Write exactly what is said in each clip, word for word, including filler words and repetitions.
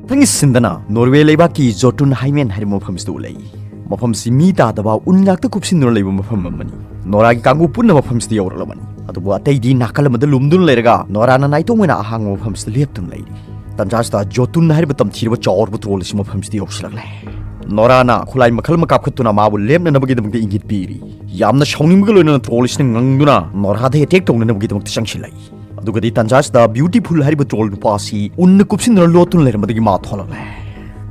ꯃꯊꯪꯒꯤ ꯁꯤꯟꯗꯅ ꯅꯣꯔꯋꯦ ꯂꯩꯕꯥꯛꯀꯤ ꯖꯣꯇꯨꯟ ꯍꯥꯏꯃꯦꯟ ꯍꯥꯏꯔꯤꯕ ꯃꯐꯝꯁꯤꯗ ꯎꯠꯂꯛꯏ꯫ ꯃꯐꯝꯁꯤ ꯃꯤ ꯇꯥꯗꯕ ꯎꯟ ꯉꯥꯛꯇ ꯀꯨꯞꯁꯤꯟꯗꯨꯅ ꯂꯩꯕ ꯃꯐꯝ ꯑꯃꯅꯤ꯫ ꯅꯣꯔꯥꯒꯤ ꯀꯥꯡꯕꯨ ꯄꯨꯟꯅ ꯃꯐꯝꯁꯤꯗ ꯌꯧꯔꯛꯂꯕꯅꯤ꯫ ꯑꯗꯨꯕꯨ ꯑꯇꯩꯗꯤ ꯅꯥꯀꯜ ꯑꯃꯗ ꯂꯨꯝꯗꯨꯅ ꯂꯩꯔꯒ ꯅꯣꯔꯥꯅ ꯅꯥꯏꯇꯣꯝ ꯑꯣꯏꯅ ꯑꯍꯥꯡꯕ ꯃꯐꯝꯁꯤꯗ ꯂꯦꯞꯇꯨꯅ ꯂꯩꯔꯤ꯫ ꯇꯟꯖꯥꯁꯤꯗ ꯖꯣꯇꯨꯟ ꯍꯥꯏꯔꯤꯕ ꯇꯝꯊꯤꯔꯕ ꯆꯥꯎꯔꯕ ꯇ꯭ꯔꯣꯜ ꯑꯁꯤ ꯃꯐꯝꯁꯤꯗ ꯌꯧꯁꯤꯜꯂꯛꯂꯦ꯫ ꯅꯣꯔꯥꯅ ꯈꯨꯠꯂꯥꯏ ꯃꯈꯜ ꯑꯃ ꯀꯥꯞꯈꯠꯇꯨꯅ ꯃꯥꯕꯨ ꯂꯦꯞꯅꯅꯕꯒꯤꯗꯃꯛꯇ ꯏꯪꯒꯤꯠ ꯄꯤꯔꯤ꯫ ꯌꯥꯝꯅ ꯁꯥꯎꯅꯤꯡꯕꯒ ꯂꯣꯏꯅꯅ ꯇ꯭ꯔꯣꯜ ꯑꯁꯤꯅ ꯉꯪꯗꯨꯅ ꯅꯣꯔꯥꯗ ꯑꯦꯇꯦꯛ ꯇꯧꯅꯅꯕꯒꯤꯗꯃꯛꯇ ꯆꯪꯁꯤꯜꯂꯛꯏ꯫ ꯑꯗꯨꯒꯗꯤ ꯇꯟꯖꯥꯁꯤꯗ ꯕ꯭ꯌꯨꯇꯤꯐꯨꯜ ꯍꯥꯏꯔꯤꯕ ꯇ꯭ꯔꯣꯜ ꯅꯨꯄꯥ ꯑꯁꯤ ꯎꯟꯅ ꯀꯨꯞꯁꯤꯟꯗꯨꯅ ꯂꯣꯠꯇꯨꯅ ꯂꯩꯔꯝꯕꯗꯒꯤ ꯃꯥ ꯊꯣꯛꯂꯛꯂꯦ꯫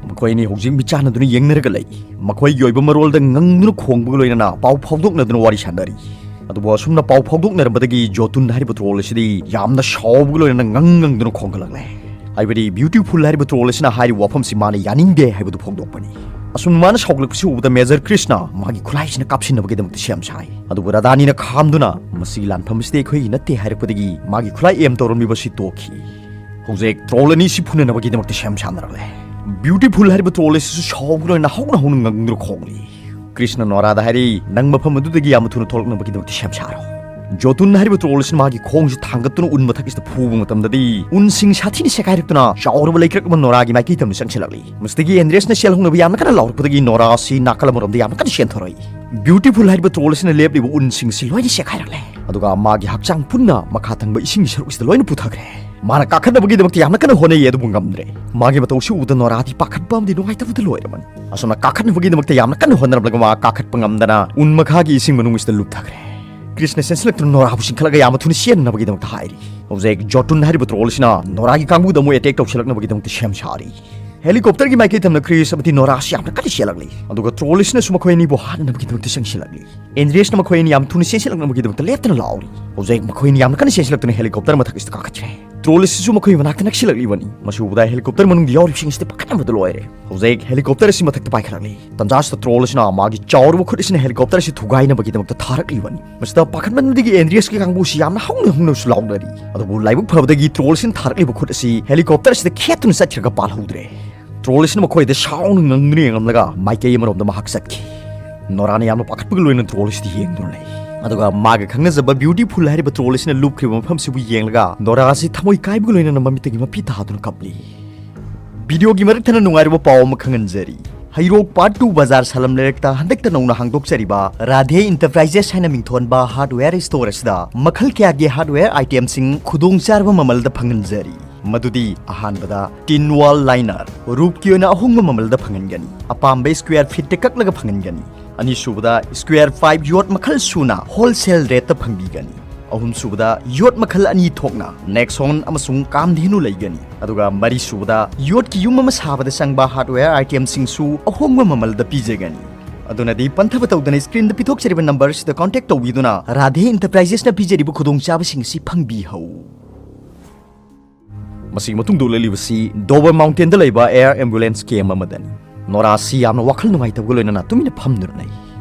ꯃꯈꯣꯏ ꯑꯅꯤ ꯍꯧꯖꯤꯛ ꯃꯤꯠꯆꯥꯟꯅꯗꯨꯅ ꯌꯦꯡꯅꯔꯒ ꯂꯩ꯫ ꯃꯈꯣꯏꯒꯤ ꯑꯣꯏꯕ ꯃꯔꯣꯜꯗ ꯉꯪꯗꯨꯅ ꯈꯣꯡꯕꯒ ꯂꯣꯏꯅꯅ ꯄꯥꯎ ꯐꯥꯎꯗꯣꯛꯅꯗꯨꯅ ꯋꯥꯔꯤ ꯁꯥꯟꯅꯔꯤ꯫ ꯑꯗꯨꯕꯨ ꯑꯁꯨꯝꯅ ꯄꯥꯎ ꯐꯥꯎꯗꯣꯛꯅꯔꯝꯕꯗꯒꯤ ꯖꯣꯇꯨꯟ ꯍꯥꯏꯔꯤꯕ ꯇ꯭ꯔꯣꯜ ꯑꯁꯤꯗꯤ ꯌꯥꯝꯅ ꯁꯥꯎꯕꯒ ꯂꯣꯏꯅꯅ ꯉꯪ ꯉꯪꯗꯨꯅ ꯈꯣꯡꯒꯠꯂꯛꯂꯦ꯫ ꯍꯥꯏꯕꯗꯤ ꯕ꯭ꯌꯨꯇꯤꯐꯨꯜ ꯍꯥꯏꯔꯤꯕ ꯇ꯭ꯔꯣꯜ ꯑꯁꯤꯅ ꯍꯥꯏꯔꯤꯕ ꯋꯥꯐꯝꯁꯤ ꯃꯥꯅ ꯌꯥꯅꯤꯡꯗꯦ ꯍꯥꯏꯕꯗꯨ ꯐꯣꯡꯗꯣꯛꯄꯅꯤ꯫ ꯑꯁꯨꯝꯅ ꯃꯥꯅ ꯁꯥꯎꯒꯠꯂꯛꯄꯁꯤ ꯎꯕꯗ ꯃꯦꯖꯔ ꯀ꯭ꯔꯤꯁꯅ ꯃꯥꯒꯤ ꯈꯨꯠꯂꯥꯏꯁꯤꯅ ꯀꯥꯞꯁꯤꯟꯅꯕꯒꯤꯗꯃꯛꯇ ꯁꯦꯝ ꯁꯥꯏ꯫ ꯑꯗꯨꯕꯨ ꯔꯥꯙꯥꯅꯤꯅ ꯈꯥꯝꯗꯨꯅ ꯃꯁꯤꯒꯤ ꯂꯥꯟꯐꯝ ꯑꯁꯤꯗꯤ ꯑꯩꯈꯣꯏꯒꯤ ꯅꯠꯇꯦ ꯍꯥꯏꯔꯛꯄꯗꯒꯤ ꯃꯥꯒꯤ ꯈꯨꯠꯂꯥꯏ ꯑꯦꯝ ꯇꯧꯔꯝꯂꯤꯕ ꯑꯁꯤ ꯇꯣꯛꯈꯤ꯫ ꯍꯧꯖꯤꯛ ꯇ꯭ꯔꯣꯜ ꯑꯅꯤꯁꯤ ꯐꯨꯅꯅꯕꯒꯤꯗꯃꯛꯇ ꯁꯦꯝ ꯁꯥꯅꯔꯛꯂꯦ꯫ ꯕ꯭ꯌꯨꯇꯤꯐꯨꯜ ꯍꯥꯏꯔꯤꯕ ꯇ꯭ꯔꯣꯜ ꯑꯁꯤꯁꯨ ꯁꯥꯎꯕ ꯂꯣꯏꯅ ꯍꯧꯅ ꯍꯧꯅ ꯉꯪꯗꯨꯅ ꯈꯣꯡꯂꯤ꯫ ꯀ꯭ꯔꯤꯁꯅ ꯅꯣꯔꯥꯗ ꯍꯥꯏꯔꯤ, "ꯅꯪ ꯃꯐꯝ ꯑꯗꯨꯗꯒꯤ ꯌꯥꯝꯅ ꯊꯨꯅ ꯊꯣꯛꯂꯛꯅꯕꯒꯤꯗꯃꯛꯇ ꯁꯦꯝ ꯁꯥꯔꯣ꯫" ꯖꯣꯇꯨꯟ ꯍꯥꯏꯔꯤꯕ ꯇ꯭ꯔꯣꯜ ꯑꯁꯤꯅ ꯃꯥꯒꯤ ꯈꯣꯡꯁꯤ ꯊꯥꯡꯒꯠꯇꯨꯅ ꯎꯟ ꯃꯊꯛꯁꯤꯗ ꯐꯨꯕ ꯃꯇꯝꯗꯗꯤ ꯎꯟꯁꯤꯡ ꯁꯥꯊꯤꯅ ꯁꯦꯒꯥꯏꯔꯛꯇꯨꯅ ꯆꯥꯎꯔꯕ ꯂꯩꯀ꯭ꯔꯛ ꯑꯃ ꯅꯣꯔꯥꯒꯤ ꯃꯥꯏꯀꯩ ꯇꯝꯅ ꯆꯪꯁꯤꯜꯂꯛꯂꯤ꯫ ꯃꯁꯤꯗꯒꯤ ꯑꯦꯟꯗ꯭ꯔꯦꯁꯅ ꯆꯦꯜꯍꯧꯅꯕ ꯌꯥꯝꯅ ꯀꯟꯅ ꯂꯥꯎꯔꯛꯄꯗꯒꯤ ꯅꯣꯔꯥ ꯑꯁꯤ ꯅꯥꯀꯜ ꯑꯃꯔꯣꯝꯗ ꯌꯥꯝꯅ ꯀꯟꯅ ꯆꯦꯟꯊꯣꯔꯛꯏ꯫ ꯕ꯭ꯌꯨꯇꯤꯐꯨꯜ ꯍꯥꯏꯔꯤꯕ ꯇ꯭ꯔꯣꯜ ꯑꯁꯤꯅ ꯂꯦꯞꯂꯤꯕ ꯎꯟꯁꯤꯡꯁꯤ ꯂꯣꯏꯅ ꯁꯦꯒꯥꯏꯔꯛꯂꯦ꯫ ꯑꯗꯨꯒ ꯃꯥꯒꯤ ꯍꯛꯆꯥꯡ ꯄꯨꯟꯅ ꯃꯈꯥ ꯊꯪꯕ ꯏꯁꯤꯡꯒꯤ ꯁꯔꯨꯛꯁꯤꯗ ꯂꯣꯏꯅ ꯄꯨꯊꯈ꯭ꯔꯦ꯫ ꯃꯥꯅ ꯀꯥꯈꯠꯅꯕꯒꯤꯗꯃꯛꯇ ꯌꯥꯝꯅ ꯀꯟꯅ ꯍꯣꯠꯅꯩ, ꯑꯗꯨꯕꯨ ꯉꯝꯗ꯭ꯔꯦ꯫ ꯃꯥꯒꯤ ꯃꯇꯧꯁꯤ ꯎꯕꯗ ꯅꯣꯔꯥꯗꯤ ꯄꯥꯈꯠꯄ ꯑꯃꯗꯤ ꯅꯨꯡꯉꯥꯏꯇꯕꯗ ꯂꯣꯏꯔꯕꯅꯤ꯫ ꯑꯁꯨꯝꯅ ꯀꯥꯈꯠꯅꯕꯒꯤꯗꯃꯛꯇ ꯌꯥꯝꯅ ꯀꯟꯅ ꯍꯣꯠꯅꯔꯝꯂꯒ ꯃꯥ ꯀꯥꯈꯠꯄ ꯉꯝꯗꯅ ꯎꯟ ꯃꯈꯥꯒꯤ ꯏꯁꯤꯡ ꯃꯅꯨꯡꯁꯤꯗ ꯂꯨꯞꯊꯈ꯭ꯔꯦ꯫ ꯀ꯭ꯔꯤꯁꯅ ꯆꯦꯟꯁꯤꯜꯂꯛꯇꯨꯅ ꯅꯣꯔꯥꯕꯨ ꯆꯤꯡꯈꯠꯂꯒ ꯌꯥꯝꯅ ꯊꯨꯅ ꯆꯦꯟꯅꯅꯕꯒꯤꯗꯃꯛꯇ ꯍꯥꯏꯔꯤ꯫ ꯍꯧꯖꯤꯛ ꯖꯣꯇꯨꯟ ꯍꯥꯏꯔꯤꯕ ꯇ꯭ꯔꯣꯜ ꯑꯁꯤꯅ ꯅꯣꯔꯥꯒꯤ ꯀꯥꯡꯕꯨꯗ ꯑꯃꯨꯛ ꯑꯦꯇꯦꯛ ꯇꯧꯁꯤꯜꯂꯛꯅꯕꯒꯤꯗꯃꯛꯇ ꯁꯦꯝ ꯁꯥꯔꯤ꯫ ꯍꯦꯂꯤꯀꯣꯞꯇꯔꯒꯤ ꯃꯥꯏꯀꯩ ꯊꯝꯅ ꯀ꯭ꯔꯤꯁ ꯑꯃꯗꯤ ꯅꯣꯔꯥꯁꯤ ꯌꯥꯝꯅ ꯀꯟꯅ ꯆꯦꯜꯂꯛꯂꯤ꯫ ꯑꯗꯨꯒ ꯇ꯭ꯔꯣꯜ ꯑꯁꯤꯅꯁꯨ ꯃꯈꯣꯏ ꯑꯅꯤꯕꯨ ꯍꯥꯠꯅꯅꯕꯒꯤꯗꯃꯛꯇ ꯆꯪꯁꯤꯜꯂꯛꯂꯤ꯫ ꯑꯦꯟꯗ꯭ꯔꯦꯁꯅ ꯃꯈꯣꯏ ꯑꯅꯤ ꯌꯥꯝ ꯊꯨꯅ ꯆꯦꯟꯁꯤꯜꯂꯛꯅꯕꯒꯤꯗꯃꯛꯇ ꯂꯦꯞꯇꯅ ꯂꯥꯎꯔꯤ꯫ ꯍꯧꯖꯤꯛ ꯃꯈꯣꯏ ꯑꯅꯤ ꯌꯥꯝꯅ ꯀꯟꯅ ꯆꯦꯟꯁꯤꯜꯂꯛꯇꯨꯅ ꯍꯦꯂꯤꯀꯣꯞꯇꯔ ꯃꯊꯛ ꯑꯁꯤꯗ ꯀꯥꯈꯠꯈ꯭ꯔꯦ꯫ ꯇ꯭ꯔꯣꯜ ꯑꯁꯤꯁꯨ ꯃꯈꯣꯏ ꯃꯅꯥꯛꯇ ꯅꯛꯁꯤꯜꯂꯛꯂꯤꯕꯅꯤ꯫ ꯃꯁꯤ ꯎꯕꯗ ꯍꯦꯂꯤꯀꯣꯞꯇꯔ ꯃꯅꯨꯡꯗ ꯌꯥꯎꯔꯤꯕꯁꯤꯡ ꯑꯁꯤꯗ ꯄꯥꯈꯠꯅꯕꯗ ꯂꯣꯏꯔꯦ꯫ ꯍꯧꯖꯤꯛ ꯍꯦꯂꯤꯀꯣꯞꯇꯔ ꯑꯁꯤ ꯃꯊꯛꯇ ꯄꯥꯏꯈꯠꯂꯛꯂꯤ꯫ ꯇꯟꯖꯥꯁꯤꯗ ꯇ꯭ꯔꯣꯜ ꯑꯁꯤꯅ ꯃꯥꯒꯤ ꯆꯥꯎꯔꯕ ꯈꯨꯠ ꯑꯁꯤꯅ ꯍꯦꯂꯤꯀꯣꯞꯇꯔ ꯑꯁꯤ ꯊꯨꯒꯥꯏꯅꯕꯒꯤꯗꯃꯛꯇ ꯊꯥꯔꯛꯂꯤꯕꯅꯤ꯫ ꯃꯁꯤꯗ ꯄꯥꯈꯠꯃꯟꯕꯗꯒꯤ ꯑꯦꯟꯗ꯭ꯔꯤꯌꯁꯀꯤ ꯀꯥꯡꯕꯨꯁꯤ ꯌꯥꯝꯅ ꯍꯧꯅ ꯍꯧꯅꯁꯨ ꯂꯥꯎꯅꯔꯤ꯫ ꯑꯗꯨꯕꯨ ꯂꯥꯏꯕꯛ ꯐꯕꯗꯒꯤ ꯇ꯭ꯔꯣꯜ ꯑꯁꯤꯅ ꯊꯥꯔꯛꯂꯤꯕ ꯈꯨꯠ ꯑꯁꯤ ꯍꯦꯂꯤꯀꯣꯞꯇꯔ ꯑꯁꯤꯗ ꯈꯦꯠꯇꯨꯅ ꯆꯠꯈ꯭ꯔꯒ ꯄꯥꯜꯍꯧꯗ꯭ꯔꯦ꯫ ꯇ꯭ꯔꯣꯜ ꯑꯁꯤꯅ ꯃꯈꯣꯏꯗ ꯁꯥꯎꯅ ꯉꯪꯗꯨꯅ ꯌꯦꯡꯂꯝꯂꯒ ꯃꯥꯏꯀꯩ ꯑꯃꯔꯣꯝꯗ ꯃꯍꯥꯛ ꯆꯠꯈꯤ꯫ ꯅꯣꯔꯥꯅ ꯌꯥꯝꯅ ꯄꯥꯈꯠꯄꯒ ꯂꯣꯏꯅꯅ ꯇ꯭ꯔꯣꯜ ꯑꯁꯤꯗ ꯌꯦꯡꯗꯨꯅ ꯂꯩ꯫ ꯑꯗꯨꯒ ꯃꯥꯒ ꯈꯪꯅꯖꯕ ꯕ꯭ꯌꯨꯇꯤꯐꯨꯜ ꯍꯥꯏꯔꯤꯕ ꯇ꯭ꯔꯣꯜ ꯑꯁꯤꯅ ꯂꯨꯞꯈ꯭ꯔꯤꯕ ꯃꯐꯝꯁꯤꯕꯨ ꯌꯦꯡꯂꯒ ꯅꯣꯔꯥ ꯑꯁꯤ ꯊꯃꯣꯏ ꯀꯥꯏꯕꯒ ꯂꯣꯏꯅꯅ ꯃꯃꯤꯠꯇꯒꯤ ꯃꯄꯤ ꯇꯥꯗꯨꯅ ꯀꯞꯂꯤ꯫ ꯚꯤꯗꯤꯑꯣꯒꯤ ꯃꯔꯛ ꯊꯠꯅ ꯅꯨꯡꯉꯥꯏꯔꯕ ꯄꯥꯎ ꯑꯃ ꯈꯪꯍꯟꯖꯔꯤ꯫ ꯍꯩꯔꯣꯛ ꯄꯥꯔꯠ ꯇꯨ ꯕꯖꯥꯔ ꯁꯂꯝ ꯂꯩꯔꯛꯇ ꯍꯟꯗꯛꯇ ꯅꯧꯅ ꯍꯥꯡꯗꯣꯛꯆꯔꯤꯕ ꯔꯥꯙꯦ ꯏꯟꯇꯔꯄ꯭ꯔꯥꯏꯖꯦꯁ ꯍꯥꯏꯅ ꯃꯤꯡꯊꯣꯟꯕ ꯍꯥꯔꯗꯋꯦꯌꯔ ꯁ꯭ꯇꯣꯔ ꯑꯁꯤꯗ ꯃꯈꯜ ꯀꯌꯥꯒꯤ ꯍꯥꯔꯗꯋꯦꯌꯔ ꯑꯥꯏꯇꯦꯝꯁꯤꯡ ꯈꯨꯗꯣꯡꯆꯥꯔꯕ ꯃꯃꯜꯗ ꯐꯪꯍꯟꯖꯔꯤ꯫ ꯃꯗꯨꯗꯤ ꯑꯍꯥꯟꯕꯗ ꯇꯤꯟ ꯋꯥꯜ ꯂꯥꯏꯅꯔ ꯔꯨꯞꯀꯤ ꯑꯣꯏꯅ ꯑꯍꯣꯡꯕ ꯃꯃꯜꯗ ꯐꯪꯍꯟꯒꯅꯤ꯫ ꯑꯄꯥꯝꯕ ꯁ꯭ꯀ꯭ꯋꯦꯔ ꯐꯤꯠꯇ ꯀꯛꯂꯒ ꯐꯪꯍꯟꯒꯅꯤ꯫ ꯑꯅꯤꯁꯨꯕꯗ ꯁ꯭ꯀ꯭ꯋꯦꯔ ꯐꯥꯏꯚ ꯌꯣꯠ ꯃꯈꯜ ꯁꯨꯅ ꯍꯣꯜꯁꯦꯜ ꯔꯦꯠꯇ ꯐꯪꯕꯤꯒꯅꯤ꯫ ꯑꯍꯨꯝꯁꯨꯕꯗ ꯌꯣꯠ ꯃꯈꯜ ꯑꯅꯤ ꯊꯣꯛꯅ ꯅꯦꯛꯁꯣꯟ ꯑꯃꯁꯨꯡ ꯀꯥꯝꯙꯦꯅꯨ ꯂꯩꯒꯅꯤ꯫ ꯑꯗꯨꯒ ꯃꯔꯤꯁꯨꯕꯗ ꯌꯣꯠꯀꯤ ꯌꯨꯝ ꯑꯃ ꯁꯥꯕꯗ ꯆꯪꯕ ꯍꯥꯔꯗꯋꯦꯌꯔ ꯑꯥꯏꯇꯦꯝꯁꯤꯡꯁꯨ ꯑꯍꯣꯡꯕ ꯃꯃꯜꯗ ꯄꯤꯖꯒꯅꯤ꯫ ꯑꯗꯨꯅꯗꯤ ꯄꯟꯊꯕ ꯇꯧꯗꯅ ꯁ꯭ꯀ꯭ꯔꯤꯟꯗ ꯄꯤꯊꯣꯛꯆꯔꯤꯕ ꯅꯝꯕꯔꯁꯤꯗ ꯀꯣꯟꯇꯦꯛ ꯇꯧꯕꯤꯗꯨꯅ ꯔꯥꯙꯦ ꯏꯟꯇꯔꯄ꯭ꯔꯥꯏꯖꯦꯁꯅ ꯄꯤꯖꯔꯤꯕ ꯈꯨꯗꯣꯡꯆꯥꯕꯁꯤꯡ ꯑꯁꯤ ꯐꯪꯕꯤꯍꯧ꯫ ꯃꯁꯤꯒꯤ ꯃꯇꯨꯡꯗ ꯎꯠꯂꯛꯂꯤꯕꯁꯤ ꯗꯣꯕꯔ ꯃꯥꯎꯟꯇꯦꯟꯗ ꯂꯩꯕ ꯑꯦꯌꯔ ꯑꯦꯝꯕꯨꯂꯦꯟꯁ ꯀꯦꯝ ꯑꯃꯗꯅꯤ꯫ ꯅꯣꯔꯥꯁꯤ ꯌꯥꯝꯅ ꯋꯥꯈꯜ ꯅꯨꯡꯉꯥꯏꯇꯕꯒ ꯂꯣꯏꯅꯅ ꯇꯨꯃꯤꯟꯅ ꯐꯝꯗꯨꯅ ꯂꯩ꯫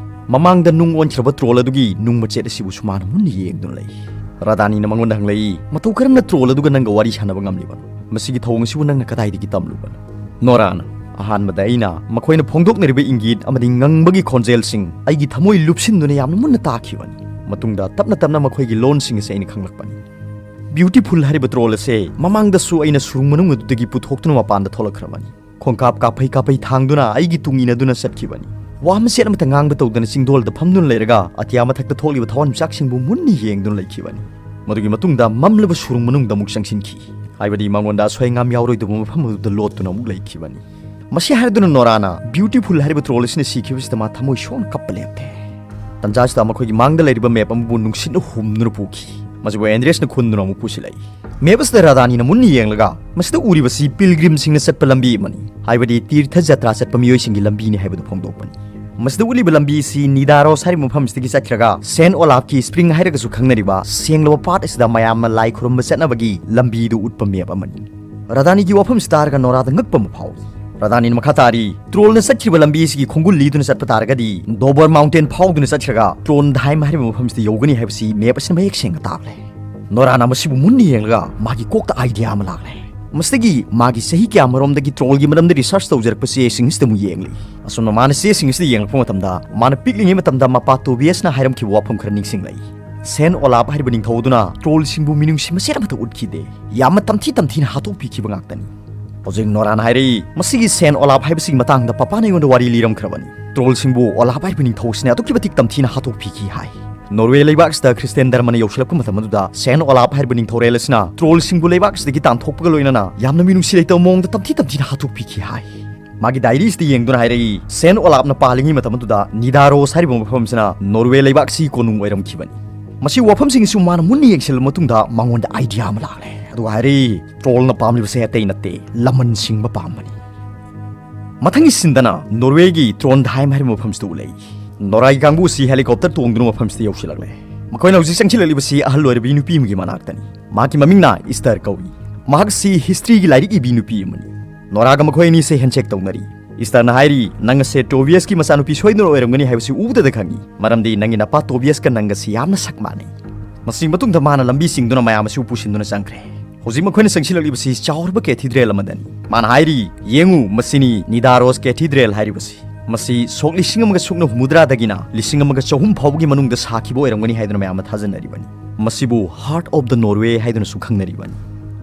ꯃꯃꯥꯡꯗ ꯅꯨꯡ ꯑꯣꯟꯈ꯭ꯔꯕ ꯇ꯭ꯔꯣꯜ ꯑꯗꯨꯒꯤ ꯅꯨꯡ ꯃꯆꯦꯠ ꯑꯁꯤꯕꯨꯁꯨ ꯃꯥꯅ ꯃꯨꯟꯅ ꯌꯦꯡꯗꯨꯅ ꯂꯩ꯫ ꯔꯥꯙꯥꯅꯤꯅ ꯃꯉꯣꯟꯗ ꯍꯪꯂꯛꯏ, "ꯃꯇꯧ ꯀꯔꯝꯅ ꯇ꯭ꯔꯣꯜ ꯑꯗꯨꯒ ꯅꯪꯒ ꯋꯥꯔꯤ ꯁꯥꯟꯅꯕ ꯉꯝꯂꯤꯕꯅꯣ? ꯃꯁꯤꯒꯤ ꯊꯧꯑꯣꯡ ꯑꯁꯤꯕꯨ ꯅꯪꯅ ꯀꯗꯥꯏꯗꯒꯤ ꯇꯝꯂꯨꯕꯅꯣ?" ꯅꯣꯔꯥꯅ, "ꯑꯍꯥꯟꯕꯗ ꯑꯩꯅ ꯃꯈꯣꯏꯅ ꯐꯣꯡꯗꯣꯛꯅꯔꯤꯕ ꯏꯪꯒꯤꯠ ꯑꯃꯗꯤ ꯉꯪꯕꯒꯤ ꯈꯣꯟꯖꯦꯜꯁꯤꯡ ꯑꯩꯒꯤ ꯊꯃꯣꯏ ꯂꯨꯞꯁꯤꯟꯗꯨꯅ ꯌꯥꯝꯅ ꯃꯨꯟꯅ ꯇꯥꯈꯤꯕꯅꯤ꯫ ꯃꯇꯨꯡꯗ ꯇꯞꯅ ꯇꯞꯅ ꯃꯈꯣꯏꯒꯤ ꯂꯣꯟꯁꯤꯡ ꯑꯁꯤ ꯑꯩꯅ ꯈꯪꯂꯛꯄꯅꯤ꯫ ꯕ꯭ꯌꯨꯇꯤꯐꯨꯜ ꯍꯥꯏꯔꯤꯕ ꯇ꯭ꯔꯣꯜ ꯑꯁꯦ ꯃꯃꯥꯡꯗꯁꯨ ꯑꯩꯅ ꯁꯨꯔꯨꯡ ꯃꯅꯨꯡ ꯑꯗꯨꯗꯒꯤ ꯄꯨꯊꯣꯛꯇꯨꯅ ꯃꯄꯥꯟꯗ ꯊꯣꯛꯂꯛꯈ꯭ꯔꯕꯅꯤ꯫ ꯈꯣꯡꯀꯥꯞ ꯀꯥꯞꯐꯩ ꯀꯥꯞꯐꯩ ꯊꯥꯡꯗꯨꯅ ꯑꯩꯒꯤ ꯇꯨꯡ ꯏꯟꯅꯗꯨꯅ ꯆꯠꯈꯤꯕꯅꯤ꯫ ꯋꯥ ꯃꯆꯦꯠ ꯑꯃꯠꯇ ꯉꯥꯡꯕ ꯇꯧꯗꯅ ꯆꯤꯡꯗꯣꯜꯗ ꯐꯝꯗꯨꯅ ꯂꯩꯔꯒ ꯑꯇꯤꯌꯥ ꯃꯊꯛꯇ ꯊꯣꯛꯂꯤꯕ ꯊꯋꯥꯟꯃꯤꯆꯥꯛꯁꯤꯡꯕꯨ ꯃꯨꯟꯅ ꯌꯦꯡꯗꯨꯅ ꯂꯩꯈꯤꯕꯅꯤ꯫ ꯃꯗꯨꯒꯤ ꯃꯇꯨꯡꯗ ꯃꯝꯂꯕ ꯁꯨꯔꯨꯡ ꯃꯅꯨꯡꯗ ꯑꯃꯨꯛ ꯆꯪꯁꯤꯟꯈꯤ, ꯍꯥꯏꯕꯗꯤ ꯃꯉꯣꯟꯗ ꯑꯁꯣꯏ ꯑꯉꯥꯝ ꯌꯥꯎꯔꯣꯏꯗꯕ ꯃꯐꯝ ꯑꯗꯨꯗ ꯂꯣꯠꯇꯨꯅ ꯑꯃꯨꯛ ꯂꯩꯈꯤꯕꯅꯤ꯫ ꯃꯁꯤ ꯍꯥꯏꯔꯗꯨꯅ ꯅꯣꯔꯥꯅ ꯕ꯭ꯌꯨꯇꯤꯐꯨꯜ ꯍꯥꯏꯔꯤꯕ ꯇ꯭ꯔꯣꯜ ꯑꯁꯤꯅ ꯁꯤꯈꯤꯕꯁꯤꯗ ꯃꯥ ꯊꯃꯣꯏ ꯁꯣꯛꯅ ꯀꯞꯄ ꯂꯦꯞꯇꯦ꯫ ꯇꯟꯖꯥꯁꯤꯗ ꯃꯈꯣꯏꯒꯤ ꯃꯥꯡꯗ ꯂꯩꯔꯤꯕ ꯃꯦꯞ ꯑꯃꯕꯨ ꯅꯨꯡꯁꯤꯠꯅ ꯍꯨꯝꯗꯨꯅ ꯄꯨꯈꯤ꯫ ꯃꯁꯤꯕꯨ ꯑꯦꯟꯗ꯭ꯔꯦꯁꯅ ꯈꯨꯟꯗꯨꯅ ꯑꯃꯨꯛ ꯄꯨꯁꯤꯜꯂꯛꯏ꯫ ꯃꯦꯞ ꯑꯁꯤꯗ ꯔꯥꯙꯥꯅꯤꯅ ꯃꯨꯟꯅ ꯌꯦꯡꯂꯒ, "ꯃꯁꯤꯗ ꯎꯔꯤꯕꯁꯤ ꯄꯤꯜꯒ꯭ꯔꯤꯝꯁꯤꯡꯅ ꯆꯠꯄ ꯂꯝꯕꯤ ꯑꯃꯅꯤ, ꯍꯥꯏꯕꯗꯤ ꯇꯤꯔꯊ ꯖꯇ꯭ꯔꯥ ꯆꯠꯄ ꯃꯤꯑꯣꯏꯁꯤꯡꯒꯤ ꯂꯝꯕꯤꯅꯤ" ꯍꯥꯏꯕꯗꯨ ꯐꯣꯡꯗꯣꯛꯄꯅꯤ꯫ ꯃꯁꯤꯗ ꯎꯠꯂꯤꯕ ꯂꯝꯕꯤ ꯑꯁꯤ ꯅꯤꯗꯥꯔꯣꯁ ꯍꯥꯏꯔꯤꯕ ꯃꯐꯝꯁꯤꯗꯒꯤ ꯆꯠꯈ꯭ꯔꯒ ꯁꯦꯟ ꯑꯣꯂꯥꯐꯀꯤ ꯁ꯭ꯄ꯭ꯔꯤꯡ ꯍꯥꯏꯔꯒꯁꯨ ꯈꯪꯅꯔꯤꯕ ꯁꯦꯡꯂꯕ ꯄꯥꯠ ꯑꯁꯤꯗ ꯃꯌꯥꯝꯅ ꯂꯥꯏ ꯈꯨꯔꯨꯝꯕ ꯆꯠꯅꯕꯒꯤ ꯂꯝꯕꯤꯗꯨ ꯎꯠꯄ ꯃꯦꯞ ꯑꯃꯅꯤ꯫ ꯔꯥꯙꯥꯅꯤꯒꯤ ꯋꯥꯐꯝꯁꯤ ꯇꯥꯔꯒ ꯅꯣꯔꯥꯗ ꯉꯛꯄ ꯑꯃ ꯐꯥꯎꯏ꯫ ꯔꯥꯙꯥꯅꯤꯅ ꯃꯈꯥ ꯇꯥꯔꯤ, "ꯇ꯭ꯔꯣꯜꯅ ꯆꯠꯈꯤꯕ ꯂꯝꯕꯤ ꯑꯁꯤꯒꯤ ꯈꯣꯡꯒꯨꯜ ꯂꯤꯗꯨꯅ ꯆꯠꯄ ꯇꯥꯔꯒꯗꯤ ꯗꯣꯕꯔ ꯃꯥꯎꯟꯇꯦꯟ ꯐꯥꯎꯗꯨꯅ ꯆꯠꯈ꯭ꯔꯒ ꯇ꯭ꯔꯣꯟꯗꯍꯥꯏꯝ ꯍꯥꯏꯔꯤꯕ ꯃꯐꯝꯁꯤꯗ ꯌꯧꯒꯅꯤ ꯍꯥꯏꯕꯁꯤ ꯃꯦꯞ ꯑꯁꯤꯅ ꯃꯌꯦꯛ ꯁꯦꯡꯅ ꯇꯥꯛꯂꯦ꯫" ꯅꯣꯔꯥꯅ ꯃꯁꯤꯕꯨ ꯃꯨꯟꯅ ꯌꯦꯡꯂꯒ ꯃꯥꯒꯤ ꯀꯣꯛꯇ ꯑꯥꯏꯗꯤꯌꯥ ꯑꯃ ꯂꯥꯛꯂꯦ꯫ ꯃꯁꯤꯗꯒꯤ ꯃꯥꯒꯤ ꯆꯍꯤ ꯀꯌꯥ ꯑꯃꯔꯣꯝꯗꯒꯤ ꯇ꯭ꯔꯣꯜꯒꯤ ꯃꯔꯝꯗ ꯔꯤꯁꯔꯆ ꯇꯧꯖꯔꯛꯄ ꯆꯦꯁꯤꯡ ꯑꯁꯤꯗ ꯑꯃꯨꯛ ꯌꯦꯡꯂꯤ꯫ ꯑꯁꯨꯝꯅ ꯃꯥꯅ ꯆꯦꯁꯤꯡ ꯑꯁꯤꯗ ꯌꯦꯡꯂꯛꯄ ꯃꯇꯝꯗ ꯃꯥꯅ ꯄꯤꯛꯂꯤꯉꯩ ꯃꯇꯝꯗ ꯃꯄꯥ ꯇꯣꯕꯤꯌꯁꯅ ꯍꯥꯏꯔꯝꯈꯤꯕ ꯋꯥꯐꯝ ꯈꯔ ꯅꯤꯡꯁꯤꯡꯂꯛꯏ꯫ ꯁꯦꯟ ꯑꯣꯂꯥꯞ ꯍꯥꯏꯔꯤꯕ ꯅꯤꯡꯊꯧ ꯑꯗꯨꯅ ꯇ꯭ꯔꯣꯜꯁꯤꯡꯕꯨ ꯃꯤꯅꯨꯡꯁꯤ ꯃꯆꯦꯠ ꯑꯃꯠꯇ ꯎꯠꯈꯤꯗꯦ꯫ ꯌꯥꯝꯅ ꯇꯝꯊꯤ ꯇꯝꯊꯤꯅ ꯍꯥꯠꯇꯣꯛꯄꯤꯈꯤꯕ ꯉꯥꯛꯇꯅꯤ꯫ ꯍꯧꯖꯤꯛ ꯅꯣꯔꯥꯅ ꯍꯥꯏꯔꯛꯏ, ꯃꯁꯤꯒꯤ ꯁꯦꯟ ꯑꯣꯂꯥꯞ ꯍꯥꯏꯕꯁꯤꯒꯤ ꯃꯇꯥꯡꯗ ꯄꯄꯥꯅ ꯑꯩꯉꯣꯟꯗ ꯋꯥꯔꯤ ꯂꯤꯔꯝꯈ꯭ꯔꯕꯅꯤ꯫ ꯇ꯭ꯔꯣꯜꯁꯤꯡꯕꯨ ꯑꯣꯂꯥꯞ ꯍꯥꯏꯔꯤꯕ ꯅꯤꯡꯊꯧ ꯑꯁꯤꯅ ꯑꯗꯨꯛꯀꯤ ꯃꯇꯤꯛ ꯇꯝꯊꯤꯅ ꯍꯥꯠꯇꯣꯛꯄꯤꯈꯤ ꯍꯥꯏ꯫ ꯅꯣꯔꯋꯦ ꯂꯩꯕꯥꯛ ꯑꯁꯤꯗ ꯈ꯭ꯔꯤꯁꯇꯤꯌꯥꯟ ꯙꯔꯃꯅ ꯌꯧꯁꯤꯜꯂꯛꯄ ꯃꯇꯝ ꯑꯗꯨꯗ ꯁꯦꯟ ꯑꯣꯂꯥꯞ ꯍꯥꯏꯔꯤꯕ ꯅꯤꯡꯊꯧꯔꯦꯜ ꯑꯁꯤꯅ ꯇ꯭ꯔꯣꯜꯁꯤꯡꯕꯨ ꯂꯩꯕꯥꯛ ꯑꯁꯤꯗꯒꯤ ꯇꯥꯟꯊꯣꯛꯄꯒ ꯂꯣꯏꯅꯅ ꯌꯥꯝꯅ ꯃꯤꯅꯨꯡꯁꯤ ꯂꯩꯇꯕ ꯃꯑꯣꯡꯗ ꯇꯝꯊꯤ ꯇꯝꯊꯤꯅ ꯍꯥꯠꯇꯣꯛꯄꯤꯈꯤ ꯍꯥꯏ꯫ ꯃꯥꯒꯤ ꯗꯥꯏꯔꯤꯁꯤꯗ ꯌꯦꯡꯗꯨꯅ ꯍꯥꯏꯔꯛꯏ, ꯁꯦꯟ ꯑꯣꯂꯥꯞꯅ ꯄꯥꯜꯂꯤꯉꯩ ꯃꯇꯝ ꯑꯗꯨꯗ ꯅꯤꯗꯥꯔꯣꯁ ꯍꯥꯏꯔꯤꯕ ꯃꯐꯝꯁꯤꯅ ꯅꯣꯔꯋꯦ ꯂꯩꯕꯥꯛꯁꯤ ꯀꯣꯅꯨꯡ ꯑꯣꯏꯔꯝꯈꯤꯕꯅꯤ꯫ ꯃꯁꯤ ꯋꯥꯐꯝꯁꯤꯡ ꯑꯁꯤ ꯃꯥꯅ ꯃꯨꯟꯅ ꯌꯦꯡꯁꯤꯜꯂꯕ ꯃꯇꯨꯡꯗ ꯃꯉꯣꯟꯗ ꯑꯥꯏꯗꯤꯌꯥ ꯑꯃ ꯂꯥꯛꯂꯦ꯫ ꯑꯗꯨꯒ ꯍꯥꯏꯔꯛꯏ, ꯇ꯭ꯔꯣꯜꯅ ꯄꯥꯝꯂꯤꯕꯁꯦ ꯑꯇꯩ ꯅꯠꯇꯦ, ꯂꯃꯟ ꯁꯤꯡꯕ ꯄꯥꯝꯕꯅꯤ꯫ ꯃꯊꯪꯒꯤ ꯁꯤꯟꯗꯅ ꯅꯣꯔꯋꯦꯒꯤ ꯇ꯭ꯔꯣꯟꯗꯍꯥꯏꯝ ꯍꯥꯏꯔꯤꯕ ꯃꯐꯝꯁꯤꯗ ꯎꯠꯂꯛꯏ꯫ ꯅꯣꯔꯥꯒꯤ ꯀꯥꯡꯕꯨ ꯑꯁꯤ ꯍꯦꯂꯤꯀꯣꯞꯇꯔ ꯇꯣꯡꯗꯨꯅ ꯃꯐꯝꯁꯤꯗ ꯌꯧꯁꯤꯜꯂꯛꯂꯦ꯫ ꯃꯈꯣꯏꯅ ꯍꯧꯖꯤꯛ ꯆꯪꯁꯤꯜꯂꯛꯂꯤꯕꯁꯤ ꯑꯍꯜ ꯑꯣꯏꯔꯕꯤ ꯅꯨꯄꯤ ꯑꯃꯒꯤ ꯃꯅꯥꯛꯇꯅꯤ꯫ ꯃꯍꯥꯛꯀꯤ ꯃꯃꯤꯡꯅ ꯏꯁꯇꯔ ꯀꯧꯏ꯫ ꯃꯍꯥꯛꯁꯤ ꯍꯤꯁꯇ꯭ꯔꯤꯒꯤ ꯂꯥꯏꯔꯤꯛ ꯏꯕꯤ ꯅꯨꯄꯤ ꯑꯃꯅꯤ꯫ ꯅꯣꯔꯥꯒ ꯃꯈꯣꯏ ꯑꯅꯤꯁꯦ ꯍꯦꯟꯁꯦꯛ ꯇꯧꯅꯔꯤ꯫ ꯏꯁꯇꯔꯅ ꯍꯥꯏꯔꯤ, "ꯅꯪ ꯑꯁꯦ ꯇꯣꯕꯤꯌꯁꯀꯤ ꯃꯆꯥꯅꯨꯄꯤ ꯁꯣꯏꯗꯅ ꯑꯣꯏꯔꯝꯒꯅꯤ ꯍꯥꯏꯕꯁꯤ ꯎꯕꯗꯗ ꯈꯪꯏ, ꯃꯔꯝꯗꯤ ꯅꯪꯒꯤ ꯅꯄꯥ ꯇꯣꯕꯤꯌꯁꯀ ꯅꯪꯒꯁꯤ ꯌꯥꯝꯅ ꯁꯛ ꯃꯥꯟꯅꯩ"꯫ ꯃꯁꯤꯒꯤ ꯃꯇꯨꯡꯗ ꯃꯥꯅ ꯂꯝꯕꯤ ꯆꯤꯡꯗꯨꯅ ꯃꯌꯥꯝ ꯑꯁꯤꯕꯨ ꯄꯨꯁꯤꯟꯗꯨꯅ ꯆꯪꯈ꯭ꯔꯦ꯫ ꯍꯧꯖꯤꯛ ꯃꯈꯣꯏꯅ ꯆꯪꯁꯤꯜꯂꯛꯂꯤꯕꯁꯤ ꯆꯥꯎꯔꯕ ꯀꯦꯊꯤꯗ꯭ꯔꯦꯜ ꯑꯃꯗꯅꯤ꯫ ꯃꯥꯅ ꯍꯥꯏꯔꯤ, "ꯌꯦꯡꯉꯨ, ꯃꯁꯤꯅꯤ ꯅꯤꯗꯥꯔꯣꯁ ꯀꯦꯊꯤꯗ꯭ꯔꯦꯜ ꯍꯥꯏꯔꯤꯕꯁꯤ꯫ ꯃꯁꯤ ꯁꯣꯛ ꯂꯤꯁꯤꯡ ꯑꯃꯒ ꯁꯨꯞꯅ ꯍꯨꯝꯐꯨꯇꯔꯥꯗꯒꯤꯅ ꯂꯤꯁꯤꯡ ꯑꯃꯒ ꯆꯍꯨꯝ ꯐꯥꯎꯕꯒꯤ ꯃꯅꯨꯡꯗ ꯁꯥꯈꯤꯕ ꯑꯣꯏꯔꯝꯒꯅꯤ ꯍꯥꯏꯗꯨꯅ ꯃꯌꯥꯝꯅ ꯊꯥꯖꯅꯔꯤꯕꯅꯤ꯫ ꯃꯁꯤꯕꯨ Heart of the Norway ꯍꯥꯏꯗꯨꯅꯁꯨ ꯈꯪꯅꯔꯤꯕꯅꯤ"꯫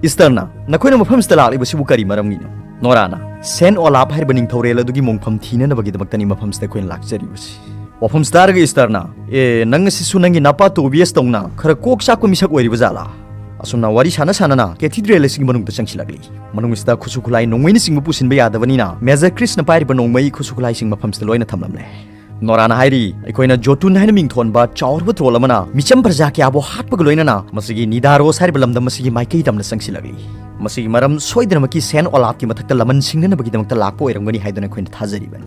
ꯏꯁꯇꯔꯅ, "ꯅꯈꯣꯏꯅ ꯃꯐꯝꯁꯤꯗ ꯂꯥꯛꯂꯤꯕꯁꯤꯕꯨ ꯀꯔꯤ ꯃꯔꯝꯒꯤꯅꯣ?" ꯅꯣꯔꯥꯅ, "ꯁꯦꯟ ꯑꯣꯂꯥꯞ ꯍꯥꯏꯔꯤꯕ ꯅꯤꯡꯊꯧꯔꯦꯜ ꯑꯗꯨꯒꯤ ꯃꯣꯡꯐꯝ ꯊꯤꯅꯅꯕꯒꯤꯗꯃꯛꯇꯅꯤ ꯃꯐꯝꯁꯤꯗ ꯑꯩꯈꯣꯏꯅ ꯂꯥꯛꯆꯔꯤꯕꯁꯤ"꯫ ꯋꯥꯐꯝꯁꯤ ꯇꯥꯔꯒ ꯏꯁꯇꯔꯅ, "ꯑꯦ, ꯅꯪ ꯑꯁꯤꯁꯨ ꯅꯪꯒꯤ ꯅꯄꯥ ꯇꯣꯕꯤꯌꯁ ꯇꯧꯅ ꯈꯔ ꯀꯣꯛ ꯆꯥꯛꯄ ꯃꯤꯁꯛ ꯑꯣꯏꯔꯤꯕ ꯖꯥꯠꯂꯥ?" ꯑꯁꯨꯝꯅ ꯋꯥꯔꯤ ꯁꯥꯟꯅ ꯁꯥꯟꯅꯅ ꯀꯦꯊꯤꯗ꯭ꯔꯦꯜ ꯑꯁꯤꯒꯤ ꯃꯅꯨꯡꯗ ꯆꯪꯁꯤꯜꯂꯛꯂꯤ꯫ ꯃꯅꯨꯡꯁꯤꯗ ꯈꯨꯠꯁꯨ ꯈꯨꯠꯂꯥꯏ ꯅꯣꯡꯃꯩꯅꯆꯤꯡꯕ ꯄꯨꯁꯤꯟꯕ ꯌꯥꯗꯕꯅꯤꯅ ꯃꯦꯖꯔ ꯀ꯭ꯔꯤꯁꯅ ꯄꯥꯏꯔꯤꯕ ꯅꯣꯡꯃꯩ ꯈꯨꯠꯁꯨ ꯈꯨꯠꯂꯥꯏꯁꯤꯡ ꯃꯐꯝꯁꯤꯗ ꯂꯣꯏꯅ ꯊꯝꯂꯝꯂꯦ꯫ ꯅꯣꯔꯥꯅ ꯍꯥꯏꯔꯤ, "ꯑꯩꯈꯣꯏꯅ ꯖꯣꯇꯨꯟ ꯍꯥꯏꯅ ꯃꯤꯡ ꯊꯣꯟꯕ ꯆꯥꯎꯔꯕ ꯇ꯭ꯔꯣꯜ ꯑꯃꯅ ꯃꯤꯆꯝ ꯄ꯭ꯔꯖꯥ ꯀꯌꯥꯕꯨ ꯍꯥꯠꯄꯒ ꯂꯣꯏꯅꯅ ꯃꯁꯤꯒꯤ ꯅꯤꯗꯥꯔꯣꯁ ꯍꯥꯏꯔꯤꯕ ꯂꯝꯗꯝ ꯑꯁꯤꯒꯤ ꯃꯥꯏꯀꯩ ꯇꯝꯅ ꯆꯪꯁꯤꯜꯂꯛꯂꯤ꯫ ꯃꯁꯤꯒꯤ ꯃꯔꯝ ꯁꯣꯏꯗꯅꯃꯛꯀꯤ ꯁꯦꯟ ꯑꯣꯂꯥꯞꯀꯤ ꯃꯊꯛꯇ ꯂꯃꯟ ꯁꯤꯡꯅꯅꯕꯒꯤꯗꯃꯛꯇ ꯂꯥꯛꯄ ꯑꯣꯏꯔꯝꯒꯅꯤ ꯍꯥꯏꯗꯨꯅ ꯑꯩꯈꯣꯏꯅ ꯊꯥꯖꯔꯤꯕꯅꯤ꯫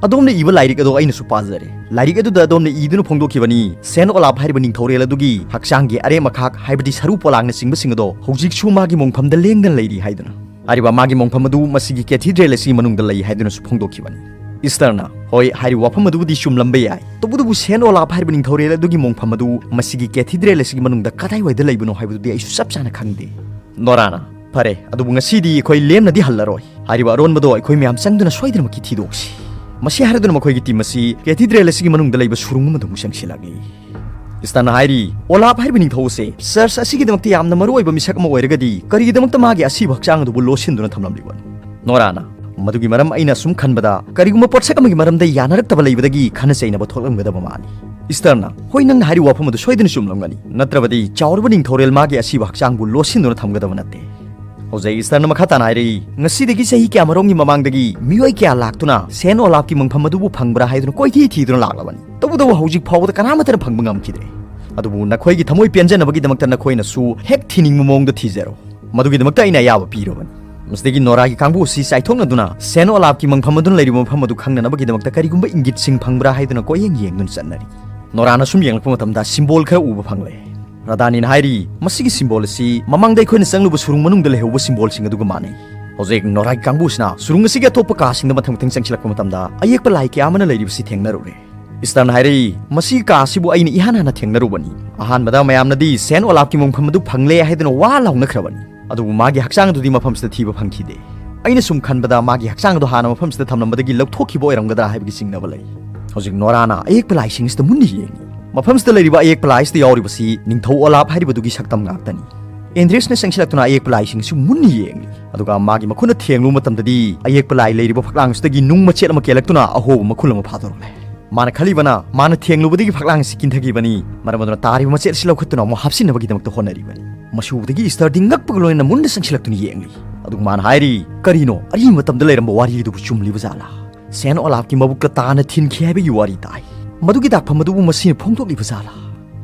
ꯑꯗꯣꯝꯅ ꯏꯕ ꯂꯥꯏꯔꯤꯛ ꯑꯗꯣ ꯑꯩꯅꯁꯨ ꯄꯥꯖꯔꯦ꯫ ꯂꯥꯏꯔꯤꯛ ꯑꯗꯨꯗ ꯑꯗꯣꯝꯅ ꯏꯗꯨꯅ ꯐꯣꯡꯗꯣꯛꯈꯤꯕꯅꯤ, ꯁꯦꯟ ꯑꯣꯂꯥꯞ ꯍꯥꯏꯔꯤꯕ ꯅꯤꯡꯊꯧꯔꯦꯜ ꯑꯗꯨꯒꯤ ꯍꯛꯆꯥꯡꯒꯤ ꯑꯔꯦꯝ ꯑꯈꯥꯛ, ꯍꯥꯏꯕꯗꯤ ꯁꯔꯨ ꯄꯣꯂꯥꯡꯅꯆꯤꯡꯕꯁꯤꯡ ꯑꯗꯣ ꯍꯧꯖꯤꯛꯁꯨ ꯃꯥꯒꯤ ꯃꯣꯡꯐꯝꯗ ꯂꯦꯡꯗꯅ ꯂꯩꯔꯤ ꯍꯥꯏꯗꯨꯅ꯫ ꯍꯥꯏꯔꯤꯕ ꯃꯥꯒꯤ ꯃꯣꯡꯐꯝ ꯑꯗꯨ ꯃꯁꯤꯒꯤ ꯀꯦꯊꯤꯗ꯭ꯔꯦꯜ ꯑꯁꯤꯒꯤ ꯃꯅꯨꯡꯗ ꯂꯩ ꯍꯥꯏꯗꯨꯅꯁꯨ ꯐꯣꯡꯗꯣꯛꯈꯤꯕꯅꯤ꯫ ꯏꯁꯇꯔꯅ, "ꯍꯣꯏ, ꯍꯥꯏꯔꯤꯕ ꯋꯥꯐꯝ ꯑꯗꯨꯕꯨꯗꯤ ꯆꯨꯝꯂꯝꯕ ꯌꯥꯏ, ꯇꯧꯕꯇꯕꯨ ꯁꯦꯟ ꯑꯣꯂꯥꯞ ꯍꯥꯏꯔꯤꯕ ꯅꯤꯡꯊꯧꯔꯦꯜ ꯑꯗꯨꯒꯤ ꯃꯣꯡꯐꯝ ꯑꯗꯨ ꯃꯁꯤꯒꯤ ꯀꯦꯊꯤꯗ꯭ꯔꯦꯜ ꯑꯁꯤꯒꯤ ꯃꯅꯨꯡꯗ ꯀꯗꯥꯏꯋꯥꯏꯗ ꯂꯩꯕꯅꯣ ꯍꯥꯏꯕꯗꯨꯗꯤ ꯑꯩꯁꯨ ꯆꯞ ꯆꯥꯅ ꯈꯪꯗꯦ"꯫ ꯅꯣꯔꯥꯅ, "ꯐꯔꯦ, ꯑꯗꯨꯕꯨ ꯉꯁꯤꯗꯤ ꯑꯩꯈꯣꯏ ꯂꯦꯝꯅꯗꯤ ꯍꯜꯂꯔꯣꯏ꯫ ꯍꯥꯏꯔꯤꯕ ꯑꯔꯣꯟꯕꯗꯣ ꯑꯩꯈꯣꯏ ꯃꯌꯥꯝ ꯆꯪꯗꯨꯅ ꯁꯣꯏꯗꯅꯃꯛꯀꯤ ꯊꯤꯗꯣꯛꯁꯤ"꯫ ꯃꯁꯤ ꯍꯥꯏꯔꯗꯨꯅ ꯃꯈꯣꯏꯒꯤ ꯇꯤꯝ ꯑꯁꯤ ꯀꯦꯊꯤꯗ꯭ꯔꯦꯜ ꯑꯁꯤꯒꯤ ꯃꯅꯨꯡꯗ ꯂꯩꯕ ꯁꯨꯔꯨꯡ ꯑꯃꯗ ꯑꯃꯨꯛ ꯆꯪꯁꯤꯜꯂꯛꯂꯤ꯫ ꯏꯁꯇꯔꯅ ꯍꯥꯏꯔꯤ, "ꯑꯣꯂꯥꯞ ꯍꯥꯏꯔꯤꯕ ꯅꯤꯡꯊꯧ ꯑꯁꯦ ꯆꯔꯆ ꯑꯁꯤꯒꯤꯗꯃꯛꯇ ꯌꯥꯝꯅ ꯃꯔꯨ ꯑꯣꯏꯕ ꯃꯤꯁꯛ ꯑꯃ ꯑꯣꯏꯔꯒꯗꯤ ꯀꯔꯤꯒꯤꯗꯃꯛꯇ ꯃꯥꯒꯤ ꯑꯁꯤꯕ ꯍꯛꯆꯥꯡ ꯑꯗꯨꯕꯨ ꯂꯣꯠꯁꯤꯟꯗꯨꯅ ꯊꯝꯂꯝꯂꯤꯕꯅꯣ?" ꯅꯣꯔꯥꯅ, "ꯃꯗꯨꯒꯤ ꯃꯔꯝ ꯑꯩꯅ ꯑꯁꯨꯝ ꯈꯟꯕꯗ ꯀꯔꯤꯒꯨꯝꯕ ꯄꯣꯠꯁꯛ ꯑꯃꯒꯤ ꯃꯔꯝꯗ ꯌꯥꯅꯔꯛꯇꯕ ꯂꯩꯕꯗꯒꯤ ꯈꯟꯅ ꯆꯩꯅꯕ ꯊꯣꯛꯂꯝꯒꯗꯕ ꯃꯥꯜꯂꯤ꯫" ꯏꯁꯇꯔꯅ, "ꯍꯣꯏ, ꯅꯪꯅ ꯍꯥꯏꯔꯤꯕ ꯋꯥꯐꯝ ꯑꯗꯨ ꯁꯣꯏꯗꯅ ꯆꯨꯝꯂꯝꯒꯅꯤ꯫ ꯅꯠꯇ꯭ꯔꯕꯗꯤ ꯆꯥꯎꯔꯕ ꯅꯤꯡꯊꯧꯔꯦꯜ ꯃꯥꯒꯤ ꯑꯁꯤꯕ ꯍꯛꯆꯥꯡꯕꯨ ꯂꯣꯠꯁꯤꯟꯗꯨꯅ ꯊꯝꯒꯗꯕ ꯅꯠꯇꯦ꯫" ꯍꯧꯖꯤꯛ ꯏꯁꯇꯔꯅ ꯃꯈꯥ ꯇꯥꯅ ꯍꯥꯏꯔꯛꯏ, "ꯉꯁꯤꯗꯒꯤ ꯆꯍꯤ ꯀꯌꯥꯃꯔꯣꯝꯒꯤ ꯃꯃꯥꯡꯗꯒꯤ ꯃꯤꯑꯣꯏ ꯀꯌꯥ ꯂꯥꯛꯇꯨꯅ ꯁꯦꯟ ꯑꯣꯂꯥꯞꯀꯤ ꯃꯪꯐꯝ ꯑꯗꯨꯕꯨ ꯐꯪꯕ꯭ꯔꯥ ꯍꯥꯏꯗꯨꯅ ꯀꯣꯏꯊꯤ ꯊꯤꯗꯨꯅ ꯂꯥꯛꯂꯕꯅꯤ꯫ ꯇꯧꯕꯇꯕꯨ ꯍꯧꯖꯤꯛ ꯐꯥꯎꯕꯗ ꯀꯅꯥꯃꯠꯇꯅ ꯐꯪꯕ ꯉꯝꯈꯤꯗ꯭ꯔꯦ꯫ ꯑꯗꯨꯕꯨ ꯅꯈꯣꯏꯒꯤ ꯊꯃꯣꯏ ꯄꯦꯟꯖꯅꯕꯒꯤꯗꯃꯛꯇ ꯅꯈꯣꯏꯅꯁꯨ ꯍꯦꯛ ꯊꯤꯅꯤꯡꯕ ꯃꯑꯣꯡꯗ ꯊꯤꯖꯔꯣ꯫ ꯃꯗꯨꯒꯤꯗꯃꯛꯇ ꯑꯩꯅ ꯑꯌꯥꯕ ꯄꯤꯔꯕꯅꯤ꯫" ꯃꯁꯤꯗꯒꯤ ꯅꯣꯔꯥꯒꯤ ꯀꯥꯡꯕꯨ ꯑꯁꯤ ꯆꯥꯏꯊꯣꯛꯅꯗꯨꯅ ꯁꯦꯟ ꯑꯣꯂꯥꯞꯀꯤ ꯃꯪꯐꯝ ꯑꯗꯨꯅ ꯂꯩꯔꯤꯕ ꯃꯐꯝ ꯑꯗꯨ ꯈꯪꯅꯅꯕꯒꯤꯗꯃꯛꯇ ꯀꯔꯤꯒꯨꯝꯕ ꯏꯪꯒꯤꯠꯁꯤꯡ ꯐꯪꯕ꯭ꯔꯥ ꯍꯥꯏꯗꯨꯅ ꯀꯣꯏꯌꯦꯡ ꯌꯦꯡꯗꯨꯅ ꯆꯠꯅꯔꯤ꯫ ꯅꯣꯔꯥꯅ ꯁꯨꯝ ꯌꯦꯡꯂꯛꯄ ꯃꯇꯝꯗ ꯁꯤꯝꯕꯣꯜ ꯈꯔ ꯎꯕ ꯐꯪꯂꯦ꯫ ꯔꯥꯙꯥꯅꯤꯅ ꯍꯥꯏꯔꯤ, "ꯃꯁꯤꯒꯤ ꯁꯤꯝꯕꯣꯜ ꯑꯁꯤ ꯃꯃꯥꯡꯗ ꯑꯩꯈꯣꯏꯅ ꯆꯪꯂꯨꯕ ꯁꯨꯔꯨꯡ ꯃꯅꯨꯡꯗ ꯂꯩꯍꯧꯕ ꯁꯤꯝꯕꯣꯜꯁꯤꯡ ꯑꯗꯨꯒ ꯃꯥꯟꯅꯩ꯫" ꯍꯧꯖꯤꯛ ꯅꯣꯔꯥꯒꯤ ꯀꯥꯡꯕꯨꯁꯤꯅ ꯁꯨꯔꯨꯡ ꯑꯁꯤꯒꯤ ꯑꯇꯣꯞꯄ ꯀꯥꯁꯤꯡꯗ ꯃꯊꯪ ꯃꯊꯪ ꯆꯪꯁꯤꯜꯂꯛꯄ ꯃꯇꯝꯗ ꯑꯌꯦꯛꯄ ꯂꯥꯏ ꯀꯌꯥ ꯑꯃꯅ ꯂꯩꯔꯤꯕꯁꯤ ꯊꯦꯡꯅꯔꯨꯔꯦ꯫ ꯏꯁꯇꯔꯅ ꯍꯥꯏꯔꯛꯏ, "ꯃꯁꯤꯒꯤ ꯀꯥ ꯑꯁꯤꯕꯨ ꯑꯩꯅ ꯏꯍꯥꯟ ꯍꯥꯟꯅ ꯊꯦꯡꯅꯔꯨꯕꯅꯤ꯫ ꯑꯍꯥꯟꯕꯗ ꯃꯌꯥꯝꯅꯗꯤ ꯁꯦꯟ ꯑꯣꯂꯥꯞꯀꯤ ꯃꯪꯐꯝ ꯑꯗꯨ ꯐꯪꯂꯦ ꯍꯥꯏꯗꯨꯅ ꯋꯥ ꯂꯥꯎꯅꯈ꯭ꯔꯕꯅꯤ꯫ ꯑꯗꯨꯕꯨ ꯃꯥꯒꯤ ꯍꯛꯆꯥꯡ ꯑꯗꯨꯗꯤ ꯃꯐꯝꯁꯤꯗ ꯊꯤꯕ ꯐꯪꯈꯤꯗꯦ꯫ ꯑꯩꯅ ꯁꯨꯝ ꯈꯟꯕꯗ ꯃꯥꯒꯤ ꯍꯛꯆꯥꯡ ꯑꯗꯨ ꯍꯥꯟꯅ ꯃꯐꯝꯁꯤꯗ ꯊꯝꯂꯝꯕꯗꯒꯤ ꯂꯧꯊꯣꯛꯈꯤꯕ ꯑꯣꯏꯔꯝꯒꯗ꯭ꯔꯥ ꯍꯥꯏꯕꯒꯤ ꯆꯤꯡꯅꯕ ꯂꯩ꯫" ꯍꯧꯖꯤꯛ ꯅꯣꯔꯥꯅ ꯑꯌꯦꯛꯄ ꯂꯥꯏꯁꯤꯡ ꯑꯁꯤꯗ ꯃꯨꯟꯅ ꯌꯦꯡꯉꯤ꯫ ꯃꯐꯝꯁꯤꯗ ꯂꯩꯔꯤꯕ ꯑꯌꯦꯛꯄ ꯂꯥꯏ ꯑꯁꯤꯗ ꯌꯥꯎꯔꯤꯕꯁꯤ ꯅꯤꯡꯊꯧ ꯑꯣꯂꯥꯞ ꯍꯥꯏꯔꯤꯕꯗꯨꯒꯤ ꯁꯛꯇꯝ ꯉꯥꯛꯇꯅꯤ꯫ ꯑꯦꯟꯗ꯭ꯔꯤꯁꯅ ꯆꯪꯁꯤꯜꯂꯛꯇꯨꯅ ꯑꯌꯦꯛꯄ ꯂꯥꯏꯁꯤꯡ ꯑꯁꯤ ꯃꯨꯟꯅ ꯌꯦꯡꯂꯤ꯫ ꯑꯗꯨꯒ ꯃꯥꯒꯤ ꯃꯈꯨꯠꯅ ꯊꯦꯡꯂꯨꯕ ꯃꯇꯝꯗꯗꯤ ꯑꯌꯦꯛꯄ ꯂꯥꯏ ꯂꯩꯔꯤꯕ ꯐꯛꯂꯥꯡ ꯑꯁꯤꯗꯒꯤ ꯅꯨꯡ ꯃꯆꯦꯠ ꯑꯃ ꯀꯦꯜꯂꯛꯇꯨꯅ ꯑꯍꯣꯕ ꯃꯈꯨꯜ ꯑꯃ ꯐꯥꯗꯣꯔꯛꯂꯦ꯫ ꯃꯥꯅ ꯈꯜꯂꯤꯕꯅ ꯃꯥꯅ ꯊꯦꯡꯂꯨꯕꯗꯒꯤ ꯐꯛꯂꯥꯡ ꯑꯁꯤ ꯀꯤꯟꯊꯈꯤꯕꯅꯤ, ꯃꯔꯝ ꯑꯗꯨꯅ ꯇꯥꯔꯤꯕ ꯃꯆꯦꯠ ꯑꯁꯤ ꯂꯧꯈꯠꯇꯨꯅ ꯑꯃꯨꯛ ꯍꯥꯞꯆꯤꯟꯅꯕꯒꯤꯗꯃꯛꯇ ꯍꯣꯠꯅꯔꯤꯕꯅꯤ꯫ ꯃꯁꯤ ꯎꯕꯗꯒꯤ ꯏꯁꯇꯔꯗꯤ ꯉꯛꯄꯒ ꯂꯣꯏꯅꯅ ꯃꯨꯟꯅ ꯆꯪꯁꯤꯜꯂꯛꯇꯨꯅ ꯌꯦꯡꯂꯤ꯫ ꯑꯗꯨꯒ ꯃꯥꯅ ꯍꯥꯏꯔꯤ, "ꯀꯔꯤꯅꯣ, ꯑꯔꯤꯕ ꯃꯇꯝꯗ ꯂꯩꯔꯝꯕ ꯋꯥꯔꯤ ꯑꯗꯨꯕꯨ ꯆꯨꯝꯂꯤꯕ ꯖꯥꯠꯂꯥ? ꯁꯦꯟ ꯑꯣꯂꯥꯞꯀꯤ ꯃꯕꯨꯛꯇ ꯇꯥꯅ ꯊꯤꯟꯈꯤ ꯍꯥꯏꯕꯒꯤ ꯋꯥꯔꯤ ꯇꯥꯏ꯫ ꯃꯗꯨꯒꯤ ꯗꯥꯛꯐꯝ ꯑꯗꯨꯕꯨ ꯃꯁꯤꯅ ꯐꯣꯡꯗꯣꯛꯂꯤꯕ ꯖꯥꯠꯂꯥ?"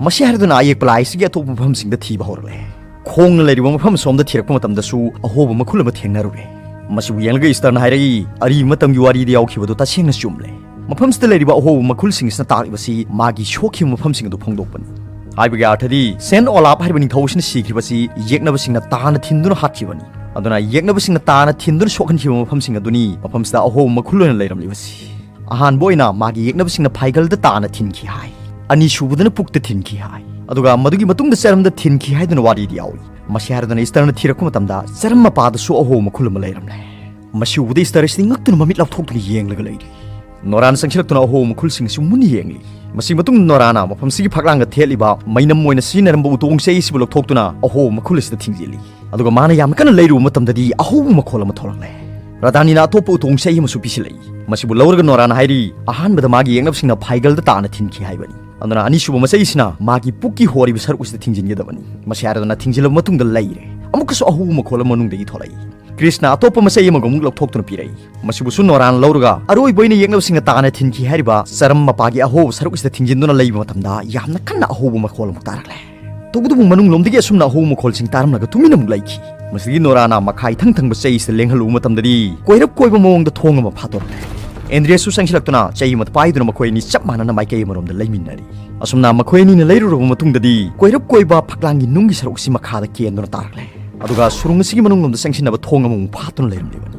ꯃꯁꯤ ꯍꯥꯏꯔꯗꯨꯅ ꯑꯌꯦꯛꯄ ꯂꯥꯏꯁꯤꯒꯤ ꯑꯇꯣꯞꯄ ꯃꯐꯝꯁꯤꯡꯗ ꯊꯤꯕ ꯍꯧꯔꯛꯂꯦ꯫ ꯈꯣꯡꯅ ꯂꯩꯔꯤꯕ ꯃꯐꯝ ꯑꯁꯣꯝꯗ ꯊꯤꯔꯛꯄ ꯃꯇꯝꯗꯁꯨ ꯑꯍꯣꯕ ꯃꯈꯨꯜ ꯑꯃ ꯊꯦꯡꯅꯔꯨꯔꯦ꯫ ꯃꯁꯤꯕꯨ ꯌꯦꯡꯂꯒ ꯏꯁꯇꯔꯅ ꯍꯥꯏꯔꯛꯏ, "ꯑꯔꯤꯕ ꯃꯇꯝꯒꯤ ꯋꯥꯔꯤꯗ ꯌꯥꯎꯈꯤꯕꯗꯨ ꯇꯁꯦꯡꯅ ꯆꯨꯝꯂꯦ꯫ ꯃꯐꯝꯁꯤꯗ ꯂꯩꯔꯤꯕ ꯑꯍꯣꯕ ꯃꯈꯨꯜꯁꯤꯡ ꯑꯁꯤꯅ ꯇꯥꯛꯂꯤꯕꯁꯤ ꯃꯥꯒꯤ ꯁꯣꯛꯈꯤꯕ ꯃꯐꯝꯁꯤꯡ ꯑꯗꯨ ꯐꯣꯡꯗꯣꯛꯄꯅꯤ꯫" ꯍꯥꯏꯕꯒꯤ ꯑꯥꯔꯊꯗꯤ ꯁꯦꯟ ꯑꯣꯂꯥꯞ ꯍꯥꯏꯔꯤꯕ ꯅꯤꯡꯊꯧ ꯑꯁꯤꯅ ꯁꯤꯈ꯭ꯔꯤꯕꯁꯤ ꯌꯦꯛꯅꯕꯁꯤꯡꯅ ꯇꯥꯅ ꯊꯤꯟꯗꯨꯅ ꯍꯥꯠꯈꯤꯕꯅꯤ꯫ ꯑꯗꯨꯅ ꯌꯦꯛꯅꯕꯁꯤꯡꯅ ꯇꯥꯅ ꯊꯤꯟꯗꯨꯅ ꯁꯣꯛꯍꯟꯈꯤꯕ ꯃꯐꯝꯁꯤꯡ ꯑꯗꯨꯅꯤ ꯃꯐꯝꯁꯤꯗ ꯑꯍꯣꯕ ꯃꯈꯨꯜ ꯑꯣꯏꯅ ꯂꯩꯔꯝꯂꯤꯕꯁꯤ꯫ ꯑꯍꯥꯟꯕ ꯑꯣꯏꯅ ꯃꯥꯒꯤ ꯌꯦꯛꯅꯕꯁꯤꯡꯅ ꯐꯥꯏꯒꯜꯗ ꯇꯥꯅ ꯊꯤꯟꯈꯤ ꯍꯥꯏ꯫ ꯑꯅꯤꯁꯨꯕꯗꯅ ꯄꯨꯛꯇ ꯊꯤꯟꯈꯤ ꯍꯥꯏ꯫ ꯑꯗꯨꯒ ꯃꯗꯨꯒꯤ ꯃꯇꯨꯡꯗ ꯆꯔꯝꯗ ꯊꯤꯟꯈꯤ ꯍꯥꯏꯗꯨꯅ ꯋꯥꯔꯤꯗꯤ ꯌꯥꯎꯏ꯫ ꯃꯁꯤ ꯍꯥꯏꯔꯗꯨꯅ ꯏꯁꯇꯔꯅ ꯊꯤꯔꯛꯄ ꯃꯇꯝꯗ ꯆꯔꯝ ꯃꯄꯥꯗꯁꯨ ꯑꯍꯣꯕ ꯃꯈꯨꯜ ꯑꯃ ꯂꯩꯔꯝꯂꯦ꯫ ꯃꯁꯤ ꯎꯕꯗ ꯏꯁꯇꯔ ꯑꯁꯤꯗꯤ ꯉꯛꯇꯨꯅ ꯃꯃꯤꯠ ꯂꯥꯎꯊꯣꯛꯇꯨꯅ ꯌꯦꯡꯂꯒ ꯂꯩꯔꯤ꯫ ꯅꯣꯔꯥꯅ ꯆꯪꯁꯤꯜꯂꯛꯇꯨꯅ ꯑꯍꯣꯕ ꯃꯈꯨꯜꯁꯤꯡ ꯑꯁꯤ ꯃꯨꯟꯅ ꯌꯦꯡꯂꯤ꯫ ꯃꯁꯤ ꯃꯇꯨꯡꯗ ꯅꯣꯔꯥꯅ ꯃꯐꯝꯁꯤꯒꯤ ꯐꯛꯂꯥꯡꯗ ꯊꯦꯠꯂꯤꯕ ꯃꯩꯅꯝ ꯑꯣꯏꯅ ꯁꯤꯖꯤꯟꯅꯔꯝꯕ ꯎꯇꯣꯡ ꯆꯩ ꯑꯁꯤꯕꯨ ꯂꯧꯊꯣꯛꯇꯨꯅ ꯑꯍꯣꯕ ꯃꯈꯨꯜ ꯑꯁꯤꯗ ꯊꯤꯡꯖꯤꯜꯂꯤ꯫ ꯑꯗꯨꯒ ꯃꯥꯅ ꯌꯥꯝꯅ ꯀꯟꯅ ꯂꯩꯔꯨꯕ ꯃꯇꯝꯗꯗꯤ ꯑꯍꯧꯕ ꯃꯈꯣꯜ ꯑꯃ ꯊꯣꯛꯂꯛꯂꯦ꯫ ꯔꯥꯙꯥꯅꯤꯅ ꯑꯇꯣꯞꯄ ꯎꯇꯣꯡ ꯆꯩ ꯑꯃꯁꯨ ꯄꯤꯁꯤꯜꯂꯛꯏ꯫ ꯃꯁꯤꯕꯨ ꯂꯧꯔꯒ ꯅꯣꯔꯥꯅ ꯍꯥꯏꯔꯤ, ꯑꯍꯥꯟꯕꯗ ꯃꯥꯒꯤ ꯌꯦꯛꯅꯕꯁꯤꯡꯅ ꯐꯥꯏꯒꯜꯗ ꯇꯥꯅ ꯊꯤꯟꯈꯤ ꯍꯥꯏꯕꯅꯤ꯫ ꯑꯗꯨꯅ ꯑꯅꯤꯁꯨꯕ ꯃꯆꯩ ꯑꯁꯤꯅ ꯃꯥꯒꯤ ꯄꯨꯛꯀꯤ ꯍꯣꯔꯤꯕ ꯁꯔꯨꯛ ꯑꯁꯤꯗ ꯊꯤꯡꯖꯤꯟꯒꯗꯕꯅꯤ꯫ ꯃꯁꯤ ꯍꯥꯏꯔꯗꯨꯅ ꯊꯤꯡꯖꯤꯜꯂꯕ ꯃꯇꯨꯡꯗ ꯂꯩꯔꯦ꯫ ꯑꯃꯨꯛꯀꯁꯨ ꯑꯍꯧꯕ ꯃꯈꯣꯜ ꯑꯃ ꯃꯅꯨꯡꯗꯒꯤ ꯊꯣꯛꯂꯛꯏ꯫ ꯀ꯭ꯔꯤꯁꯅ ꯑꯇꯣꯞꯄ ꯃꯆꯩ ꯑꯃꯒ ꯑꯃꯨꯛ ꯂꯧꯊꯣꯛꯇꯨꯅ ꯄꯤꯔꯛꯏ꯫ ꯃꯁꯤꯕꯨꯁꯨ ꯅꯣꯔꯥꯅ ꯂꯧꯔꯒ ꯑꯔꯣꯏꯕ ꯑꯣꯏꯅ ꯌꯦꯛꯅꯕꯁꯤꯡꯅ ꯇꯥꯅ ꯊꯤꯟꯈꯤ ꯍꯥꯏꯔꯤꯕ ꯆꯔꯝ ꯃꯄꯥꯒꯤ ꯑꯍꯣꯕ ꯁꯔꯨꯛ ꯑꯁꯤꯗ ꯊꯤꯡꯖꯤꯟꯗꯨꯅ ꯂꯩꯕ ꯃꯇꯝꯗ ꯌꯥꯝꯅ ꯀꯟꯅ ꯑꯍꯧꯕ ꯃꯈꯣꯜ ꯑꯃꯨꯛ ꯇꯥꯔꯛꯂꯦ꯫ ꯇꯧꯕꯇꯕꯨ ꯃꯅꯨꯡꯂꯣꯝꯗꯒꯤ ꯑꯁꯨꯝꯅ ꯑꯍꯧꯕ ꯃꯈꯣꯜꯁꯤꯡ ꯇꯥꯔꯝꯂꯒ ꯇꯨꯃꯤꯟꯅ ꯑꯃꯨꯛ ꯂꯩꯈꯤ꯫ ꯃꯁꯤꯗꯒꯤ ꯅꯣꯔꯥꯅ ꯃꯈꯥꯏ ꯊꯪ ꯊꯪꯕ ꯆꯩ ꯑꯁꯤꯗ ꯂꯦꯡꯍꯜꯂꯨꯕ ꯃꯇꯝꯗꯗꯤ ꯀꯣꯏꯔꯞ ꯀꯣꯏꯕ ꯃꯑꯣꯡꯗ ꯊꯣꯡ ꯑꯃ ꯐꯥꯗꯣꯔꯛꯂꯦ꯫ ꯑꯦꯟꯗ꯭ꯔꯤꯌꯁꯁꯨ ꯆꯪꯁꯤꯜꯂꯛꯇꯨꯅ ꯆꯩ ꯑꯃ ꯄꯥꯏꯗꯨꯅ ꯃꯈꯣꯏ ꯑꯅꯤ ꯆꯞ ꯃꯥꯟꯅꯅ ꯃꯥꯏꯀꯩ ꯑꯃꯔꯣꯝꯗ ꯂꯩꯃꯤꯟꯅꯔꯤ꯫ ꯑꯁꯨꯝꯅ ꯃꯈꯣꯏ ꯑꯅꯤꯅ ꯂꯩꯔꯨꯔꯕ ꯃꯇꯨꯡꯗꯗꯤ ꯀꯣꯏꯔꯞ ꯀꯣꯏꯕ ꯐꯛꯂꯥꯡꯒꯤ ꯅꯨꯡꯒꯤ ꯁꯔꯨꯛ ꯑꯁꯤ ꯃꯈꯥꯗ ꯀꯦꯟꯗꯨꯅ ꯇꯥꯔꯛꯂꯦ꯫ ꯑꯗꯨꯒ ꯁꯨꯔꯨꯡ ꯑꯁꯤꯒꯤ ꯃꯅꯨꯡꯂꯣꯝꯗ ꯆꯪꯁꯤꯟꯅꯕ ꯊꯣꯡ ꯑꯃꯃꯨꯛ ꯐꯥꯠꯇꯨꯅ ꯂꯩꯔꯝꯂꯤꯕꯅꯤ꯫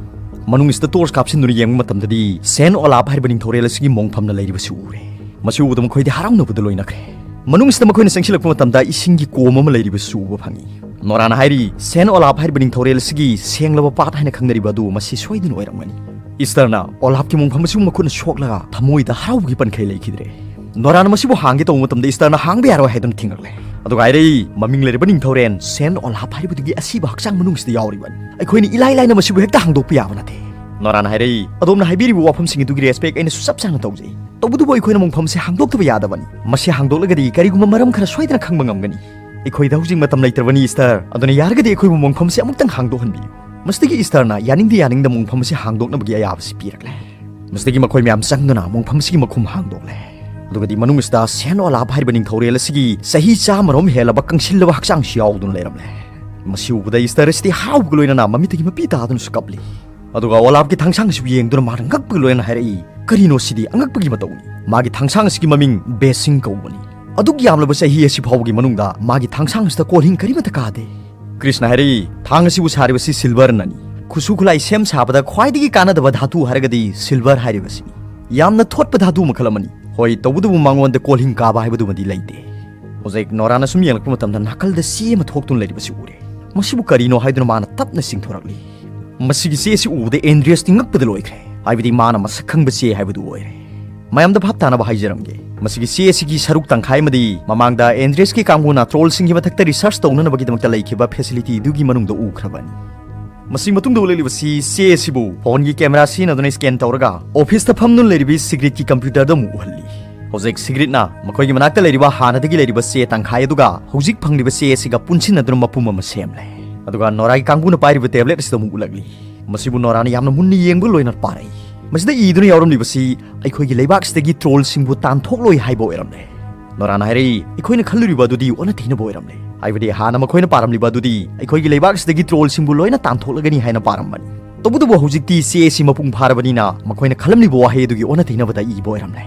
ꯃꯅꯨꯡ ꯑꯁꯤꯗ ꯇꯣꯔꯆ ꯀꯥꯞꯁꯤꯟꯗꯨꯅ ꯌꯦꯡꯕ ꯃꯇꯝꯗꯗꯤ ꯁꯦꯟ ꯑꯣꯂꯥꯞ ꯍꯥꯏꯔꯤꯕ ꯅꯤꯡꯊꯧꯔꯦꯜ ꯑꯁꯤꯒꯤ ꯃꯣꯡꯐꯝꯅ ꯂꯩꯔꯤꯕꯁꯤ ꯎꯔꯦ꯫ ꯃꯁꯤ ꯎꯕꯗ ꯃꯈꯣꯏꯗꯤ ꯍꯔꯥꯎꯅꯕꯗ ꯂꯣꯏꯅꯈ꯭ꯔꯦ꯫ ꯃꯅꯨꯡꯁꯤꯗ ꯃꯈꯣꯏꯅ ꯆꯪꯁꯤꯜꯂꯛꯄ ꯃꯇꯝꯗ ꯏꯁꯤꯡꯒꯤ ꯀꯣꯝ ꯑꯃ ꯂꯩꯔꯤꯕꯁꯨ ꯎꯕ ꯐꯪꯏ꯫ ꯅꯣꯔꯥꯅ ꯍꯥꯏꯔꯤ, ꯁꯦꯟ ꯑꯣꯂꯥꯞ ꯍꯥꯏꯔꯤꯕ ꯅꯤꯡꯊꯧꯔꯦꯜ ꯑꯁꯤꯒꯤ ꯁꯦꯡꯂꯕ ꯄꯥꯠ ꯍꯥꯏꯅ ꯈꯪꯅꯔꯤꯕ ꯑꯗꯨ ꯃꯁꯤ ꯁꯣꯏꯗꯅ ꯑꯣꯏꯔꯝꯒꯅꯤ꯫ ꯏꯁꯇꯔꯅ ꯑꯣꯂꯥꯞꯀꯤ ꯃꯣꯡꯐꯝ ꯑꯁꯤꯕꯨ ꯃꯈꯨꯠꯅ ꯁꯣꯛꯂꯒ ꯊꯃꯣꯏꯗ ꯍꯔꯥꯎꯕꯒꯤ ꯄꯟꯈꯩ ꯂꯩꯈꯤꯗ꯭ꯔꯦ꯫ ꯅꯣꯔꯥꯅ ꯃꯁꯤꯕꯨ ꯍꯥꯡꯒꯦ ꯇꯧꯕ ꯃꯇꯝꯗ ꯏꯁꯇꯔꯅ ꯍꯥꯡꯕ ꯌꯥꯔꯣꯏ ꯍꯥꯏꯗꯨꯅ ꯊꯤꯡꯂꯛꯂꯦ꯫ ꯑꯗꯨꯒ ꯍꯥꯏꯔꯛꯏ, ꯃꯃꯤꯡ ꯂꯩꯔꯕ ꯅꯤꯡꯊꯧꯔꯦꯟ ꯁꯦꯟ ꯑꯣꯂꯥꯞ ꯍꯥꯏꯔꯤꯕꯗꯨꯒꯤ ꯑꯁꯤꯕ ꯍꯛꯆꯥꯡ ꯃꯅꯨꯡꯁꯤꯗ ꯌꯥꯎꯔꯤꯕꯅꯤ꯫ ꯑꯩꯈꯣꯏꯅ ꯏꯂꯥꯏ ꯂꯥꯏꯅ ꯃꯁꯤꯕꯨ ꯍꯦꯛꯇ ꯍꯥꯡꯗꯣꯛꯄ ꯌꯥꯕ ꯅꯠꯇꯦ꯫ ꯅꯣꯔꯥꯅ ꯍꯥꯏꯔꯛꯏ, ꯑꯗꯣꯝꯅ ꯍꯥꯏꯕꯤꯔꯤꯕ ꯋꯥꯐꯝꯁꯤꯡ ꯑꯗꯨꯒꯤ ꯔꯦꯁꯄꯦꯛ ꯑꯩꯅꯁꯨ ꯆꯞ ꯆꯥꯅ ꯇꯧꯖꯩ꯫ ꯇꯧꯕꯇꯕꯨ ꯑꯩꯈꯣꯏꯅ ꯃꯣꯡꯐꯝꯁꯦ ꯍꯥꯡꯗꯣꯛꯇꯕ ꯌꯥꯗꯕꯅꯤ꯫ ꯃꯁꯤ ꯍꯥꯡꯗꯣꯛꯂꯒꯗꯤ ꯀꯔꯤꯒꯨꯝꯕ ꯃꯔꯝ ꯈꯔ ꯁꯣꯏꯗꯅ ꯈꯪꯕ ꯉꯝꯒꯅꯤ꯫ ꯑꯩꯈꯣꯏꯗ ꯍꯧꯖꯤꯛ ꯃꯇꯝ ꯂꯩꯇ꯭ꯔꯕꯅꯤ, ꯏꯁꯇꯔ꯫ ꯑꯗꯨꯅ ꯌꯥꯔꯒꯗꯤ ꯑꯩꯈꯣꯏꯕꯨ ꯃꯣꯡꯐꯝꯁꯦ ꯑꯃꯨꯛꯇꯪ ꯍꯥꯡꯗꯣꯛꯍꯟꯕꯤꯌꯨ꯫ ꯃꯁꯤꯗꯒꯤ ꯏꯁꯇꯔꯅ ꯌꯥꯅꯤꯡꯗ ꯌꯥꯅꯤꯡꯗ ꯃꯣꯡꯐꯝ ꯑꯁꯤ ꯍꯥꯡꯗꯣꯛꯅꯕꯒꯤ ꯑꯌꯥꯕꯁꯤ ꯄꯤꯔꯛꯂꯦ꯫ ꯃꯁꯤꯗꯒꯤ ꯃꯈꯣꯏ ꯃꯌꯥꯝ ꯆꯪꯗꯨꯅ ꯃꯣꯡꯐꯝ ꯑꯁꯤꯒꯤ ꯃꯈꯨꯝ ꯍꯥꯡꯗꯣꯛꯂꯦ꯫ ꯑꯗꯨꯒꯗꯤ ꯃꯅꯨꯡ ꯑꯁꯤꯗ ꯁꯦꯟ ꯑꯣꯂꯥꯞ ꯍꯥꯏꯔꯤꯕ ꯅꯤꯡꯊꯧꯔꯦꯜ ꯑꯁꯤꯒꯤ ꯆꯍꯤ ꯆꯥꯝꯃꯔꯣꯝ ꯍꯦꯜꯂꯕ ꯀꯪꯁꯤꯜꯂꯕ ꯍꯛꯆꯥꯡꯁꯤ ꯌꯥꯎꯗꯨꯅ ꯂꯩꯔꯝꯂꯦ꯫ ꯃꯁꯤ ꯎꯕꯗ ꯏꯁꯇꯔ ꯑꯁꯤꯗꯤ ꯍꯔꯥꯎꯕꯒ ꯂꯣꯏꯅꯅ ꯃꯃꯤꯠꯇꯒꯤ ꯃꯄꯤ ꯇꯥꯗꯨꯅꯁꯨ ꯀꯞꯂꯤ꯫ ꯑꯗꯨꯒ ꯑꯣꯂꯥꯞꯀꯤ ꯊꯥꯡꯁꯥꯡ ꯑꯁꯤꯕꯨ ꯌꯦꯡꯗꯨꯅ ꯃꯥꯅ ꯉꯛꯄꯒ ꯂꯣꯏꯅꯅ ꯍꯥꯏꯔꯛꯏ, "ꯀꯔꯤꯅꯣ ꯁꯤꯗꯤ? ꯑꯉꯛꯄꯒꯤ ꯃꯇꯧꯅꯤ꯫ ꯃꯥꯒꯤ ꯊꯥꯡꯁꯥꯡ ꯑꯁꯤꯒꯤ ꯃꯃꯤꯡ ꯕꯦꯁꯤꯡ ꯀꯧꯕꯅꯤ꯫ ꯑꯗꯨꯛ ꯌꯥꯝꯂꯕ ꯆꯍꯤ ꯑꯁꯤ ꯐꯥꯎꯕꯒꯤ ꯃꯅꯨꯡꯗ ꯃꯥꯒꯤ ꯊꯥꯡꯁꯥꯡ ꯑꯁꯤꯗ ꯀꯣꯜꯍꯤꯡ ꯀꯔꯤꯃꯠꯇ ꯀꯥꯗꯦ꯫" ꯀ꯭ꯔꯤꯁꯅ ꯍꯥꯏꯔꯛꯏ, "ꯊꯥꯡ ꯑꯁꯤꯕꯨ ꯁꯥꯔꯤꯕꯁꯤ ꯁꯤꯜꯚꯔꯅꯅꯤ꯫ ꯈꯨꯠꯁꯨ ꯈꯨꯠꯂꯥꯏ ꯁꯦꯝ ꯁꯥꯕꯗ ꯈ꯭ꯋꯥꯏꯗꯒꯤ ꯀꯥꯟꯅꯗꯕ ꯙꯥꯇꯨ ꯍꯥꯏꯔꯒꯗꯤ ꯁꯤꯜꯚꯔ ꯍꯥꯏꯔꯤꯕꯁꯤꯅꯤ꯫ ꯌꯥꯝꯅ ꯊꯣꯠꯄ ꯙꯥꯇꯨ ꯃꯈꯜ ꯑꯃꯅꯤ꯫ ꯍꯣꯏ, ꯇꯧꯕꯇꯕꯨ ꯃꯉꯣꯟꯗ ꯀꯣꯜꯍꯤꯡ ꯀꯥꯕ ꯍꯥꯏꯕꯗꯨꯃꯗꯤ ꯂꯩꯇꯦ꯫" ꯍꯧꯖꯤꯛ ꯅꯣꯔꯥꯅ ꯁꯨꯝ ꯌꯦꯡꯂꯛꯄ ꯃꯇꯝꯗ ꯅꯥꯀꯜꯗ ꯆꯦ ꯑꯃ ꯊꯣꯛꯇꯨꯅ ꯂꯩꯔꯤꯕꯁꯤ ꯎꯔꯦ꯫ ꯃꯁꯤꯕꯨ ꯀꯔꯤꯅꯣ ꯍꯥꯏꯗꯨꯅ ꯃꯥꯅ ꯇꯞꯅ ꯆꯤꯡꯊꯣꯔꯛꯂꯤ꯫ ꯃꯁꯤꯒꯤ ꯆꯦ ꯑꯁꯤ ꯎꯕꯗ ꯑꯦꯟꯗ꯭ꯔꯤꯌꯁꯇꯤ ꯉꯛꯄꯗ ꯂꯣꯏꯈ꯭ꯔꯦ, ꯍꯥꯏꯕꯗꯤ ꯃꯥꯅ ꯃꯁꯛ ꯈꯪꯕ ꯆꯦ ꯍꯥꯏꯕꯗꯨ ꯑꯣꯏꯔꯦ꯫ ꯃꯌꯥꯝꯗ ꯚꯥꯞ ꯇꯥꯅꯕ ꯍꯥꯏꯖꯔꯝꯒꯦ, ꯃꯁꯤꯒꯤ ꯆꯦ ꯑꯁꯤꯒꯤ ꯁꯔꯨꯛ ꯇꯪꯈꯥꯏ ꯑꯃꯗꯤ ꯃꯃꯥꯡꯗ ꯑꯦꯟꯗ꯭ꯔꯦꯁꯀꯤ ꯀꯥꯡꯕꯨꯅ ꯇ꯭ꯔꯣꯜꯁꯤꯡꯒꯤ ꯃꯊꯛꯇ ꯔꯤꯁꯔꯆ ꯇꯧꯅꯅꯕꯒꯤꯗꯃꯛꯇ ꯂꯩꯈꯤꯕ ꯐꯦꯁꯤꯂꯤꯇꯤꯗꯨꯒꯤ ꯃꯅꯨꯡꯗ ꯎꯈ꯭ꯔꯕꯅꯤ꯫ ꯃꯁꯤ ꯃꯇꯨꯡꯗ ꯎꯠꯂꯛꯂꯤꯕꯁꯤ ꯆꯦ ꯑꯁꯤꯕꯨ ꯐꯣꯟꯒꯤ ꯀꯦꯃꯦꯔꯥ ꯁꯤꯖꯤꯟꯅꯗꯨꯅ ꯁ꯭ꯀꯦꯟ ꯇꯧꯔꯒ ꯑꯣꯐꯤꯁꯇ ꯐꯝꯗꯨꯅ ꯂꯩꯔꯤꯕꯤ ꯁꯤꯒ꯭ꯔꯤꯠꯀꯤ ꯀꯝꯄ꯭ꯌꯨꯇꯔꯗ ꯑꯃꯨꯛ ꯎꯍꯜꯂꯤ꯫ ꯍꯧꯖꯤꯛ ꯁꯤꯒ꯭ꯔꯤꯠꯅ ꯃꯈꯣꯏꯒꯤ ꯃꯅꯥꯛꯇ ꯂꯩꯔꯤꯕ ꯍꯥꯟꯅꯗꯒꯤ ꯂꯩꯔꯤꯕ ꯆꯦ ꯇꯪꯈꯥꯏ ꯑꯗꯨꯒ ꯍꯧꯖꯤꯛ ꯐꯪꯂꯤꯕ ꯆꯦ ꯑꯁꯤꯒ ꯄꯨꯟꯁꯤꯟꯅꯗꯨꯅ ꯃꯄꯨꯝ ꯑꯃ ꯁꯦꯝꯂꯦ꯫ ꯑꯗꯨꯒ ꯅꯣꯔꯥꯒꯤ ꯀꯥꯡꯕꯨꯅ ꯄꯥꯏꯔꯤꯕ ꯇꯦꯕ꯭ꯂꯦꯠ ꯑꯁꯤꯗ ꯑꯃꯨꯛ ꯎꯠꯂꯛꯂꯤ꯫ ꯃꯁꯤꯕꯨ ꯅꯣꯔꯥꯅ ꯌꯥꯝꯅ ꯃꯨꯟꯅ ꯌꯦꯡꯕ ꯂꯣꯏꯅ ꯄꯥꯔꯛꯏ꯫ ꯃꯁꯤꯗ ꯏꯗꯨꯅ ꯌꯥꯎꯔꯝꯂꯤꯕꯁꯤ ꯑꯩꯈꯣꯏꯒꯤ ꯂꯩꯕꯥꯛꯁꯤꯗꯒꯤ ꯇ꯭ꯔꯣꯜꯁꯤꯡꯕꯨ ꯇꯥꯟꯊꯣꯛꯂꯣꯏ ꯍꯥꯏꯕ ꯑꯣꯏꯔꯝꯂꯦ꯫ ꯅꯣꯔꯥꯅ ꯍꯥꯏꯔꯛꯏ, ꯑꯩꯈꯣꯏꯅ ꯈꯜꯂꯨꯔꯤꯕ ꯑꯗꯨꯗꯤ ꯑꯣꯟꯅ ꯇꯩꯅꯕ ꯑꯣꯏꯔꯝꯂꯦ꯫ ꯍꯥꯏꯕꯗꯤ ꯍꯥꯟꯅ ꯃꯈꯣꯏꯅ ꯄꯥꯔꯝꯂꯤꯕ ꯑꯗꯨꯗꯤ ꯑꯩꯈꯣꯏꯒꯤ ꯂꯩꯕꯥꯛꯁꯤꯗꯒꯤ ꯇ꯭ꯔꯣꯜꯁꯤꯡꯕꯨ ꯂꯣꯏꯅ ꯇꯥꯟꯊꯣꯛꯂꯒꯅꯤ ꯍꯥꯏꯅ ꯄꯥꯔꯝꯕꯅꯤ꯫ ꯇꯧꯕꯇꯕꯨ ꯍꯧꯖꯤꯛꯇꯤ ꯆꯦ ꯑꯁꯤ ꯃꯄꯨꯡ ꯐꯥꯔꯕꯅꯤꯅ ꯃꯈꯣꯏꯅ ꯈꯜꯂꯝꯂꯤꯕ ꯋꯥꯍꯩ ꯑꯗꯨꯒꯤ ꯑꯣꯟꯅ ꯇꯩꯅꯕꯗ ꯏꯕ ꯑꯣꯏꯔꯝꯂꯦ꯫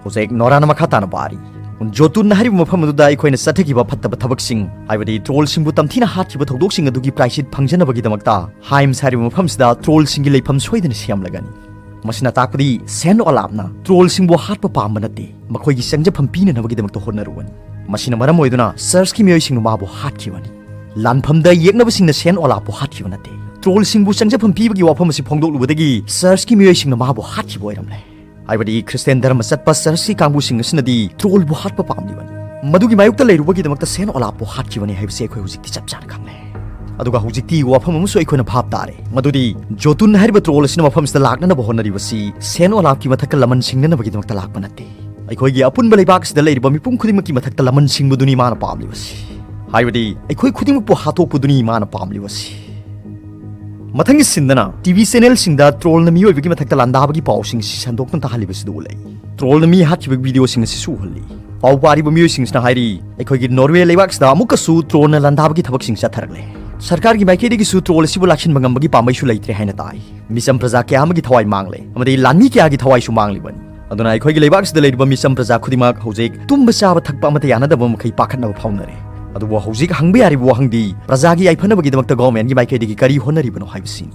ꯍꯧꯖꯤꯛ ꯅꯣꯔꯥꯅ ꯃꯈꯥ ꯇꯥꯅ ꯄꯥꯔꯤ, ꯖꯣꯇꯨꯟ ꯍꯥꯏꯔꯤꯕ ꯃꯐꯝ ꯑꯗꯨꯗ ꯑꯩꯈꯣꯏꯅ ꯆꯠꯊꯈꯤꯕ ꯐꯠꯇꯕ ꯊꯕꯛꯁꯤꯡ, ꯍꯥꯏꯕꯗꯤ ꯇ꯭ꯔꯣꯜꯁꯤꯡꯕꯨ ꯇꯝꯊꯤꯅ ꯍꯥꯠꯈꯤꯕ ꯊꯧꯗꯣꯛꯁꯤꯡ ꯑꯗꯨꯒꯤ ꯄ꯭ꯔꯥꯏꯁꯤꯠ ꯐꯪꯖꯅꯕꯒꯤꯗꯃꯛꯇ ꯍꯥꯏꯝꯁ ꯍꯥꯏꯔꯤꯕ ꯃꯐꯝꯁꯤꯗ ꯇ꯭ꯔꯣꯜꯁꯤꯡꯒꯤ ꯂꯩꯐꯝ ꯁꯣꯏꯗꯅ ꯁꯦꯝꯂꯒꯅꯤ꯫ ꯃꯁꯤꯅ ꯇꯥꯛꯄꯗꯤ ꯁꯦꯟ ꯑꯣꯂꯥꯞꯅ ꯇ꯭ꯔꯣꯜꯁꯤꯡꯕꯨ ꯍꯥꯠꯄ ꯄꯥꯝꯕ ꯅꯠꯇꯦ, ꯃꯈꯣꯏꯒꯤ ꯆꯪꯖꯐꯝ ꯄꯤꯅꯅꯕꯒꯤꯗꯃꯛꯇ ꯍꯣꯠꯅꯔꯨꯕꯅꯤ꯫ ꯃꯁꯤꯅ ꯃꯔꯝ ꯑꯣꯏꯗꯨꯅ ꯆꯔꯆꯀꯤ ꯃꯤꯑꯣꯏꯁꯤꯡꯅ ꯃꯥꯕꯨ ꯍꯥꯠꯈꯤꯕꯅꯤ꯫ ꯂꯥꯟꯐꯝꯗ ꯌꯦꯛꯅꯕꯁꯤꯡꯅ ꯁꯦꯟ ꯑꯣꯂꯥꯞꯄꯨ ꯍꯥꯠꯈꯤꯕ ꯅꯠꯇꯦ꯫ ꯇ꯭ꯔꯣꯜꯁꯤꯡꯕꯨ ꯆꯪꯖꯐꯝ ꯄꯤꯕꯒꯤ ꯋꯥꯐꯝ ꯑꯁꯤ ꯐꯣꯡꯗꯣꯛꯂꯨꯕꯗꯒꯤ ꯆꯔꯆꯀꯤ ꯃꯤꯑꯣꯏꯁꯤꯡꯅ ꯃꯥꯕꯨ ꯍꯥꯠꯈꯤꯕ ꯑꯣꯏꯔꯝꯂꯦ꯫ ꯍꯥꯏꯕꯗꯤ ꯈ꯭ꯔꯤꯁꯇꯤꯌꯥꯟ ꯙꯔꯃ ꯆꯠꯄ ꯆꯔꯆꯀꯤ ꯀꯥꯡꯕꯨꯁꯤꯡ ꯑꯁꯤꯅꯗꯤ ꯇ꯭ꯔꯣꯜꯕꯨ ꯍꯥꯠꯄ ꯄꯥꯝꯂꯤꯕꯅꯤ꯫ ꯃꯗꯨꯒꯤ ꯃꯥꯌꯣꯛꯇ ꯂꯩꯔꯨꯕꯒꯤꯗꯃꯛꯇ ꯁꯦꯟ ꯑꯣꯂꯥꯞꯄꯨ ꯍꯥꯠꯈꯤꯕꯅꯤ ꯍꯥꯏꯕꯁꯤ ꯑꯩꯈꯣꯏ ꯍꯧꯖꯤꯛꯇꯤ ꯆꯞ ꯆꯥꯅ ꯈꯪꯂꯦ꯫ ꯑꯗꯨꯒ ꯍꯧꯖꯤꯛꯇꯤ ꯋꯥꯐꯝ ꯑꯃꯁꯨ ꯑꯩꯈꯣꯏꯅ ꯚꯥꯞ ꯇꯥꯔꯦ, ꯃꯗꯨꯗꯤ ꯖꯣꯇꯨꯟ ꯍꯥꯏꯔꯤꯕ ꯇ꯭ꯔꯣꯜ ꯑꯁꯤꯅ ꯃꯐꯝꯁꯤꯗ ꯂꯥꯛꯅꯅꯕ ꯍꯣꯠꯅꯔꯤꯕꯁꯤ ꯁꯦꯟ ꯑꯣꯂꯥꯞꯀꯤ ꯃꯊꯛꯇ ꯂꯃꯟ ꯁꯤꯡꯅꯅꯕꯒꯤꯗꯃꯛꯇ ꯂꯥꯛꯄ ꯅꯠꯇꯦ꯫ ꯑꯩꯈꯣꯏꯒꯤ ꯑꯄꯨꯟꯕ ꯂꯩꯕꯥꯛ ꯑꯁꯤꯗ ꯂꯩꯔꯤꯕ ꯃꯤꯄꯨꯝ ꯈꯨꯗꯤꯡꯃꯛꯀꯤ ꯃꯊꯛꯇ ꯂꯃꯟ ꯁꯤꯡꯕꯗꯨꯅꯤ ꯃꯥꯅ ꯄꯥꯝꯂꯤꯕꯁꯤ꯫ ꯍꯥꯏꯕꯗꯤ ꯑꯩꯈꯣꯏ ꯈꯨꯗꯤꯡꯃꯛꯄꯨ ꯍꯥꯠꯇꯣꯛꯄꯗꯨꯅꯤ ꯃꯥꯅ ꯄꯥꯝꯂꯤꯕꯁꯤ꯫ ꯃꯊꯪꯒꯤ ꯁꯤꯟꯗꯅ ꯇꯤ ꯚꯤ ꯆꯦꯅꯦꯜꯁꯤꯡꯗ ꯇ꯭ꯔꯣꯜꯅ ꯃꯤꯑꯣꯏꯕꯒꯤ ꯃꯊꯛꯇ ꯂꯥꯟꯗꯥꯕꯒꯤ ꯄꯥꯎꯁꯤꯡ ꯑꯁꯤ ꯁꯟꯗꯣꯛꯇꯨꯅ ꯇꯥꯍꯜꯂꯤꯕꯁꯤꯗ ꯎꯠꯂꯛꯏ꯫ ꯇ꯭ꯔꯣꯜꯅ ꯃꯤ ꯍꯥꯠꯈꯤꯕꯒꯤ ꯚꯤꯗꯤꯑꯣꯁꯤꯡ ꯑꯁꯤꯁꯨ ꯎꯍꯜꯂꯤ꯫ ꯄꯥꯎ ꯄꯥꯔꯤꯕ ꯃꯤꯑꯣꯏꯁꯤꯡꯁꯤꯅ ꯍꯥꯏꯔꯤ, ꯑꯩꯈꯣꯏꯒꯤ ꯅꯣꯔꯋꯦ ꯂꯩꯕꯥꯛꯁꯤꯗ ꯑꯃꯨꯛꯀꯁꯨ ꯇ꯭ꯔꯣꯜꯅ ꯂꯥꯟꯗꯥꯕꯒꯤ ꯊꯕꯛꯁꯤꯡ ꯆꯠꯊꯔꯛꯂꯦ꯫ ꯁꯔꯀꯥꯔꯒꯤ ꯃꯥꯏꯀꯩꯗꯒꯤꯁꯨ ꯇ꯭ꯔꯣꯜ ꯑꯁꯤꯕꯨ ꯂꯥꯛꯁꯤꯟꯕ ꯉꯝꯕꯒꯤ ꯄꯥꯝꯕꯩꯁꯨ ꯂꯩꯇ꯭ꯔꯦ ꯍꯥꯏꯅ ꯇꯥꯏ꯫ ꯃꯤꯆꯝ ꯄ꯭ꯔꯖꯥ ꯀꯌꯥ ꯑꯃꯒꯤ ꯊꯋꯥꯏ ꯃꯥꯡꯂꯦ ꯑꯃꯗꯤ ꯂꯥꯟꯃꯤ ꯀꯌꯥꯒꯤ ꯊꯋꯥꯏꯁꯨ ꯃꯥꯡꯂꯤꯕꯅꯤ꯫ ꯑꯗꯨꯅ ꯑꯩꯈꯣꯏꯒꯤ ꯂꯩꯕꯥꯛꯁꯤꯗ ꯂꯩꯔꯤꯕ ꯃꯤꯆꯝ ꯄ꯭ꯔꯖꯥ ꯈꯨꯗꯤꯡꯃꯛ ꯍꯧꯖꯤꯛ ꯇꯨꯝꯕ ꯆꯥꯕ ꯊꯛꯄ ꯑꯃꯠꯇ ꯌꯥꯅꯗꯕ ꯃꯈꯩ ꯄꯥꯈꯠꯅꯕ ꯐꯥꯎꯅꯔꯦ꯫ ꯑꯗꯨꯕꯨ ꯍꯧꯖꯤꯛ ꯍꯪꯕ ꯌꯥꯔꯤꯕ ꯋꯥꯍꯪꯗꯤ ꯄ꯭ꯔꯖꯥꯒꯤ ꯌꯥꯏꯐꯅꯕꯒꯤꯗꯃꯛꯇ ꯒꯣꯚꯔꯟꯃꯦꯟꯠꯀꯤ ꯃꯥꯏꯀꯩꯗꯒꯤ ꯀꯔꯤ ꯍꯣꯠꯅꯔꯤꯕꯅꯣ ꯍꯥꯏꯕꯁꯤꯅꯤ꯫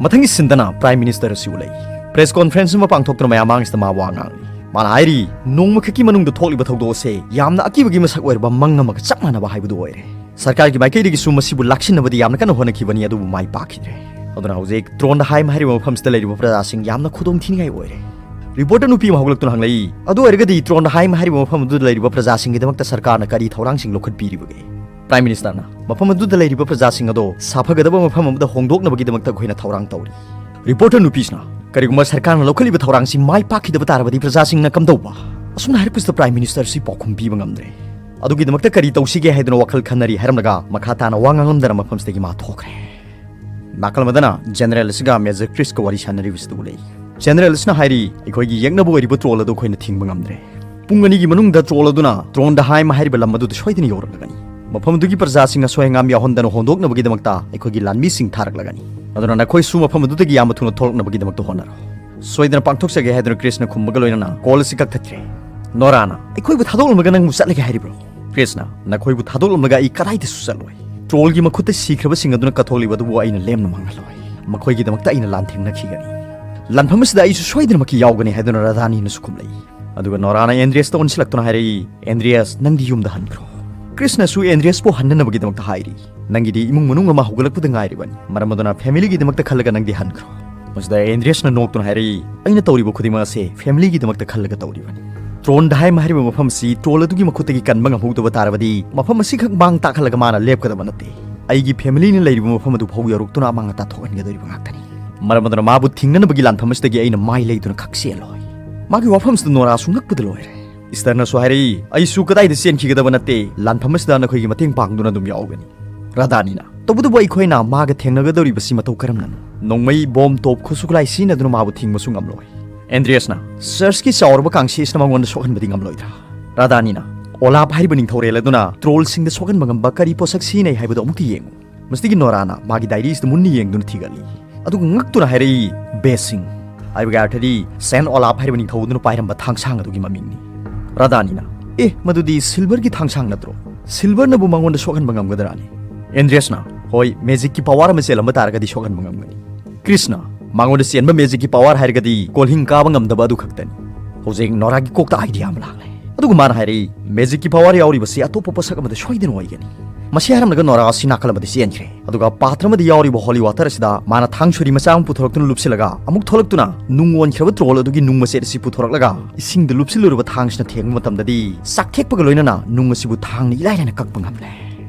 ꯃꯊꯪꯒꯤ ꯁꯤꯟꯗꯅ ꯄ꯭ꯔꯥꯏꯝ ꯃꯤꯅꯤꯁꯇꯔ ꯑꯁꯤ ꯎꯠꯂꯛꯏ꯫ ꯄ꯭ꯔꯦꯁ ꯀꯣꯟꯐꯔꯦꯟꯁ ꯑꯃ ꯄꯥꯡꯊꯣꯛꯇꯨꯅ ꯃꯌꯥꯝ ꯃꯥꯡꯁꯤꯗ ꯃꯥ ꯋꯥ ꯉꯥꯡꯂꯤ꯫ ꯃꯥꯅ ꯍꯥꯏꯔꯤ, ꯅꯣꯡꯃꯈꯛꯀꯤ ꯃꯅꯨꯡꯗ ꯊꯣꯛꯂꯤꯕ ꯊꯧꯗꯣꯛ ꯑꯁꯦ ꯌꯥꯝꯅ ꯑꯀꯤꯕꯒꯤ ꯃꯁꯛ ꯑꯣꯏꯔꯕ ꯃꯪ ꯑꯃꯒ ꯆꯞ ꯃꯥꯟꯅꯕ ꯍꯥꯏꯕꯗꯨ ꯑꯣꯏꯔꯦ꯫ ꯁꯔꯀꯥꯔꯒꯤ ꯃꯥꯏꯀꯩꯗꯒꯤꯁꯨ ꯃꯁꯤꯕꯨ ꯂꯥꯛꯁꯤꯟꯅꯕꯗꯤ ꯌꯥꯝꯅ ꯀꯟꯅ ꯍꯣꯠꯅꯈꯤꯕꯅꯤ, ꯑꯗꯨꯕꯨ ꯃꯥꯏ ꯄꯥꯛꯈꯤꯗ꯭ꯔꯦ꯫ ꯑꯗꯨꯅ ꯍꯧꯖꯤꯛ ꯇ꯭ꯔꯣꯟꯗꯍꯥꯏꯝ ꯍꯥꯏꯔꯤꯕ ꯃꯐꯝꯁꯤꯗ ꯂꯩꯔꯤꯕ ꯄ꯭ꯔꯖꯥꯁꯤꯡ ꯌꯥꯝꯅ ꯈꯨꯗꯣꯡ ꯊꯤꯅꯤꯡꯉꯥꯏ ꯑꯣꯏꯔꯦ꯫ ꯔꯤꯄꯣꯔꯇꯔ ꯅꯨꯄꯤ ꯑꯃ ꯍꯧꯒꯠꯂꯛꯇꯨꯅ ꯍꯪꯂꯛꯏ, "ꯑꯗꯨ ꯑꯣꯏꯔꯒꯗꯤ ꯇ꯭ꯔꯣꯟꯗꯍꯥꯏꯝ ꯍꯥꯏꯔꯤꯕ ꯃꯐꯝ ꯑꯗꯨꯗ ꯂꯩꯔꯤꯕ ꯄ꯭ꯔꯖꯥꯁꯤꯡꯒꯤꯗꯃꯛꯇ ꯁꯔꯀꯥꯔꯅ ꯀꯔꯤ ꯊꯧꯔꯥꯡꯁꯤꯡ ꯂꯧꯈꯠꯄꯤꯔꯤꯕꯒꯦ?" ꯄ꯭ꯔꯥꯏꯝ ꯃꯤꯅꯤꯁꯇꯔꯅ, "ꯃꯐꯝ ꯑꯗꯨꯗ ꯂꯩꯔꯤꯕ ꯄ꯭ꯔꯖꯥꯁꯤꯡ ꯑꯗꯣ ꯁꯥꯐꯒꯗꯕ ꯃꯐꯝ ꯑꯃꯗ ꯍꯣꯡꯗꯣꯛꯅꯕꯒꯤꯗꯃꯛꯇ ꯑꯩꯈꯣꯏꯅ ꯊꯧꯔꯥꯡ ꯇꯧꯔꯤ꯫" ꯔꯤꯄꯣꯔꯇꯔ ꯅꯨꯄꯤꯁꯤꯅ, "ꯀꯔꯤꯒꯨꯝꯕ ꯁꯔꯀꯥꯔꯅ ꯂꯧꯈꯠꯂꯤꯕ ꯊꯧꯔꯥꯡꯁꯤ ꯃꯥꯏ ꯄꯥꯛꯈꯤꯗꯕ ꯇꯥꯔꯕꯗꯤ ꯄ꯭ꯔꯖꯥꯁꯤꯡꯅ ꯀꯝꯗꯧꯕ?" ꯑꯁꯨꯝꯅ ꯍꯥꯏꯔꯛꯄꯁꯤꯗ ꯄ꯭ꯔꯥꯏꯝ ꯃꯤꯅꯤꯁꯇꯔꯁꯤ ꯄꯥꯎꯈꯨꯝ ꯄꯤꯕ ꯉꯝꯗ꯭ꯔꯦ꯫ ꯑꯗꯨꯒꯤꯗꯃꯛꯇ ꯀꯔꯤ ꯇꯧꯁꯤꯒꯦ ꯍꯥꯏꯗꯨꯅ ꯋꯥꯈꯜ ꯈꯟꯅꯔꯤ ꯍꯥꯏꯔꯝꯂꯒ ꯃꯈꯥ ꯇꯥꯅ ꯋꯥ ꯉꯥꯡꯂꯝꯗꯅ ꯃꯐꯝꯁꯤꯗꯒꯤ ꯃꯥ ꯊꯣꯛꯈ꯭ꯔꯦ꯫ ꯅꯥꯀꯜ ꯑꯃꯗꯅ ꯖꯦꯅꯔꯦꯜ ꯑꯁꯤꯒ ꯃꯦꯖꯔ ꯀ꯭ꯔꯤꯁꯀ ꯋꯥꯔꯤ ꯁꯥꯟꯅꯔꯤꯕꯁꯤꯗ ꯎꯠꯂꯛꯏ꯫ ꯖꯦꯅꯔꯦꯜ ꯑꯁꯤꯅ ꯍꯥꯏꯔꯤ, "ꯑꯩꯈꯣꯏꯒꯤ ꯌꯦꯛꯅꯕ ꯑꯣꯏꯔꯤꯕ ꯇ꯭ꯔꯣꯜ ꯑꯗꯨ ꯑꯩꯈꯣꯏꯅ ꯊꯤꯡꯕ ꯉꯝꯗ꯭ꯔꯦ꯫ ꯄꯨꯡ ꯑꯅꯤꯒꯤ ꯃꯅꯨꯡꯗ ꯇ꯭ꯔꯣꯜ ꯑꯗꯨꯅ ꯇ꯭ꯔꯣꯟꯗꯍꯥꯏꯝ ꯍꯥꯏꯔꯤꯕ ꯂꯝ ꯑꯗꯨꯗ ꯁꯣꯏꯗꯅ ꯌꯧꯔꯛꯂꯒꯅꯤ꯫ ꯃꯐꯝ ꯑꯗꯨꯒꯤ ꯄ꯭ꯔꯖꯥꯁꯤꯡ ꯑꯁꯣꯏ ꯑꯉꯥꯝ ꯌꯥꯎꯍꯟꯗꯅ ꯍꯣꯡꯗꯣꯛꯅꯕꯒꯤꯗꯃꯛꯇ ꯑꯩꯈꯣꯏꯒꯤ ꯂꯥꯟꯃꯤꯁꯤꯡ ꯊꯥꯔꯛꯂꯒꯅꯤ꯫ ꯑꯗꯨꯅ ꯅꯈꯣꯏꯁꯨ ꯃꯐꯝ ꯑꯗꯨꯗꯒꯤ ꯌꯥꯝꯅ ꯊꯨꯅ ꯊꯣꯛꯂꯛꯅꯕꯒꯤꯗꯃꯛꯇ ꯍꯣꯠꯅꯔꯣ꯫ ꯁꯣꯏꯗꯅ ꯄꯥꯡꯊꯣꯛꯆꯒꯦ" ꯍꯥꯏꯗꯨꯅ ꯀ꯭ꯔꯤꯁꯅ ꯈꯨꯝꯕꯒ ꯂꯣꯏꯅꯅ ꯀꯣꯜ ꯑꯁꯤ ꯀꯛꯊꯠꯈ꯭ꯔꯦ꯫ ꯅꯣꯔꯥꯅ, "ꯑꯩꯈꯣꯏꯕꯨ ꯊꯥꯗꯣꯛꯂꯝꯂꯒ ꯅꯪꯕꯨ ꯆꯠꯂꯒꯦ ꯍꯥꯏꯔꯤꯕ꯭ꯔꯣ?" ꯀ꯭ꯔꯤꯁꯅ, "ꯅꯈꯣꯏꯕꯨ ꯊꯥꯗꯣꯛꯂꯝꯂꯒ ꯑꯩ ꯀꯗꯥꯏꯗꯁꯨ ꯆꯠꯂꯣꯏ꯫ ꯇ꯭ꯔꯣꯜꯒꯤ ꯃꯈꯨꯠꯇ ꯁꯤꯈ꯭ꯔꯕꯁꯤꯡ ꯑꯗꯨꯅ ꯀꯠꯊꯣꯛꯂꯤꯕ ꯑꯗꯨꯕꯨ ꯑꯩꯅ ꯂꯦꯝꯅ ꯃꯥꯡꯍꯜꯂꯣꯏ꯫ ꯃꯈꯣꯏꯒꯤꯗꯃꯛꯇ ꯑꯩꯅ ꯂꯥꯟꯊꯦꯡꯅꯈꯤꯒꯅꯤ꯫ ꯂꯥꯟꯐꯝ ꯑꯁꯤꯗ ꯑꯩꯁꯨ ꯁꯣꯏꯗꯅꯃꯛꯀꯤ ꯌꯥꯎꯒꯅꯤ" ꯍꯥꯏꯗꯨꯅ ꯔꯥꯙꯥꯅꯤꯅꯁꯨ ꯈꯨꯝꯂꯛꯏ꯫ ꯑꯗꯨꯒ ꯅꯣꯔꯥꯅ ꯑꯦꯟꯗ꯭ꯔꯤꯌꯁꯇ ꯑꯣꯟꯁꯤꯜꯂꯛꯇꯨꯅ ꯍꯥꯏꯔꯛꯏ, "ꯑꯦꯟꯗ꯭ꯔꯤꯌꯁ, ꯅꯪꯗꯤ ꯌꯨꯝꯗ ꯍꯟꯈ꯭ꯔꯣ꯫ ꯀ꯭ꯔꯤꯁꯅꯁꯨ ꯑꯦꯟꯗ꯭ꯔꯤꯌꯁꯄꯨ ꯍꯟꯅꯅꯕꯒꯤꯗꯃꯛꯇ ꯍꯥꯏꯔꯤ꯫ ꯅꯪꯒꯤꯗꯤ ꯏꯃꯨꯡ ꯃꯅꯨꯡ ꯑꯃ ꯍꯧꯒꯠꯂꯛꯄꯗ ꯉꯥꯏꯔꯤꯕꯅꯤ꯫ ꯃꯔꯝ ꯑꯗꯨꯅ ꯐꯦꯃꯤꯂꯤꯒꯤꯗꯃꯛꯇ ꯈꯜꯂꯒ ꯅꯪꯗꯤ ꯍꯟꯈ꯭ꯔꯣ꯫" ꯃꯁꯤꯗ ꯑꯦꯟꯗ꯭ꯔꯤꯌꯁꯅ ꯅꯣꯛꯇꯨꯅ ꯍꯥꯏꯔꯛꯏ, "ꯑꯩꯅ ꯇꯧꯔꯤꯕ ꯈꯨꯗꯤꯡꯃꯛ ꯑꯁꯦ ꯐꯦꯃꯤꯂꯤꯒꯤꯗꯃꯛꯇ ꯈꯜꯂꯒ ꯇꯧꯔꯤꯕꯅꯤ꯫ ꯇ꯭ꯔꯣꯟꯗꯍꯥꯏꯝ ꯍꯥꯏꯔꯤꯕ ꯃꯐꯝ ꯑꯁꯤ ꯇ꯭ꯔꯣꯜ ꯑꯗꯨꯒꯤ ꯃꯈꯨꯠꯇꯒꯤ ꯀꯟꯕ ꯉꯝꯍꯧꯗꯕ ꯇꯥꯔꯕꯗꯤ ꯃꯐꯝ ꯑꯁꯤꯈꯛ ꯃꯥꯡ ꯇꯥꯛꯍꯜꯂꯒ ꯃꯥꯅ ꯂꯦꯞꯀꯗꯕ ꯅꯠꯇꯦ꯫ ꯑꯩꯒꯤ ꯐꯦꯃꯤꯂꯤꯅ ꯂꯩꯔꯤꯕ ꯃꯐꯝ ꯑꯗꯨ ꯐꯥꯎ ꯌꯧꯔꯛꯇꯨꯅ ꯑꯃꯥꯡ ꯑꯇꯥ ꯊꯣꯛꯍꯟꯒꯗꯧꯔꯤꯕ ꯉꯥꯛꯇꯅꯤ꯫ ꯃꯔꯝ ꯑꯗꯨꯅ ꯃꯥꯕꯨ ꯊꯤꯡꯅꯅꯕꯒꯤ ꯂꯥꯟꯐꯝ ꯑꯁꯤꯗꯒꯤ ꯑꯩꯅ ꯃꯥꯏ ꯂꯩꯗꯨꯅ ꯈꯛ ꯆꯦꯜꯂꯣꯏ꯫" ꯃꯥꯒꯤ ꯋꯥꯐꯝꯁꯤꯗ ꯅꯣꯔꯥꯁꯨ ꯉꯛꯄꯗ ꯂꯣꯏꯔꯦ꯫ ꯏꯁꯇꯔꯅꯁꯨ ꯍꯥꯏꯔꯛꯏ, "ꯑꯩꯁꯨ ꯀꯗꯥꯏꯗ ꯆꯦꯟꯈꯤꯒꯗꯕ ꯅꯠꯇꯦ, ꯂꯥꯟꯐꯝ ꯑꯁꯤꯗ ꯅꯈꯣꯏꯒꯤ ꯃꯇꯦꯡ ꯄꯥꯡꯗꯨꯅ ꯑꯗꯨꯝ ꯌꯥꯎꯒꯅꯤ꯫" ꯔꯥꯙꯥꯅꯤꯅ, "ꯇꯧꯕꯇꯕꯨ ꯑꯩꯈꯣꯏꯅ ꯃꯥꯒ ꯊꯦꯡꯅꯒꯗꯧꯔꯤꯕꯁꯤ ꯃꯇꯧ ꯀꯔꯝꯅꯅꯣ? ꯅꯣꯡꯃꯩ, ꯕꯣꯝ, ꯇꯣꯞ, ꯈꯨꯠꯁꯨ ꯈꯨꯠꯂꯥꯏ ꯁꯤꯖꯤꯟꯅꯗꯨꯅ ꯃꯥꯕꯨ ꯊꯤꯡꯕꯁꯨ ꯉꯝꯂꯣꯏ꯫" ꯑꯦꯟꯗ꯭ꯔꯤꯌꯁꯅ, "ꯆꯔꯆꯀꯤ ꯆꯥꯎꯔꯕ ꯀꯥꯡꯁꯤ ꯑꯁꯤꯅ ꯃꯉꯣꯟꯗ ꯁꯣꯛꯍꯟꯕꯗꯤ ꯉꯝꯂꯣꯏꯗ꯭ꯔꯥ?" ꯔꯥꯙꯥꯅꯤꯅ, "ꯑꯣꯂꯥꯞ ꯍꯥꯏꯔꯤꯕ ꯅꯤꯡꯊꯧꯔꯦꯜ ꯑꯗꯨꯅ ꯇ꯭ꯔꯣꯜꯁꯤꯡꯗ ꯁꯣꯛꯍꯟꯕ ꯉꯝꯕ ꯀꯔꯤ ꯄꯣꯠꯁꯛ ꯁꯤꯖꯤꯟꯅꯩ ꯍꯥꯏꯕꯗꯨ ꯑꯃꯨꯛꯇ ꯌꯦꯡꯉꯨ꯫" ꯃꯁꯤꯗꯒꯤ ꯅꯣꯔꯥꯅ ꯃꯥꯒꯤ ꯗꯥꯏꯔꯤꯁꯤꯗ ꯃꯨꯟꯅ ꯌꯦꯡꯗꯨꯅ ꯊꯤꯒꯠꯂꯤ꯫ ꯑꯗꯨꯒ ꯉꯛꯇꯨꯅ ꯍꯥꯏꯔꯛꯏ, "ꯕꯦꯁꯤꯡ꯫" ꯍꯥꯏꯕꯒꯤ ꯑꯔꯊꯗꯤ ꯁꯦꯟ ꯑꯣꯂꯥꯞ ꯍꯥꯏꯔꯤꯕ ꯅꯤꯡꯊꯧ ꯑꯗꯨꯅ ꯄꯥꯏꯔꯝꯕ ꯊꯥꯡꯁꯥꯡ ꯑꯗꯨꯒꯤ ꯃꯃꯤꯡꯅꯤ꯫ ꯔꯥꯙꯥꯅꯤꯅ, "ꯑꯦ, ꯃꯗꯨꯗꯤ ꯁꯤꯜꯚꯔꯒꯤ ꯊꯥꯡꯁꯥꯡ ꯅꯠꯇ꯭ꯔꯣ? ꯁꯤꯜꯚꯔꯅꯕꯨ ꯃꯉꯣꯟꯗ ꯁꯣꯛꯍꯟꯕ ꯉꯝꯒꯗ꯭ꯔꯥꯅꯦ?" ꯑꯦꯟꯗ꯭ꯔꯤꯌꯁꯅ, "ꯍꯣꯏ, ꯃꯦꯖꯤꯛꯀꯤ ꯄꯋꯥꯔ ꯑꯃ ꯆꯦꯜꯂꯝꯕ ꯇꯥꯔꯒꯗꯤ ꯁꯣꯛꯍꯟꯕ ꯉꯝꯒꯅꯤ꯫" ꯀ꯭ꯔꯤꯁꯅ, "ꯃꯉꯣꯟꯗ ꯆꯦꯟꯕ ꯃꯦꯖꯤꯛꯀꯤ ꯄꯋꯥꯔ ꯍꯥꯏꯔꯒꯗꯤ ꯀꯣꯜꯍꯤꯡ ꯀꯥꯕ ꯉꯝꯗꯕ ꯑꯗꯨ ꯈꯛꯇꯅꯤ꯫" ꯍꯧꯖꯤꯛ ꯅꯣꯔꯥꯒꯤ ꯀꯣꯛꯇ ꯑꯥꯏꯗꯤꯌꯥ ꯑꯃ ꯂꯥꯛꯂꯦ꯫ ꯑꯗꯨꯒ ꯃꯥꯅ ꯍꯥꯏꯔꯛꯏ, "ꯃꯦꯖꯤꯛꯀꯤ ꯄꯋꯥꯔ ꯌꯥꯎꯔꯤꯕꯁꯤ ꯑꯇꯣꯞꯄ ꯄꯣꯠꯁꯛ ꯑꯃꯗ ꯁꯣꯏꯗꯅ ꯑꯣꯏꯒꯅꯤ"꯫ ꯃꯁꯤ ꯍꯥꯏꯔꯝꯂꯒ ꯅꯣꯔꯥ ꯑꯁꯤ ꯅꯥꯀꯜ ꯑꯃꯗ ꯆꯦꯟꯈ꯭ꯔꯦ꯫ ꯑꯗꯨꯒ ꯄꯥꯇ꯭ꯔ ꯑꯃꯗ ꯌꯥꯎꯔꯤꯕ ꯍꯣꯂꯤ ꯋꯥꯇꯔ ꯑꯁꯤꯗ ꯃꯥꯅ ꯊꯥꯡ ꯁꯣꯔꯤ ꯃꯆꯥ ꯑꯃ ꯄꯨꯊꯣꯔꯛꯇꯨꯅ ꯂꯨꯞꯁꯤꯜꯂꯒ ꯑꯃꯨꯛ ꯊꯣꯛꯂꯛꯇꯨꯅ ꯅꯨꯡ ꯑꯣꯟꯈ꯭ꯔꯕ ꯇ꯭ꯔꯣꯜ ꯑꯗꯨꯒꯤ ꯅꯨꯡ ꯃꯆꯦꯠ ꯑꯁꯤ ꯄꯨꯊꯣꯔꯛꯂꯒ ꯏꯁꯤꯡꯗ ꯂꯨꯞꯁꯤꯜꯂꯨꯔꯕ ꯊꯥꯡꯁꯤꯅ ꯊꯦꯡꯕ ꯃꯇꯝꯗꯗꯤ ꯆꯥꯛꯊꯦꯛꯄꯒ ꯂꯣꯏꯅꯅ ꯅꯨꯡ ꯑꯁꯤꯕꯨ ꯊꯥꯡꯅ ꯏꯂꯥꯏ ꯂꯥꯏꯅ ꯀꯛꯄ ꯉꯝꯂꯦ꯫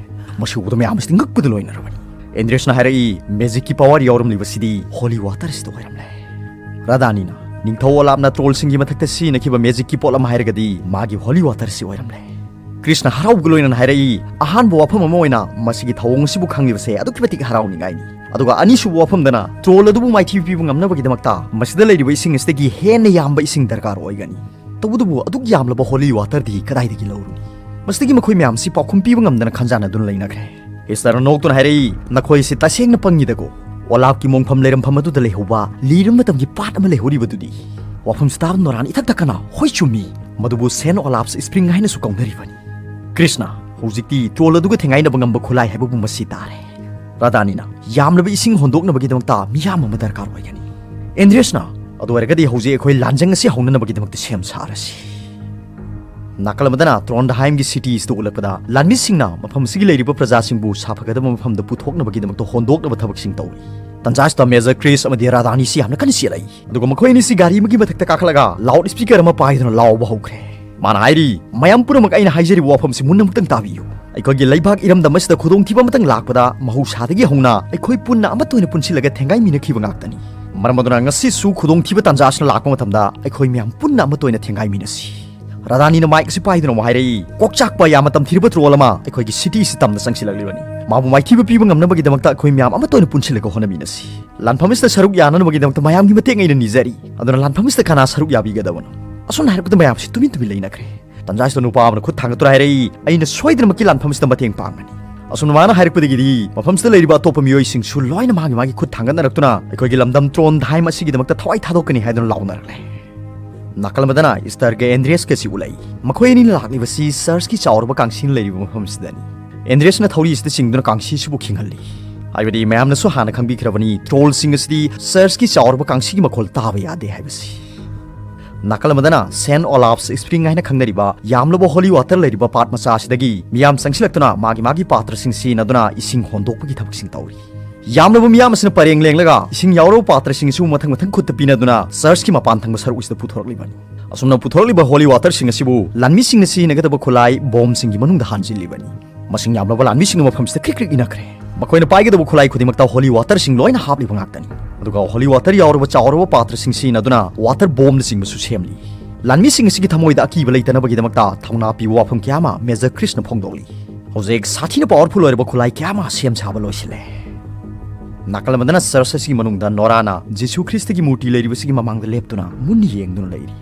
ꯃꯁꯤ ꯎꯕꯗ ꯃꯌꯥꯝ ꯑꯁꯤꯗꯤ ꯉꯛꯄꯗ ꯂꯣꯏꯅꯔꯕꯅꯤ꯫ ꯑꯦꯟꯗ꯭ꯔꯦꯁꯅ ꯍꯥꯏꯔꯛꯏ, "ꯃꯦꯖꯤꯛꯀꯤ ꯄꯋꯥꯔ ꯌꯥꯎꯔꯝꯂꯤꯕꯁꯤꯗꯤ ꯍꯣꯂꯤ ꯋꯥꯇꯔ ꯑꯁꯤꯗ ꯑꯣꯏꯔꯝꯂꯦ"꯫ ꯔꯥꯙꯥꯅꯤꯅ, "ꯅꯤꯡꯊꯧ ꯑꯣꯂꯥꯞꯅ ꯇ꯭ꯔꯣꯜꯁꯤꯡꯒꯤ ꯃꯊꯛꯇ ꯁꯤꯖꯤꯟꯅꯈꯤꯕ ꯃꯦꯖꯤꯛꯀꯤ ꯄꯣꯠ ꯑꯃ ꯍꯥꯏꯔꯒꯗꯤ ꯃꯥꯒꯤ ꯍꯣꯂꯤ ꯋꯥꯇꯔ ꯑꯁꯤ ꯑꯣꯏꯔꯝꯂꯦ"꯫ ꯀ꯭ꯔꯤꯁꯅ ꯍꯔꯥꯎꯕꯒ ꯂꯣꯏꯅꯅ ꯍꯥꯏꯔꯛꯏ, "ꯑꯍꯥꯟꯕ ꯋꯥꯐꯝ ꯑꯃ ꯑꯣꯏꯅ ꯃꯁꯤꯒꯤ ꯊꯧꯑꯣꯡ ꯑꯁꯤꯕꯨ ꯈꯪꯂꯤꯕꯁꯦ ꯑꯗꯨꯛꯀꯤ ꯃꯇꯤꯛ ꯍꯔꯥꯎꯅꯤꯡꯉꯥꯏꯅꯤ꯫ ꯑꯗꯨꯒ ꯑꯅꯤꯁꯨꯕ ꯋꯥꯐꯝꯗꯅ ꯇ꯭ꯔꯣꯜ ꯑꯗꯨꯕꯨ ꯃꯥꯏꯊꯤꯕ ꯄꯤꯕ ꯉꯝꯅꯕꯒꯤꯗꯃꯛꯇ ꯃꯁꯤꯗ ꯂꯩꯔꯤꯕ ꯏꯁꯤꯡ ꯑꯁꯤꯗꯒꯤ ꯍꯦꯟꯅ ꯌꯥꯝꯕ ꯏꯁꯤꯡ ꯗꯔꯀꯥꯔ ꯑꯣꯏꯒꯅꯤ꯫ ꯇꯧꯕꯇꯕꯨ ꯑꯗꯨꯛ ꯌꯥꯝꯂꯕ ꯍꯣꯂꯤ ꯋꯥꯇꯔꯗꯤ ꯀꯗꯥꯏꯗꯒꯤ ꯂꯧꯔꯨꯅꯤ?" ꯃꯁꯤꯗꯒꯤ ꯃꯈꯣꯏ ꯃꯌꯥꯝꯁꯤ ꯄꯥꯎꯈꯨꯝ ꯄꯤꯕ ꯉꯝꯗꯅ ꯈꯟꯖꯥꯟꯅꯗꯨꯅ ꯂꯩꯅꯈ꯭ꯔꯦ꯫ ꯏꯁꯇꯔꯅ ꯅꯣꯛꯇꯨꯅ ꯍꯥꯏꯔꯛꯏ, "ꯅꯈꯣꯏꯁꯤ ꯇꯁꯦꯡꯅ ꯄꯪꯉꯤꯗꯀꯣ꯫ ꯑꯣꯂꯥꯞꯀꯤ ꯃꯣꯡꯐꯝ ꯂꯩꯔꯝꯐꯝ ꯑꯗꯨꯗ ꯂꯩꯍꯧꯕ ꯂꯤꯔꯕ ꯃꯇꯝꯒꯤ ꯄꯥꯠ ꯑꯃ ꯂꯩꯍꯧꯔꯤꯕꯗꯨꯗꯤ?" ꯋꯥꯐꯝꯁꯤ ꯇꯥꯕ ꯅꯣꯔꯥꯟ ꯏꯊꯛ ꯊꯛꯀꯅ, "ꯍꯣꯏ ꯆꯨꯝꯃꯤ, ꯃꯗꯨꯕꯨ ꯁꯦꯟ ꯑꯣꯂꯥꯞꯁ ꯁ꯭ꯄ꯭ꯔꯤꯡ ꯍꯥꯏꯅꯁꯨ ꯀꯧꯅꯔꯤꯕꯅꯤ"꯫ ꯀ꯭ꯔꯤꯁꯅ, "ꯍꯧꯖꯤꯛꯇꯤ ꯇ꯭ꯔꯣꯜ ꯑꯗꯨꯒ ꯊꯦꯡꯒꯥꯏꯅꯕ ꯉꯝꯕ ꯈꯨꯠꯂꯥꯏ ꯍꯥꯏꯕꯕꯨ ꯃꯁꯤ ꯇꯥꯔꯦ"꯫ ꯔꯥꯙꯥꯅꯤꯅ, "ꯌꯥꯝꯂꯕ ꯏꯁꯤꯡ ꯍꯣꯟꯗꯣꯛꯅꯕꯒꯤꯗꯃꯛꯇ ꯃꯤꯌꯥꯝ ꯑꯃ ꯗꯔꯀꯥꯔ ꯑꯣꯏꯒꯅꯤ"꯫ ꯑꯦꯟꯗ꯭ꯔꯤꯌꯁꯅ, "ꯑꯗꯨ ꯑꯣꯏꯔꯒꯗꯤ ꯍꯧꯖꯤꯛ ꯑꯩꯈꯣꯏ ꯂꯥꯟꯖꯪ ꯑꯁꯤ ꯍꯧꯅꯅꯕꯒꯤꯗꯃꯛꯇ ꯁꯦꯝ ꯁꯥꯔꯁꯤ"꯫ ꯅꯥꯀꯜ ꯑꯃꯗꯅ ꯇ꯭ꯔꯣꯟꯗꯍꯥꯏꯝꯒꯤ ꯁꯤꯇꯤ ꯑꯁꯤꯗ ꯎꯠꯂꯛꯄꯗ ꯂꯥꯟꯃꯤꯁꯤꯡꯅ ꯃꯐꯝ ꯑꯁꯤꯒꯤ ꯂꯩꯔꯤꯕ ꯄ꯭ꯔꯖꯥꯁꯤꯡꯕꯨ ꯁꯥꯐꯒꯗꯕ ꯃꯐꯝꯗ ꯄꯨꯊꯣꯛꯅꯕꯒꯤꯗꯃꯛꯇ ꯍꯣꯟꯗꯣꯛꯅꯕ ꯊꯕꯛꯁꯤꯡ ꯇꯧꯔꯤ꯫ ꯇꯟꯖꯥ ꯑꯁꯤꯗ ꯃꯦꯖꯔ ꯀ꯭ꯔꯤꯁ ꯑꯃꯗꯤ ꯔꯥꯙꯥꯅꯤꯁꯤ ꯌꯥꯝꯅ ꯀꯟꯅ ꯆꯦꯜꯂꯛꯏ꯫ ꯑꯗꯨꯒ ꯃꯈꯣꯏ ꯑꯅꯤꯁꯤ ꯒꯥꯔꯤ ꯑꯃꯒꯤ ꯃꯊꯛꯇ ꯀꯥꯈꯠꯂꯒ ꯂꯥꯎꯗ ꯁ꯭ꯄꯤꯀꯔ ꯑꯃ ꯄꯥꯏꯗꯨꯅ ꯂꯥꯎꯕ ꯍꯧꯈ꯭ꯔꯦ꯫ ꯃꯥꯅ ꯍꯥꯏꯔꯤ, "ꯃꯌꯥꯝ ꯄꯨꯝꯅꯃꯛ, ꯑꯩꯅ ꯍꯥꯏꯖꯔꯤꯕ ꯋꯥꯐꯝꯁꯤ ꯃꯨꯟꯅ ꯑꯃꯨꯛꯇꯪ ꯇꯥꯕꯤꯌꯨ꯫ ꯑꯩꯈꯣꯏꯒꯤ ꯂꯩꯕꯥꯛ ꯏꯔꯝꯗꯝ ꯑꯁꯤꯗ ꯈꯨꯗꯣꯡꯊꯤꯕ ꯑꯃꯇꯪ ꯂꯥꯛꯄꯗ ꯃꯍꯧꯁꯥꯗꯒꯤ ꯍꯧꯅ ꯑꯩꯈꯣꯏ ꯄꯨꯟꯅ ꯑꯃꯠꯇ ꯑꯣꯏꯅ ꯄꯨꯟꯁꯤꯜꯂꯒ ꯊꯦꯡꯒꯥꯏꯃꯤꯟꯅꯈꯤꯕ ꯉꯥꯛꯇꯅꯤ꯫ ꯃꯔꯝ ꯑꯗꯨꯅ ꯉꯁꯤꯁꯨ ꯈꯨꯗꯣꯡꯊꯤꯕ ꯇꯥꯟꯖꯥ ꯑꯁꯤꯅ ꯂꯥꯛꯄ ꯃꯇꯝꯗ ꯑꯩꯈꯣꯏ ꯃꯌꯥꯝ ꯄꯨꯟꯅ ꯑꯃꯠꯇ ꯑꯣꯏꯅ ꯊꯦꯡꯒꯥꯏꯃꯤꯟꯅꯁꯤ"꯫ ꯔꯥꯙꯥꯅꯤꯅ ꯃꯥꯏꯛ ꯑꯁꯤ ꯄꯥꯏꯗꯨꯅ ꯑꯃꯨꯛ ꯍꯥꯏꯔꯛꯏ, "ꯀꯣꯛꯆꯥꯛꯄ ꯌꯥꯝꯅ ꯇꯝꯊꯤꯔꯕ ꯇ꯭ꯔꯣꯜ ꯑꯃ ꯑꯩꯈꯣꯏꯒꯤ ꯁꯤꯇꯤ ꯑꯁꯤ ꯇꯝꯅ ꯆꯪꯁꯤꯜꯂꯛꯂꯤꯕꯅꯤ꯫ ꯃꯥꯕꯨ ꯃꯥꯏꯊꯤꯕ ꯄꯤꯕ ꯉꯝꯅꯕꯒꯤꯗꯃꯛꯇ ꯑꯩꯈꯣꯏ ꯃꯌꯥꯝ ꯑꯃꯠꯇ ꯑꯣꯏꯅ ꯄꯨꯟꯁꯤꯜꯂꯒ ꯍꯣꯠꯅꯃꯤꯟꯅꯁꯤ꯫ ꯂꯥꯟꯐꯝ ꯑꯁꯤꯗ ꯁꯔꯨꯛ ꯌꯥꯅꯅꯕꯒꯤꯗꯃꯛꯇ ꯃꯌꯥꯝꯒꯤ ꯃꯇꯦꯡ ꯑꯩꯅ ꯅꯤꯖꯔꯤ꯫ ꯑꯗꯨꯅ ꯂꯥꯟꯐꯝ ꯑꯁꯤꯗ ꯀꯅꯥ ꯁꯔꯨꯛ ꯌꯥꯕꯤꯒꯗꯕꯅꯣ?" ꯑꯁꯨꯝꯅ ꯍꯥꯏꯔꯛꯄꯗ ꯃꯌꯥꯝꯁꯤ ꯇꯨꯃꯤꯟ ꯇꯨꯃꯤꯟ ꯂꯩꯅꯈ꯭ꯔꯦ꯫ ꯇꯟꯖꯥꯁꯤꯗ ꯅꯨꯄꯥ ꯑꯃꯅ ꯈꯨꯠ ꯊꯥꯡꯒꯠꯇꯨꯅ ꯍꯥꯏꯔꯛꯏ, "ꯑꯩꯅ ꯁꯣꯏꯗꯅꯃꯛꯀꯤ ꯂꯥꯟꯐꯝꯁꯤꯗ ꯃꯇꯦꯡ ꯄꯥꯡꯒꯅꯤ"꯫ ꯑꯁꯨꯝꯅ ꯃꯥꯅ ꯍꯥꯏꯔꯛꯄꯗꯒꯤꯗꯤ ꯃꯐꯝꯁꯤꯗ ꯂꯩꯔꯤꯕ ꯑꯇꯣꯞꯄ ꯃꯤꯑꯣꯏꯁꯤꯡꯁꯨ ꯂꯣꯏꯅ ꯃꯥꯒꯤ ꯃꯥꯒꯤ ꯈꯨꯠ ꯊꯥꯡꯒꯠꯅꯔꯛꯇꯨꯅ ꯑꯩꯈꯣꯏꯒꯤ ꯂꯝꯗꯝ ꯇ꯭ꯔꯣꯟꯗꯍꯥꯏꯝ ꯑꯁꯤꯒꯤꯗꯃꯛꯇ ꯊꯋꯥꯏ ꯊꯥꯗꯣꯛꯀꯅꯤ ꯍꯥꯏꯗꯨꯅ ꯂꯥꯎꯅꯔꯛꯂꯦ꯫ ꯅꯥꯀꯜ ꯑꯃꯗꯅ ꯏꯁꯇꯔꯒ ꯑꯦꯟꯗ꯭ꯔꯤꯌꯁꯀꯁꯤ ꯎꯠꯂꯛꯏ꯫ ꯃꯈꯣꯏ ꯑꯅꯤꯅ ꯂꯥꯛꯂꯤꯕꯁꯤ ꯆꯔꯆꯀꯤ ꯆꯥꯎꯔꯕ ꯀꯥꯡꯁꯤꯅ ꯂꯩꯔꯤꯕ ꯃꯐꯝ ꯑꯁꯤꯗꯅꯤ꯫ ꯑꯦꯟꯗ꯭ꯔꯤꯌꯁꯅ ꯊꯧꯔꯤ ꯑꯁꯤꯗ ꯆꯤꯡꯗꯨꯅ ꯀꯥꯡꯁꯤꯁꯤꯕꯨ ꯈꯤꯡꯍꯜꯂꯤ꯫ ꯍꯥꯏꯕꯗꯤ ꯃꯌꯥꯝꯅꯁꯨ ꯍꯥꯟꯅ ꯈꯪꯕꯤꯈ꯭ꯔꯕꯅꯤ, ꯇ꯭ꯔꯣꯜꯁꯤꯡ ꯑꯁꯤꯗꯤ ꯆꯔꯆꯀꯤ ꯆꯥꯎꯔꯕ ꯀꯥꯡꯁꯤꯒꯤ ꯃꯈꯣꯜ ꯇꯥꯕ ꯌꯥꯗꯦ ꯍꯥꯏꯕꯁꯤ꯫ ꯅꯥꯀꯜ ꯑꯃꯗꯅ ꯁꯦꯟ ꯑꯣꯂꯥꯐꯁ ꯁ꯭ꯄ꯭ꯔꯤꯡ ꯍꯥꯏꯅ ꯈꯪꯅꯔꯤꯕ ꯌꯥꯝꯂꯕ ꯍꯣꯂꯤ ꯋꯥꯇꯔ ꯂꯩꯔꯤꯕ ꯄꯥꯠ ꯃꯆꯥ ꯑꯁꯤꯗꯒꯤ ꯃꯤꯌꯥꯝ ꯆꯪꯁꯤꯜꯂꯛꯇꯨꯅ ꯃꯥꯒꯤ ꯃꯥꯒꯤ ꯄꯥꯇ꯭ꯔꯁꯤꯡ ꯁꯤꯖꯤꯟꯅꯗꯨꯅ ꯏꯁꯤꯡ ꯍꯣꯟꯗꯣꯛꯄꯒꯤ ꯊꯕꯛꯁꯤꯡ ꯇꯧꯔꯤ꯫ ꯌꯥꯝꯂꯕ ꯃꯤꯌꯥꯝ ꯑꯁꯤꯅ ꯄꯔꯦꯡ ꯂꯦꯡꯂꯒ ꯏꯁꯤꯡ ꯌꯥꯎꯔꯕ ꯄꯥꯇ꯭ꯔꯁꯤꯡ ꯑꯁꯤꯕꯨ ꯃꯊꯪ ꯃꯊꯪ ꯈꯨꯠꯇ ꯄꯤꯅꯗꯨꯅ ꯆꯔꯆꯀꯤ ꯃꯄꯥꯟ ꯊꯪꯕ ꯁꯔꯨꯛ ꯑꯁꯤꯗ ꯄꯨꯊꯣꯔꯛꯂꯤꯕꯅꯤ꯫ ꯑꯁꯨꯝꯅ ꯄꯨꯊꯣꯔꯛꯂꯤꯕ ꯍꯣꯂꯤ ꯋꯥꯇꯔꯁꯤꯡ ꯑꯁꯤꯕꯨ ꯂꯥꯟꯃꯤꯁꯤꯡꯅ ꯁꯤꯖꯤꯟꯅꯒꯗꯕ ꯈꯨꯠꯂꯥꯏ ꯕꯣꯝꯁꯤꯡꯒꯤ ꯃꯅꯨꯡꯗ ꯍꯥꯟꯖꯤꯜꯂꯤꯕꯅꯤ꯫ ꯃꯁꯤꯡ ꯌꯥꯝꯂꯕ ꯂꯥꯟꯃꯤꯁꯤꯡꯅ ꯃꯐꯝꯁꯤꯗ ꯀ꯭ꯔꯤꯛ ꯀ꯭ꯔꯤꯛ ꯏꯟꯅꯈ꯭ꯔꯦ꯫ ꯃꯈꯣꯏꯅ ꯄꯥꯏꯒꯗꯕ ꯈꯨꯠꯂꯥꯏ ꯈꯨꯗꯤꯡꯃꯛꯇ ꯍꯣꯂꯤ ꯋꯥꯇꯔꯁꯤꯡ ꯂꯣꯏꯅ ꯍꯥꯞꯂꯤꯕ ꯉꯥꯛꯇꯅꯤ꯫ ꯑꯗꯨꯒ ꯍꯣꯂꯤ ꯋꯥꯇꯔ ꯌꯥꯎꯔꯕ ꯆꯥꯎꯔꯕ ꯄꯥꯇ꯭ꯔꯁꯤꯡ ꯁꯤꯖꯤꯟꯅꯗꯨꯅ ꯋꯥꯇꯔ ꯕꯣꯝꯅꯆꯤꯡꯕꯁꯨ ꯁꯦꯝꯂꯤ꯫ ꯂꯥꯟꯃꯤꯁꯤꯡ ꯑꯁꯤꯒꯤ ꯊꯃꯣꯏꯗ ꯑꯀꯤꯕ ꯂꯩꯇꯅꯕꯒꯤꯗꯃꯛꯇ ꯊꯧꯅꯥ ꯄꯤꯕ ꯋꯥꯐꯝ ꯀꯌꯥ ꯑꯃ ꯃꯦꯖꯔ ꯈ꯭ꯔꯤꯁꯅ ꯐꯣꯡꯗꯣꯛꯂꯤ꯫ ꯍꯧꯖꯤꯛ ꯁꯥꯊꯤꯅ ꯄꯥꯋꯔꯐꯨꯜ ꯑꯣꯏꯔꯕ ꯈꯨꯠꯂꯥꯏ ꯀꯌꯥ ꯑꯃ ꯁꯦꯝ ꯁꯥꯕ ꯂꯣꯏꯁꯤꯜꯂꯦ꯫ ꯅꯥꯀꯜ ꯑꯃꯗꯅ ꯆꯔꯆ ꯑꯁꯤꯒꯤ ꯃꯅꯨꯡꯗ ꯅꯣꯔꯥꯅ ꯖꯤꯁꯨ ꯈ꯭ꯔꯤꯁꯇꯒꯤ ꯃꯨꯔꯇꯤ ꯂꯩꯔꯤꯕꯁꯤꯒꯤ ꯃꯃꯥꯡꯗ ꯂꯦꯞꯇꯨꯅ ꯃꯨꯟꯅ ꯌꯦꯡꯗꯨꯅ ꯂꯩꯔꯤ꯫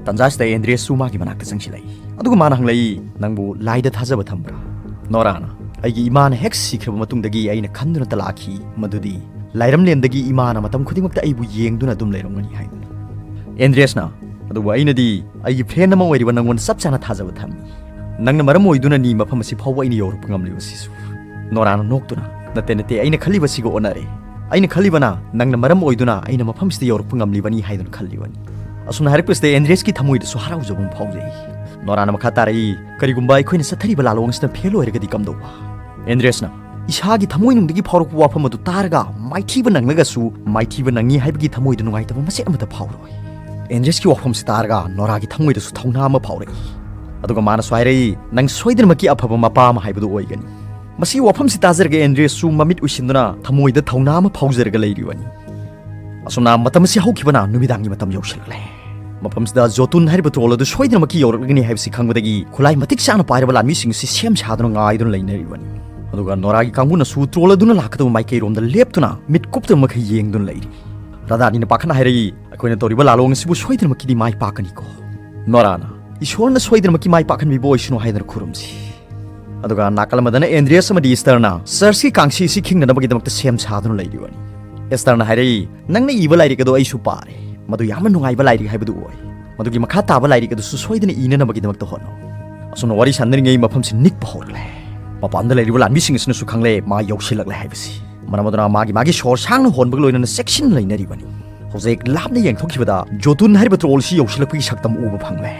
ꯇꯟꯖꯥꯁꯤꯗ ꯑꯦꯟꯗ꯭ꯔꯦꯁꯁꯨ ꯃꯥꯒꯤ ꯃꯅꯥꯛꯇ ꯆꯪꯁꯤꯜꯂꯛꯏ꯫ ꯑꯗꯨꯒ ꯃꯥꯅ ꯍꯪꯂꯛꯏ, "ꯅꯪꯕꯨ ꯂꯥꯏꯗ ꯊꯥꯖꯕ ꯊꯝꯕ꯭ꯔꯥ?" ꯅꯣꯔꯥꯅ, "ꯑꯩꯒꯤ ꯏꯃꯥꯅ ꯍꯦꯛ ꯁꯤꯈ꯭ꯔꯕ ꯃꯇꯨꯡꯗꯒꯤ ꯑꯩꯅ ꯈꯟꯗꯨꯅ ꯂꯥꯛꯈꯤ ꯃꯗꯨꯗꯤ ꯂꯥꯏꯔꯝꯂꯦꯟꯗꯒꯤ ꯏꯃꯥꯅ ꯃꯇꯝ ꯈꯨꯗꯤꯡꯃꯛꯇ ꯑꯩꯕꯨ ꯌꯦꯡꯗꯨꯅ ꯑꯗꯨꯝ ꯂꯩꯔꯝꯒꯅꯤ" ꯍꯥꯏꯗꯨꯅ꯫ ꯑꯦꯟꯗ꯭ꯔꯦꯁꯅ, "ꯑꯗꯨꯕꯨ ꯑꯩꯅꯗꯤ ꯑꯩꯒꯤ ꯐ꯭ꯔꯦꯟ ꯑꯃ ꯑꯣꯏꯔꯤꯕ ꯅꯪꯉꯣꯟꯗ ꯆꯞ ꯆꯥꯅ ꯊꯥꯖꯕ ꯊꯝꯃꯤ꯫ ꯅꯪꯅ ꯃꯔꯝ ꯑꯣꯏꯗꯨꯅꯅꯤ ꯃꯐꯝ ꯑꯁꯤ ꯐꯥꯎꯕ ꯑꯩꯅ ꯌꯧꯔꯛꯄ ꯉꯝꯂꯤꯕꯁꯤꯁꯨ꯫" ꯅꯣꯔꯥꯅ ꯅꯣꯛꯇꯨꯅ, "ꯅꯠꯇꯦ, ꯅꯠꯇꯦ, ꯑꯩꯅ ꯈꯜꯂꯤꯕꯁꯤꯒ ꯑꯣꯟꯅꯔꯦ꯫ ꯑꯩꯅ ꯈꯜꯂꯤꯕꯅ ꯅꯪꯅ ꯃꯔꯝ ꯑꯣꯏꯗꯨꯅ ꯑꯩꯅ ꯃꯐꯝꯁꯤꯗ ꯌꯧꯔꯛꯄ ꯉꯝꯂꯤꯕꯅꯤ ꯍꯥꯏꯗꯨꯅ ꯈꯜꯂꯤꯕꯅꯤ꯫" ꯑꯁꯨꯝꯅ ꯍꯥꯏꯔꯛꯄꯁꯤꯗ ꯑꯦꯟꯗ꯭ꯔꯦꯁꯀꯤ ꯊꯃꯣꯏꯗꯁꯨ ꯍꯔꯥꯎꯖꯕ ꯑꯃ ꯐꯥꯎꯖꯩ꯫ ꯅꯣꯔꯥꯅ ꯃꯈꯥ ꯇꯥꯔꯛꯏ, "ꯀꯔꯤꯒꯨꯝꯕ ꯑꯩꯈꯣꯏꯅ ꯆꯠꯊꯔꯤꯕ ꯂꯥꯂꯣꯡ ꯑꯁꯤꯗ ꯐꯦꯜ ꯑꯣꯏꯔꯒꯗꯤ ꯀꯝꯗꯧꯕ?" ꯑꯦꯟꯗ꯭ꯔꯦꯁꯅ, "ꯏꯁꯥꯒꯤ ꯊꯃꯣꯏꯅꯨꯡꯗꯒꯤ ꯐꯥꯎꯔꯛꯄ ꯋꯥꯐꯝ ꯑꯗꯨ ꯇꯥꯔꯒ ꯃꯥꯏꯊꯤꯕ ꯅꯪꯂꯒꯁꯨ ꯃꯥꯏꯊꯤꯕ ꯅꯪꯉꯤ ꯍꯥꯏꯕꯒꯤ ꯊꯃꯣꯏꯗ ꯅꯨꯡꯉꯥꯏꯇꯕ ꯃꯆꯦꯠ ꯑꯃꯠꯇ ꯐꯥꯎꯔꯣꯏ꯫" ꯑꯦꯟꯗ꯭ꯔꯦꯁꯀꯤ ꯋꯥꯐꯝꯁꯤ ꯇꯥꯔꯒ ꯅꯣꯔꯥꯒꯤ ꯊꯃꯣꯏꯗꯁꯨ ꯊꯧꯅꯥ ꯑꯃ ꯐꯥꯎꯔꯛꯏ꯫ ꯑꯗꯨꯒ ꯃꯥꯅꯁꯨ ꯍꯥꯏꯔꯛꯏ, "ꯅꯪ ꯁꯣꯏꯗꯅꯃꯛꯀꯤ ꯑꯐꯕ ꯃꯄꯥ ꯑꯃ ꯍꯥꯏꯕꯗꯨ ꯑꯣꯏꯒꯅꯤ꯫" ꯃꯁꯤꯒꯤ ꯋꯥꯐꯝꯁꯤ ꯇꯥꯖꯔꯒ ꯑꯦꯟꯗ꯭ꯔꯦꯁꯁꯨ ꯃꯃꯤꯠ ꯎꯏꯁꯤꯟꯗꯨꯅ ꯊꯃꯣꯏꯗ ꯊꯧꯅꯥ ꯑꯃ ꯐꯥꯎꯖꯔꯒ ꯂꯩꯔꯤꯕꯅꯤ꯫ ꯑꯁꯨꯝꯅ ꯃꯇꯝ ꯑꯁꯤ ꯍꯧꯈꯤꯕꯅ ꯅꯨꯃꯤꯗꯥꯡꯒꯤ ꯃꯇꯝ ꯌꯧꯁꯤꯜꯂꯛꯂꯦ꯫ ꯃꯐꯝꯁꯤꯗ ꯖꯣꯇꯨꯟ ꯍꯥꯏꯔꯤꯕ ꯇ꯭ꯔꯣꯜ ꯑꯗꯨ ꯁꯣꯏꯗꯅꯃꯛꯀꯤ ꯌꯧꯔꯛꯂꯒꯅꯤ ꯍꯥꯏꯕꯁꯤ ꯈꯪꯕꯗꯒꯤ ꯈꯨꯠꯂꯥꯏ ꯃꯇꯤꯛ ꯆꯥꯅ ꯄꯥꯏꯔꯕ ꯂꯥꯟꯃꯤꯁꯤꯡ ꯑꯁꯤ ꯁꯦꯝ ꯁꯥꯗꯨꯅ ꯉꯥꯏꯗꯨꯅ ꯂꯩꯅꯔꯤꯕꯅꯤ꯫ ꯑꯗꯨꯒ ꯅꯣꯔꯥꯒꯤ ꯀꯥꯡꯕꯨꯅꯁꯨ ꯇ꯭ꯔꯣꯜ ꯑꯗꯨꯅ ꯂꯥꯛꯀꯗꯕ ꯃꯥꯏꯀꯩꯔꯣꯝꯗ ꯂꯦꯞꯇꯨꯅ ꯃꯤꯠ ꯀꯨꯞꯇꯕ ꯃꯈꯩ ꯌꯦꯡꯗꯨꯅ ꯂꯩꯔꯤ꯫ ꯔꯥꯙꯥꯅꯤꯅ ꯄꯥꯈꯠꯅ ꯍꯥꯏꯔꯛꯏ, "ꯑꯩꯈꯣꯏꯅ ꯇꯧꯔꯤꯕ ꯂꯥꯂꯣꯡ ꯑꯁꯤꯕꯨ ꯁꯣꯏꯗꯅꯃꯛꯀꯤꯗꯤ ꯃꯥꯏ ꯄꯥꯛꯀꯅꯤꯀꯣ꯫" ꯅꯣꯔꯥꯅ, "ꯏꯁꯣꯔꯅ ꯁꯣꯏꯗꯅꯃꯛꯀꯤ ꯃꯥꯏ ꯄꯥꯛꯍꯟꯕꯤꯕ ꯑꯣꯏꯁꯅꯨ" ꯍꯥꯏꯗꯨꯅ ꯈꯨꯔꯨꯝꯁꯤ꯫ ꯑꯗꯨꯒ ꯅꯥꯀꯜ ꯑꯃꯗꯅ ꯑꯦꯟꯗ꯭ꯔꯤꯌꯁ ꯑꯃꯗꯤ ꯏꯁꯇꯔꯅ ꯆꯔꯆꯀꯤ ꯀꯥꯡꯁꯤ ꯑꯁꯤ ꯈꯤꯡꯅꯅꯕꯒꯤꯗꯃꯛꯇ ꯁꯦꯝ ꯁꯥꯗꯨꯅ ꯂꯩꯔꯤꯕꯅꯤ꯫ ꯏꯁꯇꯔꯅ ꯍꯥꯏꯔꯛꯏ, "ꯅꯪꯅ ꯏꯕ ꯂꯥꯏꯔꯤꯛ ꯑꯗꯨ ꯑꯩꯁꯨ ꯄꯥꯔꯦ꯫ ꯃꯗꯨ ꯌꯥꯝꯅ ꯅꯨꯡꯉꯥꯏꯕ ꯂꯥꯏꯔꯤꯛ ꯍꯥꯏꯕꯗꯨ ꯑꯣꯏ꯫ ꯃꯗꯨꯒꯤ ꯃꯈꯥ ꯇꯥꯕ ꯂꯥꯏꯔꯤꯛ ꯑꯗꯨꯁꯨ ꯁꯣꯏꯗꯅ ꯏꯅꯅꯕꯒꯤꯗꯃꯛꯇ ꯍꯣꯠꯅꯧ꯫" ꯑꯁꯨꯝꯅ ꯋꯥꯔꯤ ꯁꯥꯟꯅꯔꯤꯉꯩ ꯃꯐꯝꯁꯤ ꯅꯤꯛꯄ ꯍꯧꯔꯛꯂꯦ꯫ ꯃꯄꯥꯟꯗ ꯂꯩꯔꯤꯕ ꯂꯥꯟꯃꯤꯁꯤꯡ ꯑꯁꯤꯅꯁꯨ ꯈꯪꯂꯦ ꯃꯥ ꯌꯧꯁꯤꯜꯂꯛꯂꯦ ꯍꯥꯏꯕꯁꯤ꯫ ꯃꯔꯝ ꯑꯗꯨꯅ ꯃꯥꯒꯤ ꯃꯥꯒꯤ ꯁꯣꯔ ꯁꯥꯡꯅ ꯍꯣꯟꯕꯒ ꯂꯣꯏꯅꯅ ꯆꯦꯛꯁꯤꯟꯅ ꯂꯩꯅꯔꯤꯕꯅꯤ꯫ ꯍꯧꯖꯤꯛ ꯂꯥꯞꯅ ꯌꯦꯡꯊꯣꯛꯈꯤꯕꯗ ꯖꯣꯇꯨꯟ ꯍꯥꯏꯔꯤꯕ ꯇ꯭ꯔꯣꯜꯁꯤ ꯌꯧꯁꯤꯜꯂꯛꯄꯒꯤ ꯁꯛꯇꯝ ꯎꯕ ꯐꯪꯂꯦ꯫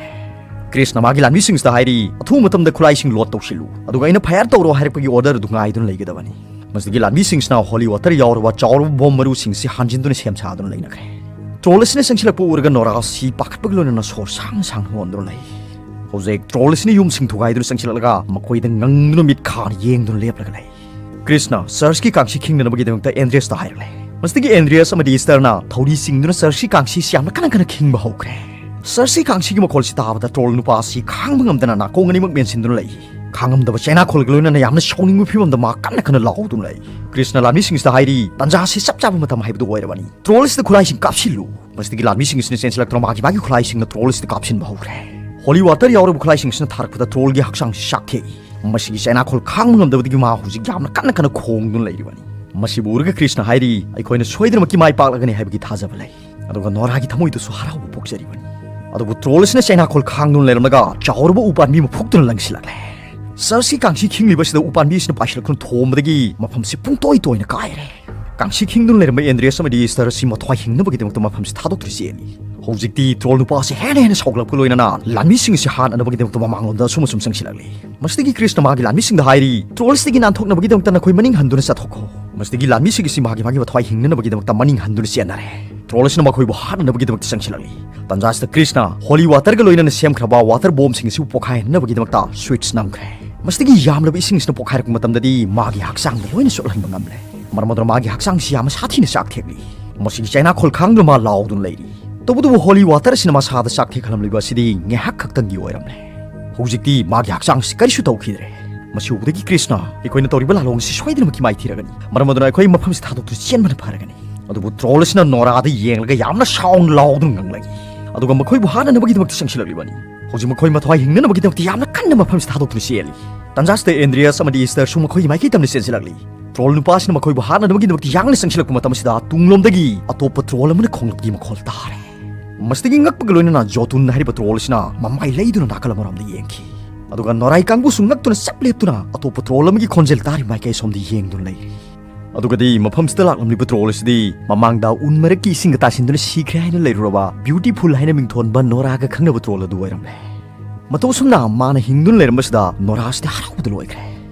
ꯀ꯭ꯔꯤꯁꯅ ꯃꯥꯒꯤ ꯂꯥꯟꯃꯤꯁꯤꯡꯁꯤꯗ ꯍꯥꯏꯔꯤ, "ꯑꯊꯨꯕ ꯃꯇꯝꯗ ꯈꯨꯠꯂꯥꯏꯁꯤꯡ ꯂꯣꯗ ꯇꯧꯁꯤꯜꯂꯨ, ꯑꯗꯨꯒ ꯑꯩꯅ ꯐꯥꯌꯔ ꯇꯧꯔꯣ ꯍꯥꯏꯔꯛꯄꯒꯤ ꯑꯣꯔꯗꯔ ꯑꯗꯨ ꯉꯥꯏꯗꯨꯅ ꯂꯩꯒꯗꯕꯅꯤ"꯫ ꯃꯁꯤꯗꯒꯤ ꯂꯥꯟꯃꯤꯁꯤꯡꯁꯤꯅ ꯍꯣꯂꯤ ꯋꯥꯇꯔ ꯌꯥꯎꯔꯕ ꯆꯥꯎꯔꯕ ꯕꯣꯝ ꯃꯔꯨꯁꯤꯡꯁꯤ ꯍꯥꯟꯖꯤꯟꯗꯨꯅ ꯁꯦꯝ ꯁꯥꯗꯨꯅ ꯂꯩꯅꯈ꯭ꯔꯦ꯫ ꯇ꯭ꯔꯣꯜ ꯑꯁꯤꯅ ꯆꯪꯁꯤꯜꯂꯛꯄ ꯎꯔꯒ ꯅꯣꯔꯥꯁꯤ ꯄꯥꯈꯠꯄꯒ ꯂꯣꯏꯅꯅ ꯁꯣꯔ ꯁꯥꯡꯅ ꯁꯥꯡꯅ ꯍꯣꯟꯗꯨꯅ ꯂꯩ꯫ ꯍꯧꯖꯤꯛ ꯇ꯭ꯔꯣꯜ ꯑꯁꯤꯅ ꯌꯨꯝꯁꯤꯡ ꯊꯨꯒꯥꯏꯗꯨꯅ ꯆꯪꯁꯤꯜꯂꯛꯂꯒ ꯃꯈꯣꯏꯗ ꯉꯪꯗꯨꯅ ꯃꯤꯠ ꯈꯥꯅ ꯌꯦꯡꯗꯨꯅ ꯂꯦꯞꯂꯒ ꯂꯩ꯫ ꯀ꯭ꯔꯤꯁꯅ ꯆꯔꯆꯀꯤ ꯀꯥꯡꯁꯤ ꯈꯤꯡꯅꯅꯕꯒꯤꯗꯃꯛꯇ ꯑꯦꯟꯗ꯭ꯔꯤꯌꯁꯇ ꯍꯥꯏꯔꯛꯂꯦ꯫ ꯃꯁꯤꯗꯒꯤ ꯑꯦꯟꯗ꯭ꯔꯤꯌꯁ ꯑꯃꯗꯤ ꯏꯁꯇꯔꯅ ꯊꯧꯔꯤ ꯆꯤꯡꯗꯨꯅ ꯆꯔꯆꯀꯤ ꯀꯥꯡꯁꯤꯁꯤ ꯌꯥꯝꯅ ꯀꯟꯅ ꯀꯟꯅ ꯈꯤꯡꯕ ꯍꯧꯈ꯭ꯔꯦ꯫ ꯆꯔꯆꯀꯤ ꯀꯥꯡꯁꯤꯒꯤ ꯃꯈꯣꯜꯁꯤ ꯇꯥꯕꯗ ꯇ꯭ꯔꯣꯜ ꯅꯨꯄꯥ ꯑꯁꯤ ꯈꯥꯡꯕ ꯉꯝꯗꯅ ꯅꯥꯀꯣꯡ ꯑꯅꯤꯃꯛ ꯃꯦꯟꯁꯤꯟꯗꯨꯅ ꯂꯩ꯫ ꯈꯥꯡꯉꯝꯗꯕ ꯆꯩꯅꯥꯈꯣꯜꯒ ꯂꯣꯏꯅꯅ ꯌꯥꯝꯅ ꯁꯥꯎꯅꯤꯡꯕ ꯐꯤꯚꯝꯗ ꯃꯥ ꯀꯟꯅ ꯀꯟꯅ ꯂꯥꯎꯗꯨꯅ ꯂꯩ꯫ ꯀ꯭ꯔꯤꯁꯅ ꯂꯥꯟꯃꯤꯁꯤꯡꯁꯤꯗ ꯍꯥꯏꯔꯤ, "ꯇꯥꯟꯖꯥ ꯑꯁꯤ ꯆꯞ ꯆꯥꯕ ꯃꯇꯝ ꯍꯥꯏꯕꯗꯨ ꯑꯣꯏꯔꯕꯅꯤ꯫ ꯇ꯭ꯔꯣꯜ ꯑꯁꯤꯗ ꯈꯨꯠꯂꯥꯏꯁꯤꯡ ꯀꯥꯞꯁꯤꯜꯂꯨ"꯫ ꯃꯁꯤꯗꯒꯤ ꯂꯥꯟꯃꯤꯁꯤꯡ ꯑꯁꯤꯅ ꯆꯦꯟꯁꯤꯜꯂꯛꯇꯨꯅ ꯃꯥꯒꯤ ꯃꯥꯒꯤ ꯈꯨꯠꯂꯥꯏꯁꯤꯡꯅ ꯇ꯭ꯔꯣꯜ ꯑꯁꯤꯗ ꯀꯥꯞꯁꯤꯟꯕ ꯍꯧꯈ꯭ꯔꯦ꯫ ꯍꯣꯂꯤ ꯋꯥꯇꯔ ꯌꯥꯎꯔꯕ ꯈꯨꯠꯂꯥꯏꯁꯤꯡ ꯑꯁꯤꯅ ꯊꯥꯔꯛꯄꯗ ꯇ꯭ꯔꯣꯜꯒꯤ ꯍꯛꯆꯥꯡꯁꯤ ꯆꯥꯛꯊꯦꯛꯏ꯫ ꯃꯁꯤꯒꯤ ꯆꯩꯅꯥꯈꯣꯜ ꯈꯥꯡꯕ ꯉꯝꯗꯕꯗꯒꯤ ꯃꯥ ꯍꯧꯖꯤꯛ ꯌꯥꯝꯅ ꯀꯟꯅ ꯀꯟꯅ ꯈꯣꯡꯗꯨꯅ ꯂꯩꯔꯤꯕꯅꯤ꯫ ꯃꯁꯤꯕꯨ ꯎꯔꯒ ꯀ꯭ꯔꯤꯁꯅ ꯍꯥꯏꯔꯤ, "ꯑꯩꯈꯣꯏꯅ ꯁꯣꯏꯗꯅꯃꯛꯀꯤ ꯃꯥꯏ ꯄꯥꯛꯂꯒꯅꯤ ꯍꯥꯏꯕꯒꯤ ꯊꯥꯖꯕ ꯂꯩ"꯫ ꯑꯗꯨꯒ ꯅꯣꯔꯥꯒꯤ ꯊꯃꯣꯏꯗꯁꯨ ꯍꯔꯥꯎꯕ ꯄꯣꯛꯆꯔꯤꯕꯅꯤ꯫ ꯑꯗꯨꯕꯨ ꯇ꯭ꯔꯣꯜ ꯑꯁꯤꯅ ꯆꯩꯅꯥꯈꯣꯜ ꯈꯥꯡꯗꯨꯅ ꯂꯩꯔꯝꯂꯒ ꯆꯥꯎꯔꯕ ꯎꯄꯥꯟꯕꯤ ꯑꯃ ꯐꯨꯛꯇꯨꯅ ꯂꯪꯁꯤꯜꯂꯛꯂꯦ꯫ ꯆꯔꯆꯀꯤ ꯀꯥꯡꯁꯤ ꯈꯤꯡꯂꯤꯕ ꯑꯁꯤꯗ ꯎꯄꯥꯟꯕꯤ ꯑꯁꯤꯅ ꯄꯥꯏꯁꯤꯜꯂꯛꯇꯨꯅ ꯊꯣꯝꯕꯗꯒꯤ ꯃꯐꯝꯁꯤ ꯄꯨꯡꯇꯣꯏ ꯇꯣꯏꯅ ꯀꯥꯏꯔꯦ꯫ ꯀꯥꯡꯁꯤ ꯈꯤꯡꯗꯨꯅ ꯂꯩꯔꯝꯕ ꯑꯦꯟꯗ꯭ꯔꯤꯌꯁ ꯑꯃꯗꯤ ꯏꯁꯇꯔ ꯑꯁꯤ ꯃꯊ꯭ꯋꯥꯏ ꯍꯤꯡꯅꯕꯒꯤꯗꯃꯛꯇ ꯃꯐꯝꯁꯤ ꯊꯥꯗꯣꯛꯇꯨꯅ ꯆꯦꯜꯂꯤ꯫ ꯍꯧꯖꯤꯛꯇꯤ ꯇ꯭ꯔꯣꯜ ꯅꯨꯄꯥ ꯑꯁꯤ ꯍꯦꯟꯅ ꯍꯦꯟꯅ ꯁꯥꯎꯒꯠꯂꯛꯄꯒ ꯂꯣꯏꯅꯅ ꯂꯥꯟꯃꯤꯁꯤꯡ ꯑꯁꯤ ꯍꯥꯠꯅꯅꯕꯒꯤꯗꯃꯛꯇ ꯃꯃꯥꯡꯂꯣꯝꯗ ꯑꯁꯨꯝ ꯑꯁꯨꯝ ꯆꯪꯁꯤꯜꯂꯛꯂꯤ꯫ ꯃꯁꯤꯗꯒꯤ ꯀ꯭ꯔꯤꯁꯅ ꯃꯥꯒꯤ ꯂꯥꯟꯃꯤꯁꯤꯡꯗ ꯍꯥꯏꯔꯤ, "ꯇ꯭ꯔꯣꯜꯁꯤꯗꯒꯤ ꯅꯥꯟꯊꯣꯛꯅꯕꯒꯤꯗꯃꯛꯇ ꯅꯈꯣꯏ ꯃꯅꯤꯡ ꯍꯟꯗꯨꯅ ꯆꯠꯊꯣꯛꯈꯣ"꯫ ꯃꯁꯤꯗꯒꯤ ꯂꯥꯟꯃꯤꯁꯤꯡ ꯑꯁꯤ ꯃꯥꯒꯤ ꯃꯥꯒꯤ ꯃꯊ꯭ꯋꯥꯏ ꯍꯤꯡꯅꯅꯕꯒꯤꯗꯃꯛꯇ ꯃꯅꯤꯡ ꯍꯟꯗꯨꯅ ꯆꯦꯟꯅꯔꯦ꯫ ꯇ꯭ꯔꯣꯜ ꯑꯁꯤꯅ ꯃꯈꯣꯏꯕꯨ ꯍꯥꯠꯅꯅꯕꯒꯤꯗꯃꯛꯇ ꯆꯪꯁꯤꯜꯂꯛꯂꯤ꯫ ꯇꯥꯟꯖꯥꯁꯤꯗ ꯀ꯭ꯔꯤꯁꯅ ꯍꯣꯂꯤ ꯋꯥꯇꯔꯒ ꯂꯣꯏꯅꯅ ꯁꯦꯝꯈ꯭ꯔꯕ ꯋꯥꯇꯔ ꯕꯣꯝꯁꯤꯡ ꯑꯁꯤꯕꯨ ꯄꯣꯈꯥꯏꯍꯟꯅꯕꯒꯤꯗꯃꯛꯇ ꯁ꯭ꯋꯤꯠꯆ ꯅꯝꯈ꯭ꯔꯦ꯫ ꯃꯁꯤꯗꯒꯤ ꯌꯥꯝꯂꯕ ꯏꯁꯤꯡ ꯑꯁꯤꯅ ꯄꯣꯈꯥꯏꯔꯛꯄ ꯃꯇꯝꯗꯗꯤ ꯃꯥꯒꯤ ꯍꯛꯆꯥꯡꯗ ꯂꯣꯏꯅ ꯁꯣꯛꯍꯟꯕ ꯉꯝꯂꯦ꯫ ꯃꯔꯝ ꯑꯗꯨꯅ ꯃꯥꯒꯤ ꯍꯛꯆꯥꯡꯁꯤ ꯌꯥꯝꯅ ꯁꯥꯊꯤꯅ ꯆꯥꯛ ꯊꯦꯛꯂꯤ꯫ ꯃꯁꯤꯒꯤ ꯆꯩꯅꯥꯈꯣꯜ ꯈꯥꯡꯗꯨꯅ ꯃꯥ ꯂꯥꯎꯗꯨꯅ ꯂꯩꯔꯤ꯫ ꯇꯧꯕꯇꯕꯨ ꯍꯣꯂꯤ ꯋꯥꯇꯔ ꯑꯁꯤꯅ ꯃꯁꯥꯗ ꯆꯥꯛ ꯊꯦꯛꯍꯜꯂꯝꯂꯤꯕ ꯑꯁꯤꯗꯤ ꯉꯥꯏꯍꯥꯛ ꯈꯛꯇꯪꯒꯤ ꯑꯣꯏꯔꯝꯂꯦ꯫ ꯍꯧꯖꯤꯛꯇꯤ ꯃꯥꯒꯤ ꯍꯛꯆꯥꯡꯁꯤ ꯀꯔꯤꯁꯨ ꯇꯧꯈꯤꯗ꯭ꯔꯦ꯫ ꯃꯁꯤ ꯎꯕꯗꯒꯤ ꯀ꯭ꯔꯤꯁꯅ, "ꯑꯩꯈꯣꯏꯅ ꯇꯧꯔꯤꯕ ꯂꯥꯂꯣꯡ ꯑꯁꯤ ꯁꯣꯏꯗꯅꯃꯛꯀꯤ ꯃꯥꯏꯊꯤꯔꯒꯅꯤ꯫ ꯃꯔꯝ ꯑꯗꯨꯅ ꯑꯩꯈꯣꯏ ꯃꯐꯝꯁꯤ ꯊꯥꯗꯣꯛꯇꯨꯅ ꯆꯦꯟꯕꯅ ꯐꯔꯒꯅꯤ"꯫ ꯑꯗꯨꯕꯨ ꯇ꯭ꯔꯣꯜ ꯑꯁꯤꯅ ꯅꯣꯔꯥꯗ ꯌꯦꯡꯂꯒ ꯌꯥꯝꯅ ꯁꯥꯎꯅ ꯂꯥꯎꯗꯨꯅ ꯉꯪꯂꯛꯏ꯫ ꯑꯗꯨꯒ ꯃꯈꯣꯏꯕꯨ ꯍꯥꯠꯅꯅꯕꯒꯤꯗꯃꯛꯇ ꯆꯪꯁꯤꯜꯂꯛꯂꯤꯕꯅꯤ꯫ ꯍꯧꯖꯤꯛ ꯃꯈꯣꯏ ꯃꯊ꯭ꯋꯥꯏ ꯍꯤꯡꯅꯅꯕꯒꯤꯗꯃꯛꯇ ꯌꯥꯝꯅ ꯀꯟꯅ ꯃꯐꯝꯁꯤ ꯊꯥꯗꯣꯛꯇꯨꯅ ꯆꯦꯜꯂꯤ꯫ ꯇꯥꯟꯖꯥꯁꯤꯗ ꯑꯦꯟꯗ꯭ꯔꯤꯌꯥꯁ ꯑꯃꯗꯤ ꯏꯁꯇꯔꯁꯨ ꯃꯈꯣꯏꯒꯤ ꯃꯥꯏꯀꯩ ꯇꯝꯅ ꯆꯦꯟꯁꯤꯜꯂꯛꯂꯤ꯫ ꯇ꯭ꯔꯣꯜ ꯅꯨꯄꯥ ꯑꯁꯤꯅ ꯃꯈꯣꯏꯕꯨ ꯍꯥꯠꯅꯅꯕꯒꯤꯗꯃꯛꯇ ꯌꯥꯡꯅ ꯆꯪꯁꯤꯜꯂꯛꯄ ꯃꯇꯝ ꯑꯁꯤꯗ ꯇꯨꯡꯂꯣꯝꯗꯒꯤ ꯑꯇꯣꯞꯄ ꯇ꯭ꯔꯣꯜ ꯑꯃꯅ ꯈꯣꯡꯂꯛꯄꯒꯤ ꯃꯈꯣꯜ ꯇꯥꯔꯦ꯫ ꯃꯁꯤꯗꯒꯤ ꯉꯛꯄꯒ ꯂꯣꯏꯅꯅ ꯖꯣꯇꯨꯟ ꯍꯥꯏꯔꯤꯕ ꯇ꯭ꯔꯣꯜ ꯑꯁꯤꯅ ꯃꯃꯥꯏ ꯂꯩꯗꯨꯅ ꯅꯥꯀꯜ ꯑꯃꯔꯣꯝꯗ ꯌꯦꯡꯈꯤ꯫ ꯑꯗꯨꯒ ꯅꯣꯔꯥꯏ ꯀꯥꯡꯕꯨꯁꯨ ꯉꯛꯇꯨꯅ ꯆꯞ ꯂꯦꯞꯇꯨꯅ ꯑꯇꯣꯞꯄ ꯇ꯭ꯔꯣꯜ ꯑꯃꯒꯤ ꯈꯣꯟꯖꯦꯜ ꯇꯥꯔꯤꯕ ꯃꯥꯏꯀꯩ ꯑꯁꯣꯝꯗ ꯌꯦꯡꯗꯨꯅ ꯂꯩꯔꯤ꯫ ꯑꯗꯨꯒꯗꯤ ꯃꯐꯝꯁꯤꯗ ꯂꯥꯛꯂꯝꯂꯤꯕ ꯇ꯭ꯔꯣꯜ ꯑꯁꯤꯗꯤ ꯃꯃꯥꯡꯗ ꯎꯟ ꯃꯔꯛꯀꯤ ꯏꯁꯤꯡꯒ ꯇꯥꯁꯤꯟꯗꯨꯅ ꯁꯤꯈ꯭ꯔꯦ ꯍꯥꯏꯅ ꯂꯩꯔꯨꯔꯕ ꯕ꯭ꯌꯨꯇꯤꯐꯨꯜ ꯍꯥꯏꯅ ꯃꯤꯡꯊꯣꯟꯕ ꯅꯣꯔꯥꯒ ꯈꯪꯅꯕ ꯇ꯭ꯔꯣꯜ ꯑꯗꯨ ꯑꯣꯏꯔꯝꯂꯦ꯫ ꯃꯇꯧ ꯑꯁꯨꯝꯅ ꯃꯥꯅ ꯍꯤꯡꯗꯨꯅ ꯂꯩꯔꯝꯕꯁꯤꯗ ꯅꯣꯔꯥꯁꯤꯗꯤ ꯍꯔꯥꯎꯕꯗ ꯂꯣꯏꯈ꯭ꯔꯦ꯫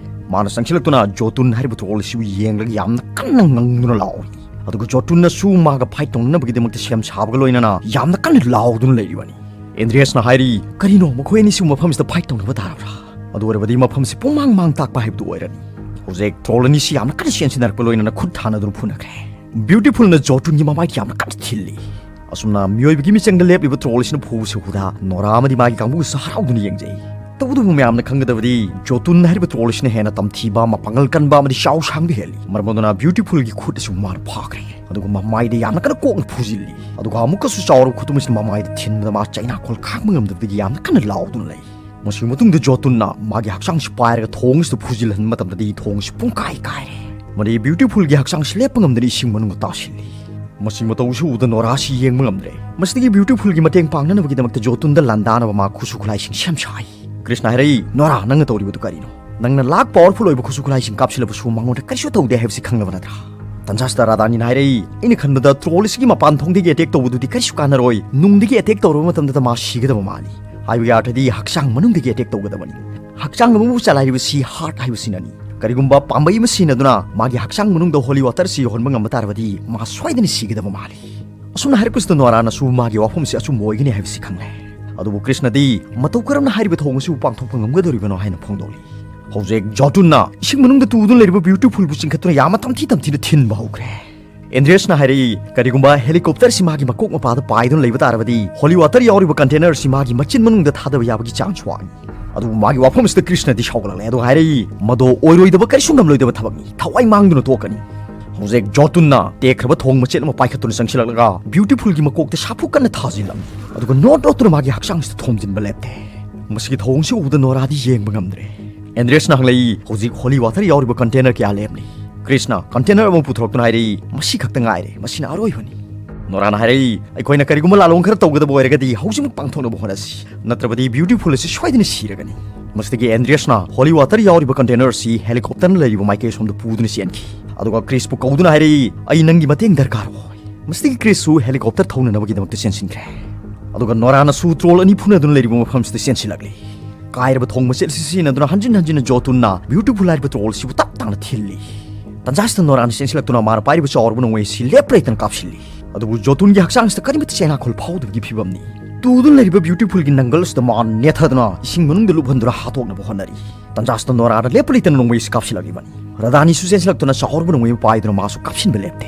ꯃꯥꯅ ꯆꯪꯁꯤꯜꯂꯛꯇꯨꯅ ꯖꯣꯇꯨꯟ ꯍꯥꯏꯔꯤꯕ ꯇ꯭ꯔꯣꯜ ꯑꯁꯤꯕꯨ ꯌꯦꯡꯂꯒ ꯌꯥꯝꯅ ꯀꯟꯅ ꯉꯪꯗꯨꯅ ꯂꯥꯎꯔꯤ꯫ ꯑꯗꯨꯒ ꯖꯣꯇꯨꯟꯅꯁꯨ ꯃꯥꯒ ꯐꯥꯏꯠ ꯇꯧꯅꯅꯕꯒꯤꯗꯃꯛꯇ ꯁꯦꯝ ꯁꯥꯕꯒ ꯂꯣꯏꯅꯅ ꯌꯥꯝꯅ ꯀꯟꯅ ꯂꯥꯎꯗꯨꯅ ꯂꯩꯔꯤꯕꯅꯤ꯫ ꯑꯦꯟꯗ꯭ꯔꯤꯌꯁꯅ ꯍꯥꯏꯔꯤ, "ꯀꯔꯤꯅꯣ, ꯃꯈꯣꯏ ꯑꯅꯤꯁꯤꯕꯨ ꯃꯐꯝꯁꯤꯗ ꯐꯥꯏꯠ ꯇꯧꯅꯕ ꯇꯥꯔꯕ꯭ꯔꯥ? ꯑꯗꯨ ꯑꯣꯏꯔꯕꯗꯤ ꯃꯐꯝꯁꯤ ꯄꯨꯡꯃꯥꯡ ꯃꯥꯡ ꯇꯥꯛꯄ ꯍꯥꯏꯕꯗꯨ ꯑꯣꯏꯔꯅꯤ꯫" ꯍꯧꯖꯤꯛ ꯇ꯭ꯔꯣꯜ ꯑꯅꯤꯁꯤ ꯌꯥꯝꯅ ꯀꯟꯅ ꯆꯦꯟꯁꯤꯟꯅꯔꯛꯄ ꯂꯣꯏꯅꯅ ꯈꯨꯠ ꯊꯥꯅꯗꯨꯅ ꯐꯨꯅꯈ꯭ꯔꯦ꯫ ꯕ꯭ꯌꯨꯇꯤꯐꯨꯜꯅ ꯖꯣꯇꯨꯟꯒꯤ ꯃꯃꯥꯏꯗ ꯌꯥꯝꯅ ꯀꯟꯅ ꯊꯤꯜꯂꯤ꯫ ꯑꯁꯨꯝꯅ ꯃꯤꯑꯣꯏꯕꯒꯤ ꯃꯤꯆꯪꯗ ꯂꯦꯞꯂꯤꯕ ꯇ꯭ꯔꯣꯜ ꯑꯁꯤꯅ ꯐꯨꯕꯁꯤ ꯎꯕꯗ ꯅꯣꯔꯥ ꯑꯃꯗꯤ ꯃꯥꯒꯤ ꯀꯥꯡꯕꯨꯁꯨ ꯍꯔꯥꯎꯗꯨꯅ ꯌꯦꯡꯖꯩ꯫ ꯇꯧꯕꯇꯕꯨ ꯃꯌꯥꯝꯅ ꯈꯪꯒꯗꯕꯗꯤ ꯖꯣꯇꯨꯟ ꯍꯥꯏꯔꯤꯕ ꯇ꯭ꯔꯣꯜ ꯑꯁꯤꯅ ꯍꯦꯟꯅ ꯇꯝꯊꯤꯕ, ꯃꯄꯥꯡꯒꯜ ꯀꯟꯕ ꯑꯃꯗꯤ ꯆꯥꯎ ꯁꯥꯡꯕ ꯍꯦꯜꯂꯤ꯫ ꯃꯔꯝ ꯑꯗꯨꯅ ꯕ꯭ꯌꯨꯇꯤꯐꯨꯜꯒꯤ ꯈꯨꯠ ꯑꯁꯤ ꯃꯥꯅ ꯐꯥꯈ꯭ꯔꯦ꯫ ꯑꯗꯨꯒ ꯃꯃꯥꯏꯗ ꯌꯥꯝꯅ ꯀꯟꯅ ꯀꯣꯛꯅ ꯐꯨꯖꯤꯜꯂꯤ꯫ ꯑꯗꯨꯒ ꯑꯃꯨꯛꯀꯁꯨ ꯆꯥꯎꯔꯕ ꯈꯨꯇꯨꯝ ꯑꯁꯤꯅ ꯃꯃꯥꯏꯗ ꯊꯤꯟꯕꯗ ꯃꯥ ꯆꯩꯅꯥꯈꯣꯜ ꯈꯥꯡꯕ ꯉꯝꯗꯕꯗꯒꯤ ꯌꯥꯝꯅ ꯀꯟꯅ ꯂꯥꯎꯗꯨꯅ ꯂꯩ꯫ ꯃꯁꯤꯒꯤ ꯃꯇꯨꯡꯗ ꯖꯣꯇꯨꯟꯅ ꯃꯥꯒꯤ ꯍꯛꯆꯥꯡꯁꯤ ꯄꯥꯏꯔꯒ ꯊꯣꯡ ꯑꯁꯤꯗ ꯐꯨꯖꯤꯜꯍꯟꯕ ꯃꯇꯝꯗꯗꯤ ꯊꯣꯡ ꯑꯁꯤ ꯄꯨꯡꯀꯥꯏ ꯀꯥꯏꯔꯦ꯫ ꯃꯗꯨꯗꯤ ꯕ꯭ꯌꯨꯇꯤꯐꯨꯜꯒꯤ ꯍꯛꯆꯥꯡꯁꯤ ꯂꯦꯞꯄ ꯉꯝꯗꯅ ꯏꯁꯤꯡ ꯃꯅꯨꯡꯗ ꯇꯥꯁꯤꯜꯂꯤ꯫ ꯃꯁꯤ ꯃꯇꯧꯁꯤ ꯎꯕꯗ ꯅꯣꯔꯥꯁꯤ ꯌꯦꯡꯕ ꯉꯝꯗ꯭ꯔꯦ꯫ ꯃꯁꯤꯗꯒꯤ ꯕ꯭ꯌꯨꯇꯤꯐꯨꯜꯒꯤ ꯃꯇꯦꯡ ꯄꯥꯡꯅꯅꯕꯒꯤꯗꯃꯛꯇ ꯖꯣꯇꯨꯟꯗ ꯂꯥꯟꯗꯥꯅꯕ ꯃꯥ ꯈꯨꯠꯁꯨ ꯈꯨꯠꯂꯥꯏꯁꯤꯡ ꯁꯦꯝ ꯁꯥꯏ꯫ ꯀ꯭ꯔꯤꯁꯅ ꯍꯥꯏꯔꯛꯏ, "ꯅꯣꯔꯥ, ꯅꯪꯅ ꯇꯧꯔꯤꯕꯗꯨ ꯀꯔꯤꯅꯣ? ꯅꯪꯅ ꯂꯥꯛ ꯄꯥꯋꯔꯐꯨꯜ ꯑꯣꯏꯕ ꯈꯨꯠꯁꯨ ꯈꯨꯠꯂꯥꯏꯁꯤꯡ ꯀꯥꯞꯁꯤꯜꯂꯕꯁꯨ ꯃꯉꯣꯟꯗ ꯀꯔꯤꯁꯨ ꯇꯧꯗꯦ ꯍꯥꯏꯕꯁꯤ ꯈꯪꯂꯕ ꯅꯠꯇ꯭ꯔꯥ?" ꯇꯟꯖꯥꯁꯤꯗ ꯔꯥꯙꯥꯅꯤꯅ ꯍꯥꯏꯔꯛꯏ, "ꯑꯩꯅ ꯈꯟꯕꯗ ꯇ꯭ꯔꯣꯜ ꯑꯁꯤꯒꯤ ꯃꯄꯥꯟ ꯊꯣꯡꯗꯒꯤ ꯑꯦꯇꯦꯛ ꯇꯧꯕꯗꯨꯗꯤ ꯀꯔꯤꯁꯨ ꯀꯥꯟꯅꯔꯣꯏ꯫ ꯅꯨꯡꯗꯒꯤ ꯑꯦꯇꯦꯛ ꯇꯧꯔꯕ ꯃꯇꯝꯗꯇ ꯃꯥ ꯁꯤꯒꯗꯕ ꯃꯥꯜꯂꯤ꯫ ꯍꯥꯏꯕꯒꯤ ꯑꯥꯔꯊꯗꯤ ꯍꯛꯆꯥꯡ ꯃꯅꯨꯡꯗꯒꯤ ꯑꯦꯇꯦꯛ ꯇꯧꯒꯗꯕꯅꯤ꯫ ꯍꯛꯆꯥꯡ ꯑꯃꯕꯨ ꯆꯂꯥꯏꯔꯤꯕꯁꯤ ꯍꯥꯔꯠ ꯍꯥꯏꯕꯁꯤꯅꯅꯤ꯫ ꯀꯔꯤꯒꯨꯝꯕ ꯄꯥꯝꯕꯩ ꯑꯃ ꯁꯤꯖꯤꯟꯅꯗꯨꯅ ꯃꯥꯒꯤ ꯍꯛꯆꯥꯡ ꯃꯅꯨꯡꯗ ꯍꯣꯂꯤ ꯋꯥꯇꯔꯁꯤ ꯌꯧꯍꯟꯕ ꯉꯝꯕ ꯇꯥꯔꯕꯗꯤ ꯃꯥ ꯁꯣꯏꯗꯅ ꯁꯤꯒꯗꯕ ꯃꯥꯜꯂꯤ꯫" ꯑꯁꯨꯝꯅ ꯍꯥꯏꯔꯛꯄꯁꯤꯗ ꯅꯣꯔꯥꯅꯁꯨ ꯃꯥꯒꯤ ꯋꯥꯐꯝꯁꯤ ꯑꯆꯨꯝꯕ ꯑꯣꯏꯒꯅꯤ ꯍꯥꯏꯕꯁꯤ ꯈꯪꯂꯦ꯫ ꯑꯗꯨꯕꯨ ꯀ꯭ꯔꯤꯁꯅꯗꯤ ꯃꯇꯧ ꯀꯔꯝꯅ ꯍꯥꯏꯔꯤꯕ ꯊꯧꯑꯣꯡ ꯑꯁꯤꯕꯨ ꯄꯥꯡꯊꯣꯛꯄ ꯉꯝꯒꯗꯧꯔꯤꯕꯅꯣ ꯍꯥꯏꯅ ꯐꯣꯡꯗꯣꯛꯂꯤ꯫ ꯍꯧꯖꯤꯛ ꯖꯣꯇꯨꯟꯅ ꯏꯁꯤꯡ ꯃꯅꯨꯡꯗ ꯇꯨꯗꯨꯅ ꯂꯩꯔꯤꯕ ꯕ꯭ꯌꯨꯇꯤꯐꯨꯜꯕꯨ ꯆꯤꯡꯈꯠꯇꯨꯅ ꯌꯥꯝꯅ ꯇꯝꯊꯤ ꯇꯝꯊꯤꯅ ꯊꯤꯟꯕ ꯍꯧꯈ꯭ꯔꯦ꯫ ꯑꯦꯟꯗ꯭ꯔꯤꯌꯁꯅ ꯍꯥꯏꯔꯛꯏ, "ꯀꯔꯤꯒꯨꯝꯕ ꯍꯦꯂꯤꯀꯣꯞꯇꯔꯁꯤ ꯃꯥꯒꯤ ꯃꯀꯣꯛ ꯃꯄꯥꯗ ꯄꯥꯏꯗꯨꯅ ꯂꯩꯕ ꯇꯥꯔꯕꯗꯤ ꯍꯣꯂꯤ ꯋꯥꯇꯔ ꯌꯥꯎꯔꯤꯕ ꯀꯟꯇꯦꯅꯔꯁꯤ ꯃꯥꯒꯤ ꯃꯆꯤꯟ ꯃꯅꯨꯡꯗ ꯊꯥꯗꯕ ꯌꯥꯕꯒꯤ ꯆꯥꯟꯁ ꯋꯥꯡꯏ꯫" ꯑꯗꯨꯕꯨ ꯃꯥꯒꯤ ꯋꯥꯐꯝ ꯑꯁꯤꯗ ꯀ꯭ꯔꯤꯁꯅꯗꯤ ꯁꯥꯎꯒꯠꯂꯛꯂꯦ꯫ ꯑꯗꯨꯒ ꯍꯥꯏꯔꯛꯏ, "ꯃꯗꯣ ꯑꯣꯏꯔꯣꯏꯗꯕ ꯀꯔꯤꯁꯨ ꯉꯝꯂꯣꯏꯗꯕ ꯊꯕꯛꯅꯤ꯫ ꯊꯋꯥꯏ ꯃꯥꯡꯗꯨꯅ ꯇꯣꯛꯀꯅꯤ꯫" ꯍꯧꯖꯤꯛ ꯖꯣꯇꯨꯟꯅ ꯇꯦꯛꯈ꯭ꯔꯕ ꯊꯣꯡ ꯃꯆꯦꯠ ꯑꯃ ꯄꯥꯏꯈꯠꯇꯨꯅ ꯆꯪꯁꯤꯜꯂꯛꯂꯒ ꯕ꯭ꯌꯨꯇꯤꯐꯨꯜꯒꯤ ꯃꯀꯣꯛꯇ ꯁꯥꯐꯨ ꯀꯟꯅ ꯊꯥꯖꯤꯜꯂꯝꯃꯤ꯫ ꯑꯗꯨꯒ ꯅꯣꯠ ꯅꯣꯠꯇꯨꯅ ꯃꯥꯒꯤ ꯍꯛꯆꯥꯡꯁꯤꯗ ꯊꯣꯝꯖꯤꯟꯕ ꯂꯦꯞꯇꯦ꯫ ꯃꯁꯤꯒꯤ ꯊꯧꯑꯣꯡꯁꯤ ꯎꯕꯗ ꯅꯣꯔꯥꯗꯤ ꯌꯦꯡꯕ ꯉꯝꯗ꯭ꯔꯦ꯫ ꯑꯦꯟꯗ꯭ꯔꯦꯁꯅ ꯍꯪꯂꯛꯏ, "ꯍꯧꯖꯤꯛ ꯍꯣꯂꯤ ꯋꯥꯇꯔ ꯌꯥꯎꯔꯤꯕ ꯀꯟꯇꯦꯅꯔ ꯀꯌꯥ ꯂꯩꯔꯝꯂꯤ?" ꯀ꯭ꯔꯤꯁꯅ ꯀꯟꯇꯦꯅꯔ ꯑꯃ ꯄꯨꯊꯣꯔꯛꯇꯨꯅ ꯍꯥꯏꯔꯛꯏ, "ꯃꯁꯤ ꯈꯛꯇ ꯉꯥꯏꯔꯦ, ꯃꯁꯤꯅ ꯑꯔꯣꯏꯕꯅꯤ꯫" ꯅꯣꯔꯥꯅ ꯍꯥꯏꯔꯛꯏ, "ꯑꯩꯈꯣꯏꯅ ꯀꯔꯤꯒꯨꯝꯕ ꯂꯥꯂꯣꯡ ꯈꯔ ꯇꯧꯒꯗꯕ ꯑꯣꯏꯔꯒꯗꯤ ꯍꯧꯖꯤꯛꯃꯛ ꯄꯥꯡꯊꯣꯛꯅꯕ ꯍꯣꯠꯅꯁꯤ, ꯅꯠꯇ꯭ꯔꯕꯗꯤ ꯕ꯭ꯌꯨꯇꯤꯐꯨꯜ ꯑꯁꯤ ꯁꯣꯏꯗꯅ ꯁꯤꯔꯒꯅꯤ꯫" ꯃꯁꯤꯗꯒꯤ ꯑꯦꯟꯗ꯭ꯔꯤꯌꯁꯅ ꯍꯣꯂꯤ ꯋꯥꯇꯔ ꯌꯥꯎꯔꯤꯕ ꯀꯟꯇꯦꯅꯔ ꯑꯁꯤ ꯍꯦꯂꯤꯀꯣꯞꯇꯔꯅ ꯂꯩꯔꯤꯕ ꯃꯥꯏꯀꯩ ꯑꯁꯣꯝꯗ ꯄꯨꯗꯨꯅ ꯆꯦꯟꯈꯤ꯫ ꯑꯗꯨꯒ ꯀ꯭ꯔꯤꯁꯄꯨ ꯀꯧꯗꯨꯅ ꯍꯥꯏꯔꯛꯏ, "ꯑꯩ ꯅꯪꯒꯤ ꯃꯇꯦꯡ ꯗꯔꯀꯥꯔ ꯑꯣꯏ"꯫ ꯃꯁꯤꯗꯒꯤ ꯀ꯭ꯔꯤꯁꯁꯨ ꯍꯦꯂꯤꯀꯣꯞꯇꯔ ꯊꯧꯅꯅꯕꯒꯤꯗꯃꯛꯇ ꯆꯦꯟꯁꯤꯟꯈ꯭ꯔꯦ꯫ ꯑꯗꯨꯒ ꯅꯣꯔꯥꯅꯁꯨ ꯇ꯭ꯔꯣꯜ ꯑꯅꯤ ꯐꯨꯅꯗꯨꯅ ꯂꯩꯔꯤꯕ ꯃꯐꯝꯁꯤꯗ ꯆꯦꯟꯁꯤꯜꯂꯛꯂꯤ꯫ ꯀꯥꯏꯔꯕ ꯊꯣꯡ ꯃꯆꯦꯠ ꯑꯁꯤ ꯁꯤꯖꯤꯟꯅꯗꯨꯅ ꯍꯟꯖꯤꯟ ꯍꯟꯖꯤꯟꯅ ꯖꯣꯇꯨꯟꯅ ꯕ꯭ꯌꯨꯇꯤꯐꯨꯜ ꯍꯥꯏꯔꯤꯕ ꯇ꯭ꯔꯣꯜ ꯑꯁꯤꯕꯨ ꯇꯞ ꯇꯥꯅ ꯊꯤꯜꯂꯤ꯫ ꯇꯟꯖꯥꯁꯤꯗ ꯅꯣꯔꯥꯅ ꯆꯦꯟꯁꯤꯜꯂꯛꯇꯨꯅ ꯃꯥꯅ ꯄꯥꯏꯔꯤꯕ ꯆꯥꯎꯔꯕ ꯅꯣꯡꯃꯩ ꯑꯁꯤ ꯂꯦꯞꯄ ꯂꯩꯇꯅ ꯀꯥꯞꯁꯤꯜꯂꯤ꯫ ꯑꯗꯨꯕꯨ ꯖꯣꯇꯨꯟꯒꯤ ꯍꯛꯆꯥꯡꯁꯤꯗ ꯀꯔꯤꯃꯠꯇ ꯆꯩꯅꯥꯈꯣꯜ ꯐꯥꯎꯗꯕꯒꯤ ꯐꯤꯕꯝꯅꯤ꯫ ꯇꯨꯗꯨꯅ ꯂꯩꯔꯤꯕ ꯕ꯭ꯌꯨꯇꯤꯐꯨꯜꯒꯤ ꯅꯪꯒꯜ ꯑꯁꯤꯗ ꯃꯥꯅ ꯅꯦꯠꯊꯗꯨꯅ ꯏꯁꯤꯡ ꯃꯅꯨꯡꯗ ꯂꯨꯞꯍꯟꯗꯨꯅ ꯍꯥꯠꯇꯣꯛꯅꯕ ꯍꯣꯠꯅꯔꯤ꯫ ꯇꯟꯖꯥꯁꯤꯗ ꯅꯣꯔꯥꯅ ꯂꯦꯞꯄ ꯂꯩꯇꯅ ꯅꯣꯡꯃꯩ ꯑꯁꯤ ꯀꯥꯞꯁꯤꯜꯂꯛꯂꯤꯕꯅꯤ꯫ ꯔꯥꯙꯥꯅꯤꯁꯨ ꯆꯦꯟꯁꯤꯜꯂꯛꯇꯨꯅ ꯆꯥꯎꯔꯕ ꯅꯣꯡꯃꯩ ꯑꯃ ꯄꯥꯏꯗꯨꯅ ꯃꯥꯁꯨ ꯀꯥꯞꯁꯤꯟꯕ ꯂꯦꯞꯇꯦ꯫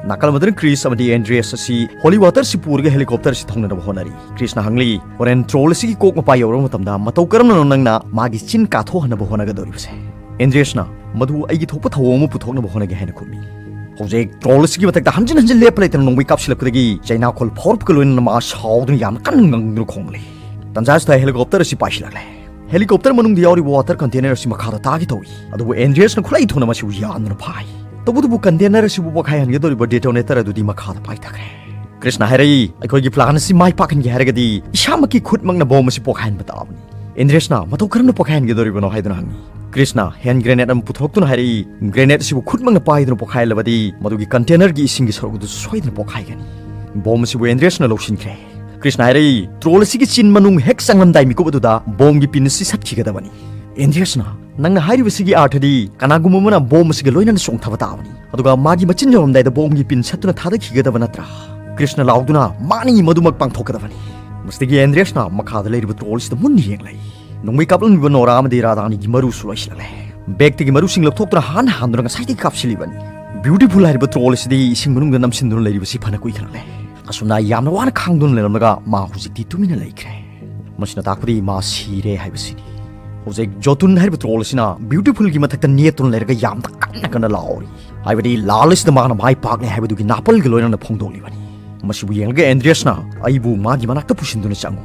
ꯅꯥꯀꯜ ꯑꯃꯗꯅ ꯀ꯭ꯔꯤꯁ ꯑꯃꯗꯤ ꯑꯦꯟꯗ꯭ꯔꯤꯌꯁ ꯑꯁꯤ ꯍꯣꯂꯤ ꯋꯥꯇꯔ ꯑꯁꯤ ꯄꯨꯔꯒ ꯍꯦꯂꯤꯀꯣꯞꯇꯔ ꯑꯁꯤ ꯊꯧꯅꯅꯕ ꯍꯣꯠꯅꯔꯤ꯫ ꯀ꯭ꯔꯤꯁꯅ ꯍꯪꯂꯤ, "ꯍꯣꯔꯦꯟ ꯇ꯭ꯔꯣꯜ ꯑꯁꯤꯒꯤ ꯀꯣꯛ ꯃꯄꯥ ꯌꯧꯔꯕ ꯃꯇꯝꯗ ꯃꯇꯧ ꯀꯔꯝꯅꯅꯣ ꯅꯪꯅ ꯃꯥꯒꯤ ꯆꯤꯟ ꯀꯥꯊꯣꯛꯍꯟꯅꯕ ꯍꯣꯠꯅꯒꯗꯧꯔꯤꯕꯁꯦ?" ꯑꯦꯟꯗ꯭ꯔꯤꯌꯁꯅ, "ꯃꯗꯨ ꯑꯩꯒꯤ ꯊꯣꯛꯄ ꯊꯧꯑꯣꯡ ꯑꯃ ꯄꯨꯊꯣꯛꯅꯕ ꯍꯣꯠꯅꯒꯦ" ꯍꯥꯏꯅ ꯈꯨꯝꯃꯤ꯫ ꯍꯧꯖꯤꯛ ꯇ꯭ꯔꯣꯜ ꯑꯁꯤꯒꯤ ꯃꯊꯛꯇ ꯍꯟꯖꯤꯟ ꯍꯟꯖꯤꯟ ꯂꯦꯞꯄ ꯂꯩꯇꯅ ꯅꯣꯡꯃꯩ ꯀꯥꯞꯁꯤꯜꯂꯛꯄꯗꯒꯤ ꯆꯩꯅꯥꯈꯣꯜ ꯐꯥꯎꯔꯛꯄꯒ ꯂꯣꯏꯅꯅ ꯃꯥ ꯁꯥꯎꯗꯨꯅ ꯌꯥꯝꯅ ꯀꯟꯅ ꯉꯪꯗꯨꯅ ꯈꯣꯡꯂꯤ꯫ ꯇꯟꯖꯥꯁꯤꯗ ꯍꯦꯂꯤꯀꯣꯞꯇꯔ ꯑꯁꯤ ꯄꯥꯏꯁꯤꯜꯂꯛꯂꯦ꯫ ꯍꯦꯂꯤꯀꯣꯞꯇꯔ ꯃꯅꯨꯡꯗ ꯌꯥꯎꯔꯤꯕ ꯋꯥꯇꯔ ꯀꯟꯇꯦꯅꯔ ꯑꯁꯤ ꯃꯈꯥꯗ ꯇꯥꯒꯦ ꯇꯧꯏ, ꯑꯗꯨꯕꯨ ꯑꯦꯟꯗ꯭ꯔꯤꯌꯁꯅ ꯈꯨꯠꯂꯥꯏ ꯊꯣꯛꯅ ꯃꯁꯤꯕꯨ ꯌꯥꯟꯗꯨꯅ ꯐꯥꯏ꯫ ꯇꯧꯕꯇꯕꯨ ꯀꯟꯇꯦꯅꯔ ꯑꯁꯤꯕꯨ ꯄꯣꯈꯥꯏꯍꯟꯒꯗꯧꯔꯤꯕ ꯗꯦꯇꯣꯅꯦꯇꯔ ꯑꯗꯨꯗꯤ ꯃꯈꯥꯗ ꯄꯥꯏꯊꯈ꯭ꯔꯦ꯫ ꯀ꯭ꯔꯤꯁꯅ ꯍꯥꯏꯔꯛꯏ, "ꯑꯩꯈꯣꯏꯒꯤ ꯄ꯭ꯂꯥꯟ ꯑꯁꯤ ꯃꯥꯏ ꯄꯥꯛꯍꯟꯒꯦ ꯍꯥꯏꯔꯒꯗꯤ ꯏꯁꯥꯃꯛꯀꯤ ꯈꯨꯠꯃꯛꯅ ꯕꯣꯝ ꯑꯁꯤ ꯄꯣꯈꯥꯏꯍꯟꯕ ꯇꯥꯕꯅꯤ"꯫ ꯑꯦꯟꯗ꯭ꯔꯤꯌꯁꯅ, "ꯃꯇꯧ ꯀꯔꯝꯅ ꯄꯣꯈꯥꯏꯍꯟꯒꯗꯧꯔꯤꯕꯅꯣ?" ꯍꯥꯏꯗꯨꯅ ꯍꯪꯉꯤ꯫ ꯀ꯭ꯔꯤꯁꯅ ꯍꯦꯟ ꯒ꯭ꯔꯦꯅꯦꯗ ꯑꯃ ꯄꯨꯊꯣꯔꯛꯇꯨꯅ ꯍꯥꯏꯔꯛꯏ, "ꯒ꯭ꯔꯦꯅꯦꯗ ꯑꯁꯤꯕꯨ ꯈꯨꯠꯃꯛꯅ ꯄꯥꯏꯗꯨꯅ ꯄꯣꯈꯥꯏꯍꯜꯂꯕꯗꯤ ꯃꯗꯨꯒꯤ ꯀꯟꯇꯦꯅꯔꯒꯤ ꯏꯁꯤꯡꯒꯤ ꯁꯔꯨꯛ ꯑꯗꯨꯁꯨ ꯁꯣꯏꯗꯅ ꯄꯣꯈꯥꯏꯒꯅꯤ꯫ ꯕꯣꯝ ꯑꯁꯤꯕꯨ ꯑꯦꯟꯗ꯭ꯔꯤꯌꯁꯅ ꯂꯧꯁꯤꯟꯈ꯭ꯔꯦ"꯫ ꯀ꯭ꯔꯤꯁꯅ ꯍꯥꯏꯔꯛꯏ, "ꯇ꯭ꯔꯣꯜ ꯑꯁꯤꯒꯤ ꯆꯤꯟ ꯃꯅꯨꯡ ꯍꯦꯛ ꯆꯪꯂꯝꯗꯥꯏ ꯃꯤꯀꯨꯞ ꯑꯗꯨꯗ ꯕꯣꯝꯒꯤ ꯄꯤꯟ ꯑꯁꯤ ꯁꯠꯈꯤꯒꯗꯕꯅꯤ"꯫ ꯑꯦꯟꯗ꯭ꯔꯤꯌꯁꯅ, "ꯅꯪꯅ ꯍꯥꯏꯔꯤꯕꯁꯤꯒꯤ ꯑꯥꯔꯊꯗꯤ ꯀꯅꯥꯒꯨꯝꯕ ꯑꯃꯅ ꯕꯣꯝ ꯑꯁꯤꯒ ꯂꯣꯏꯅꯅ ꯆꯣꯡꯊꯕ ꯇꯥꯕꯅꯤ, ꯑꯗꯨꯒ ꯃꯥꯒꯤ ꯃꯆꯤꯟ ꯌꯧꯔꯝꯗꯥꯏꯗ ꯕꯣꯝꯒꯤ ꯄꯤꯟ ꯁꯠꯇꯨꯅ ꯊꯥꯗꯈꯤꯒꯗꯕ ꯅꯠꯇ꯭ꯔꯥ?" ꯀ꯭ꯔꯤꯁꯅ ꯂꯥꯎꯗꯨꯅ, "ꯃꯥꯅꯤ, ꯃꯗꯨꯃꯛ ꯄꯥꯡꯊꯣꯛꯀꯗꯕꯅꯤ"꯫ ꯃꯁꯤꯗꯒꯤ ꯑꯦꯟꯗ꯭ꯔꯤꯌꯁꯅ ꯃꯈꯥꯗ ꯂꯩꯔꯤꯕ ꯇ꯭ꯔꯣꯜ ꯑꯁꯤꯗ ꯃꯨꯟꯅ ꯌꯦꯡꯂꯛꯏ꯫ ꯅꯣꯡꯃꯩ ꯀꯥꯞꯂꯝꯂꯤꯕ ꯅꯣꯔꯥ ꯑꯃꯗꯤ ꯔꯥꯙꯥꯅꯤꯒꯤ ꯃꯔꯨꯁꯨ ꯂꯣꯏꯁꯤꯜꯂꯛꯂꯦ꯫ ꯕꯦꯒꯇꯒꯤ ꯃꯔꯨꯁꯤꯡ ꯂꯧꯊꯣꯛꯇꯨꯅ ꯍꯥꯟ ꯍꯥꯟꯗꯨꯅ ꯉꯁꯥꯏꯗꯒꯤ ꯀꯥꯞꯁꯤꯜꯂꯤꯕꯅꯤ꯫ ꯕ꯭ꯌꯨꯇꯤꯐꯨꯜ ꯍꯥꯏꯔꯤꯕ ꯇ꯭ꯔꯣꯜ ꯑꯁꯤꯗꯤ ꯏꯁꯤꯡ ꯃꯅꯨꯡꯗ ꯅꯝꯁꯤꯟꯗꯨꯅ ꯂꯩꯔꯤꯕꯁꯤ ꯐꯅ ꯀꯨꯏꯈꯠꯂꯛꯂꯦ꯫ ꯑꯁꯨꯝꯅ ꯌꯥꯝꯅ ꯋꯥꯅ ꯈꯥꯡꯗꯨꯅ ꯂꯩꯔꯝꯂꯒ ꯃꯥ ꯍꯧꯖꯤꯛꯇꯤ ꯇꯨꯃꯤꯟꯅ ꯂꯩꯈ꯭ꯔꯦ꯫ ꯃꯁꯤꯅ ꯇꯥꯛꯄꯗꯤ ꯃꯥ ꯁꯤꯔꯦ ꯍꯥꯏꯕꯁꯤꯅꯤ꯫ ꯍꯧꯖꯤꯛ ꯖꯣꯇꯨꯟ ꯍꯥꯏꯔꯤꯕ ꯇ꯭ꯔꯣꯜ ꯑꯁꯤꯅ ꯕ꯭ꯌꯨꯇꯤꯐꯨꯜꯒꯤ ꯃꯊꯛꯇ ꯅꯦꯠꯇꯨꯅ ꯂꯩꯔꯒ ꯌꯥꯝꯅ ꯀꯟꯅ ꯀꯟꯅ ꯂꯥꯎꯔꯤ꯫ ꯍꯥꯏꯕꯗꯤ ꯂꯥꯜ ꯑꯁꯤꯗ ꯃꯥꯅ ꯃꯥꯏ ꯄꯥꯛꯂꯦ ꯍꯥꯏꯕꯗꯨꯒꯤ ꯅꯥꯄꯜꯒ ꯂꯣꯏꯅꯅ ꯐꯣꯡꯗꯣꯛꯂꯤꯕꯅꯤ꯫ ꯃꯁꯤꯕꯨ ꯌꯦꯡꯂꯒ ꯑꯦꯟꯗ꯭ꯔꯤꯌꯁꯅ, "ꯑꯩꯕꯨ ꯃꯥꯒꯤ ꯃꯅꯥꯛꯇ ꯄꯨꯁꯤꯟꯗꯨꯅ ꯆꯪꯉꯨ"꯫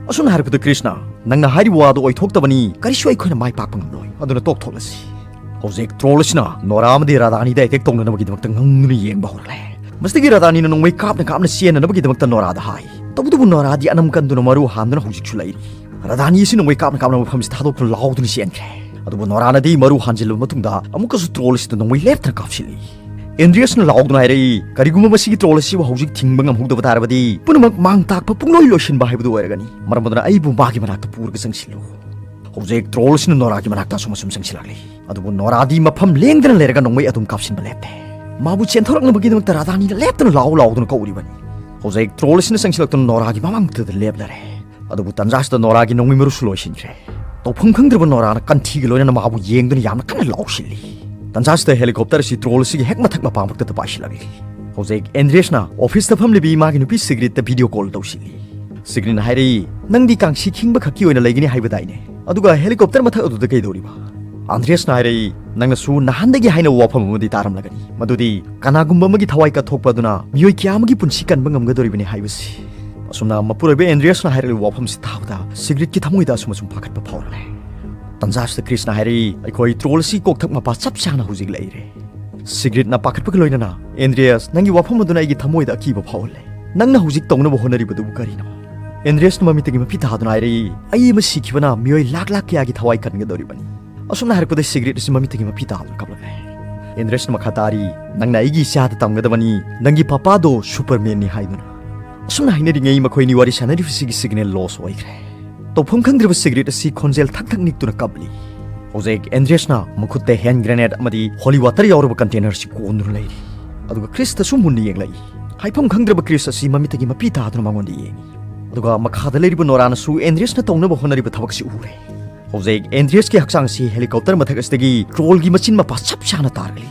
ꯑꯁꯨꯝꯅ ꯍꯥꯏꯔꯛꯄꯗ ꯀ꯭ꯔꯤꯁꯅ, "ꯅꯪꯅ ꯍꯥꯏꯔꯤꯕ ꯋꯥꯗꯨ ꯑꯣꯏꯊꯣꯛꯇꯕꯅꯤ, ꯀꯔꯤꯁꯨ ꯑꯩꯈꯣꯏꯅ ꯃꯥꯏ ꯄꯥꯛꯄ ꯉꯝꯂꯣꯏ, ꯑꯗꯨꯅ ꯇꯣꯛꯊꯣꯛꯂꯁꯤ"꯫ ꯍꯧꯖꯤꯛ ꯇ꯭ꯔꯣꯜ ꯑꯁꯤꯅ ꯅꯣꯔꯥ ꯑꯃꯗꯤ ꯔꯥꯙꯥꯅꯤꯗ ꯑꯦꯇꯦꯛ ꯇꯧꯅꯅꯕꯒꯤꯗꯃꯛꯇ ꯉꯪꯗꯨꯅ ꯌꯦꯡꯕ ꯍꯧꯔꯛꯂꯦ꯫ ꯃꯁꯤꯗꯒꯤ ꯔꯥꯙꯥꯅꯤꯅ ꯅꯣꯡꯃꯩ ꯀꯥꯞꯅ ꯀꯥꯞꯅ ꯆꯦꯟꯅꯅꯕꯒꯤꯗꯃꯛꯇ ꯅꯣꯔꯥꯗ ꯍꯥꯏ꯫ ꯇꯧꯕꯇꯕꯨ ꯅꯣꯔꯥꯗꯤ ꯑꯅꯝ ꯀꯟꯗꯨꯅ ꯃꯔꯨ ꯍꯥꯟꯗꯨꯅ ꯍꯧꯖꯤꯛꯁꯨ ꯂꯩꯔꯤ꯫ ꯔꯥꯙꯥꯅꯤ ꯑꯁꯤ ꯅꯣꯡꯃꯩ ꯀꯥꯞꯅ ꯀꯥꯞꯅ ꯃꯐꯝꯁꯤ ꯊꯥꯗꯣꯛꯇꯨꯅ ꯂꯥꯎꯗꯨꯅ ꯆꯦꯟꯈ꯭ꯔꯦ꯫ ꯑꯗꯨꯕꯨ ꯅꯣꯔꯥꯅꯗꯤ ꯃꯔꯨ ꯍꯥꯟꯖꯤꯜꯂꯕ ꯃꯇꯨꯡꯗ ꯑꯃꯨꯛꯀꯁꯨ ꯇ꯭ꯔꯣꯜ ꯑꯁꯤꯗ ꯅꯣꯡꯃꯩ ꯂꯦꯞꯇꯅ ꯀꯥꯞꯁꯤꯜꯂꯤ꯫ ꯑꯦꯟꯗ꯭ꯔꯤꯌꯁꯅ ꯂꯥꯎꯗꯨꯅ ꯍꯥꯏꯔꯛꯏ, "ꯀꯔꯤꯒꯨꯝꯕ ꯃꯁꯤꯒꯤ ꯇ꯭ꯔꯣꯜ ꯑꯁꯤꯕꯨ ꯍꯧꯖꯤꯛ ꯊꯤꯡꯕ ꯉꯝꯍꯧꯗꯕ ꯇꯥꯔꯕꯗꯤ ꯄꯨꯝꯅꯃꯛ ꯃꯥꯡ ꯇꯥꯛꯄ ꯄꯨꯡꯂꯣꯏ ꯂꯣꯏꯁꯤꯟꯕ ꯍꯥꯏꯕꯗꯨ ꯑꯣꯏꯔꯒꯅꯤ꯫ ꯃꯔꯝ ꯑꯗꯨꯅ ꯑꯩꯕꯨ ꯃꯥꯒꯤ ꯃꯅꯥꯛꯇ ꯄꯨꯔꯒ ꯆꯪꯁꯤꯜꯂꯨ"꯫ ꯍꯧꯖꯤꯛ ꯇ꯭ꯔꯣꯜ ꯑꯁꯤꯅ ꯅꯣꯔꯥꯒꯤ ꯃꯅꯥꯛꯇ ꯑꯁꯨꯝ ꯑꯁꯨꯝ ꯆꯪꯁꯤꯜꯂꯛꯂꯤ꯫ ꯑꯗꯨꯕꯨ ꯅꯣꯔꯥꯗꯤ ꯃꯐꯝ ꯂꯦꯡꯗꯅ ꯂꯩꯔꯒ ꯅꯣꯡꯃꯩ ꯑꯗꯨꯝ ꯀꯥꯞꯁꯤꯟꯕ ꯂꯦꯞꯇꯦ꯫ ꯃꯥꯕꯨ ꯆꯦꯟꯊꯣꯔꯛꯅꯕꯒꯤꯗꯃꯛꯇ ꯔꯥꯙꯥꯅꯤꯅ ꯂꯦꯞꯇꯅ ꯂꯥꯎ ꯂꯥꯎꯗꯨꯅ ꯀꯧꯔꯤꯕꯅꯤ꯫ ꯍꯧꯖꯤꯛ ꯇ꯭ꯔꯣꯜ ꯑꯁꯤꯅ ꯆꯪꯁꯤꯜꯂꯛꯇꯨꯅ ꯅꯣꯔꯥꯒꯤ ꯃꯃꯥꯡꯗꯨꯗ ꯂꯦꯞꯂꯔꯦ꯫ ꯑꯗꯨꯕꯨ ꯇꯟꯖꯥꯁꯤꯗ ꯅꯣꯔꯥꯒꯤ ꯅꯣꯡꯃꯩ ꯃꯔꯨꯁꯨ ꯂꯣꯏꯁꯤꯟꯈ꯭ꯔꯦ꯫ ꯇꯧꯐꯝ ꯈꯪꯗ꯭ꯔꯕ ꯅꯣꯔꯥꯅ ꯀꯟꯊꯤꯒ ꯂꯣꯏꯅꯅ ꯃꯥꯕꯨ ꯌꯦꯡꯗꯨꯅ ꯌꯥꯝꯅ ꯀꯟꯅ ꯂꯥꯎꯁꯤꯜꯂꯤ꯫ ꯇꯟꯖꯥꯁꯤꯗ ꯍꯦꯂꯤꯀꯣꯞꯇꯔ ꯑꯁꯤ ꯇ꯭ꯔꯣꯜ ꯑꯁꯤꯒꯤ ꯍꯦꯛ ꯃꯊꯛ ꯃꯄꯥꯃꯛꯇꯗ ꯄꯥꯏꯁꯤꯜꯂꯛꯂꯤ꯫ ꯍꯧꯖꯤꯛ ꯑꯦꯟꯗ꯭ꯔꯤꯌꯁꯅ ꯑꯣꯐꯤꯁꯇ ꯐꯝꯂꯤꯕꯤ ꯃꯥꯒꯤ ꯅꯨꯄꯤ ꯁꯤꯒ꯭ꯔꯤꯠꯇ ꯚꯤꯗꯤꯑꯣ ꯀꯣꯜ ꯇꯧꯁꯤꯜꯂꯤ꯫ ꯁꯤꯒ꯭ꯔꯤꯠꯅ ꯍꯥꯏꯔꯛꯏ, "ꯅꯪꯗꯤ ꯀꯥꯡꯁꯤ ꯈꯤꯡꯕ ꯈꯛꯀꯤ ꯑꯣꯏꯅ ꯂꯩꯒꯅꯤ ꯍꯥꯏꯕꯗꯥꯏꯅꯦ? ꯑꯗꯨꯒ ꯍꯦꯂꯤꯀꯣꯞꯇꯔ ꯃꯊꯛ ꯑꯗꯨꯗ ꯀꯩꯗꯧꯔꯤꯕ?" ꯑꯦꯟꯗ꯭ꯔꯤꯌꯁꯅ ꯍꯥꯏꯔꯛꯏ, "ꯅꯪꯅꯁꯨ ꯅꯍꯥꯟꯗꯒꯤ ꯍꯥꯏꯅꯕ ꯋꯥꯐꯝ ꯑꯃꯗꯤ ꯇꯥꯔꯝꯂꯒꯅꯤ, ꯃꯗꯨꯗꯤ ꯀꯅꯥꯒꯨꯝꯕ ꯑꯃꯒꯤ ꯊꯋꯥꯏ ꯀꯠꯊꯣꯛꯄ ꯑꯗꯨꯅ ꯃꯤꯑꯣꯏ ꯀꯌꯥ ꯑꯃꯒꯤ ꯄꯨꯟꯁꯤ ꯀꯟꯕ ꯉꯝꯒꯗꯧꯔꯤꯕꯅꯤ ꯍꯥꯏꯕꯁꯤ"꯫ ꯑꯁꯨꯝꯅ ꯃꯄꯨꯔꯣꯏꯕ ꯑꯦꯟꯗ꯭ꯔꯤꯌꯁꯅ ꯍꯥꯏꯔꯛꯂꯤꯕ ꯋꯥꯐꯝꯁꯤ ꯇꯥꯕꯗ ꯁꯤꯒ꯭ꯔꯤꯠꯀꯤ ꯊꯃꯣꯏꯗ ꯑꯁꯨꯝ ꯑꯁꯨꯝ ꯄꯥꯈꯠꯄ ꯐꯥꯎꯔꯛꯂꯦ꯫ ꯇꯟꯖꯥꯁꯤꯗ ꯀ꯭ꯔꯤꯁꯅ ꯍꯥꯏꯔꯛꯏ, "ꯑꯩꯈꯣꯏ ꯇ꯭ꯔꯣꯜ ꯑꯁꯤ ꯀꯣꯛꯊꯛ ꯃꯄꯥ ꯆꯞ ꯆꯥꯅ ꯍꯧꯖꯤꯛ ꯂꯩꯔꯦ"꯫ ꯁꯤꯒ꯭ꯔꯤꯠꯅ ꯄꯥꯈꯠꯄꯒ ꯂꯣꯏꯅꯅ, "ꯑꯦꯟꯗ꯭ꯔꯤꯌꯁ, ꯅꯪꯒꯤ ꯋꯥꯐꯝ ꯑꯗꯨꯅ ꯑꯩꯒꯤ ꯊꯃꯣꯏꯗ ꯑꯀꯤꯕ ꯐꯥꯎꯍꯜꯂꯦ꯫ ꯅꯪꯅ ꯍꯧꯖꯤꯛ ꯇꯧꯅꯕ ꯍꯣꯠꯅꯔꯤꯕꯗꯨꯕꯨ ꯀꯔꯤꯅꯣ?" ꯑꯦꯟꯗ꯭ꯔꯤꯌꯁꯅ ꯃꯃꯤꯠꯇꯒꯤ ꯃꯄꯤ ꯇꯥꯗꯨꯅ ꯍꯥꯏꯔꯛꯏ, "ꯑꯩ ꯑꯃ ꯁꯤꯈꯤꯕꯅ ꯃꯤꯑꯣꯏ ꯂꯥꯛ ꯂꯥꯛ ꯀꯌꯥꯒꯤ ꯊꯋꯥꯏ ꯀꯟꯒꯗꯧꯔꯤꯕꯅꯤ"꯫ ꯑꯁꯨꯝꯅ ꯍꯥꯏꯔꯛꯄꯗ ꯁꯤꯒ꯭ꯔꯤꯠ ꯑꯁꯤ ꯃꯃꯤꯠꯇꯒꯤ ꯃꯄꯤ ꯇꯥꯗꯨꯅ ꯀꯞꯂꯛꯂꯦ꯫ ꯑꯦꯟꯗ꯭ꯔꯤꯌꯁꯅ ꯃꯈꯥ ꯇꯥꯔꯤ, "ꯅꯪꯅ ꯑꯩꯒꯤ ꯏꯆꯥꯗ ꯇꯝꯒꯗꯕꯅꯤ, ꯅꯪꯒꯤ ꯄꯄꯥꯗꯣ ꯁꯨꯄꯔꯃꯦꯟꯅꯤ ꯍꯥꯏꯗꯨꯅ"꯫ ꯑꯁꯨꯝꯅ ꯍꯥꯏꯅꯔꯤꯉꯩ ꯃꯈꯣꯏ ꯑꯅꯤ ꯋꯥꯔꯤ ꯁꯥꯟꯅꯔꯤꯕꯁꯤꯒꯤ ꯁꯤꯒꯅꯦꯜ ꯂꯣꯁ ꯑꯣꯏꯈ꯭ꯔꯦ꯫ ꯇꯧꯐꯝ ꯈꯪꯗ꯭ꯔꯕ ꯁꯤꯒ꯭ꯔꯤꯠ ꯑꯁꯤ ꯈꯣꯟꯖꯦꯜ ꯊꯛ ꯊꯛ ꯅꯤꯛꯇꯨꯅ ꯀꯞꯂꯤ꯫ ꯍꯧꯖꯤꯛ ꯑꯦꯟꯗ꯭ꯔꯤꯌꯁꯅ ꯃꯈꯨꯠꯇ ꯍꯦꯟ ꯒ꯭ꯔꯦꯅꯦꯗ ꯑꯃꯗꯤ ꯍꯣꯂꯤ ꯋꯥꯇꯔ ꯌꯥꯎꯔꯕ ꯀꯟꯇꯦꯅꯔ ꯑꯁꯤ ꯀꯣꯟꯗꯨꯅ ꯂꯩꯔꯤ꯫ ꯑꯗꯨꯒ ꯀ꯭ꯔꯤꯁꯇꯁꯨ ꯃꯨꯟꯅ ꯌꯦꯡꯂꯛꯏ꯫ ꯍꯥꯏꯐꯝ ꯈꯪꯗ꯭ꯔꯕ ꯀ꯭ꯔꯤꯁ ꯑꯁꯤ ꯃꯃꯤꯠꯇꯒꯤ ꯃꯄꯤ ꯇꯥꯗꯨꯅ ꯃꯉꯣꯟꯗ ꯌꯦꯡꯏ꯫ ꯑꯗꯨꯒ ꯃꯈꯥꯗ ꯂꯩꯔꯤꯕ ꯅꯣꯔꯥꯅꯁꯨ ꯑꯦꯟꯗ꯭ꯔꯤꯌꯁꯅ ꯇꯧꯅꯕ ꯍꯣꯠꯅꯔꯤꯕ ꯊꯕꯛꯁꯤ ꯎꯔꯦ꯫ ꯍꯧꯖꯤꯛ ꯑꯦꯟꯗ꯭ꯔꯤꯌꯁꯀꯤ ꯍꯛꯆꯥꯡ ꯑꯁꯤ ꯍꯦꯂꯤꯀꯣꯞꯇꯔ ꯃꯊꯛ ꯑꯁꯤꯗꯒꯤ ꯇ꯭ꯔꯣꯜꯒꯤ ꯃꯆꯤꯟ ꯃꯄꯥ ꯆꯞ ꯆꯥꯅ ꯇꯥꯔꯛꯂꯤ꯫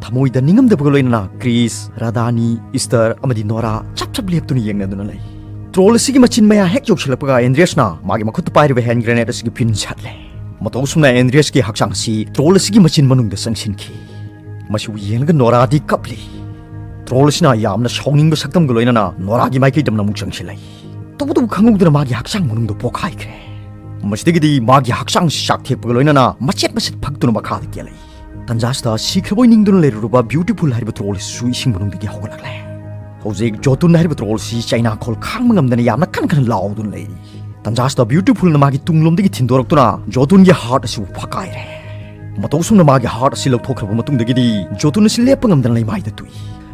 ꯊꯃꯣꯏꯗ ꯅꯤꯡꯉꯝꯗꯕꯒ ꯂꯣꯏꯅꯅ ꯀ꯭ꯔꯤꯁ, ꯔꯥꯙꯥꯅꯤ, ꯏꯁꯇꯔ ꯑꯃꯗꯤ ꯅꯣꯔꯥ ꯆꯞ ꯆꯞ ꯂꯦꯞꯇꯨꯅ ꯌꯦꯡꯅꯗꯨꯅ ꯂꯩ꯫ ꯇ꯭ꯔꯣꯜ ꯑꯁꯤꯒꯤ ꯃꯆꯤꯟ ꯃꯌꯥ ꯍꯦꯛ ꯌꯧꯁꯤꯜꯂꯛꯄꯒ ꯑꯦꯟꯗ꯭ꯔꯤꯌꯁꯅ ꯃꯥꯒꯤ ꯃꯈꯨꯠꯇ ꯄꯥꯏꯔꯤꯕ ꯍꯦꯟ ꯒ꯭ꯔꯦꯅꯦꯗ ꯑꯁꯤꯒꯤ ꯄꯤꯟ ꯁꯠꯂꯦ꯫ ꯃꯇꯧ ꯑꯁꯨꯝꯅ ꯑꯦꯟꯗ꯭ꯔꯤꯌꯁꯀꯤ ꯍꯛꯆꯥꯡ ꯑꯁꯤ ꯇ꯭ꯔꯣꯜ ꯑꯁꯤꯒꯤ ꯃꯆꯤꯟ ꯃꯅꯨꯡꯗ ꯆꯪꯁꯤꯟꯈꯤ꯫ ꯃꯁꯤꯕꯨ ꯌꯦꯡꯂꯒ ꯅꯣꯔꯥꯗꯤ ꯀꯞꯂꯤ꯫ ꯇ꯭ꯔꯣꯜ ꯑꯁꯤꯅ ꯌꯥꯝꯅ ꯁꯥꯎꯅꯤꯡꯕ ꯁꯛꯇꯝꯒ ꯂꯣꯏꯅꯅ ꯅꯣꯔꯥꯒꯤ ꯃꯥꯏꯀꯩꯗ ꯑꯃꯨꯛ ꯆꯪꯁꯤꯜꯂꯛꯏ꯫ ꯇꯧꯕꯇꯕꯨ ꯈꯪꯍꯧꯗꯅ ꯃꯥꯒꯤ ꯍꯛꯆꯥꯡ ꯃꯅꯨꯡꯗ ꯄꯣꯛꯈꯥꯏꯈ꯭ꯔꯦ꯫ ꯃꯁꯤꯗꯒꯤꯗꯤ ꯃꯥꯒꯤ ꯍꯛꯆꯥꯡꯁꯤ ꯆꯥꯛꯊꯦꯛꯄꯒ ꯂꯣꯏꯅꯅ ꯃꯆꯦꯠ ꯃꯆꯦꯠ ꯐꯛꯇꯨꯅ ꯃꯈꯥꯗ ꯀꯦꯜꯂꯛꯏ꯫ ꯇꯟꯖꯥꯁꯤꯗ ꯁꯤꯈ꯭ꯔꯕꯣꯏ ꯅꯤꯡꯗꯨꯅ ꯂꯩꯔꯨꯔꯕ ꯕ꯭ꯌꯨꯇꯤꯐꯨꯜ ꯍꯥꯏꯔꯤꯕ ꯇ꯭ꯔꯣꯜ ꯑꯁꯤꯁꯨ ꯏꯁꯤꯡ ꯃꯅꯨꯡꯗꯒꯤ ꯍꯧꯒꯠꯂꯛꯂꯦ꯫ ꯍꯧꯖꯤꯛ ꯖꯣꯇꯨꯟ ꯍꯥꯏꯔꯤꯕ ꯇ꯭ꯔꯣꯜ ꯑꯁꯤ ꯆꯩꯅꯥꯈꯣꯜ ꯈꯥꯡꯕ ꯉꯝꯗꯅ ꯌꯥꯝꯅ ꯀꯟ ꯀꯟꯅ ꯂꯥꯎꯗꯨꯅ ꯂꯩꯔꯤ꯫ ꯇꯟꯖꯥꯁꯤꯗ ꯕ꯭ꯌꯨꯇꯤꯐꯨꯜꯅ ꯃꯥꯒꯤ ꯇꯨꯡꯂꯣꯝꯗꯒꯤ ꯊꯤꯟꯗꯣꯔꯛꯇꯨꯅ ꯖꯣꯇꯨꯟꯒꯤ ꯍꯥꯔꯠ ꯑꯁꯤꯕꯨ ꯐꯛꯀꯥꯏꯔꯦ꯫ ꯃꯇꯧ ꯑꯁꯨꯝꯅ ꯃꯥꯒꯤ ꯍꯥꯔꯠ ꯑꯁꯤ ꯂꯧꯊꯣꯛꯈ꯭ꯔꯕ ꯃꯇꯨꯡꯗꯒꯤꯗꯤ ꯖꯣꯇꯨꯟ ꯑꯁꯤ ꯂꯦꯞꯄ ꯉꯝꯗꯅ ꯂꯩꯃꯥꯏꯗ ꯇꯨꯏ꯫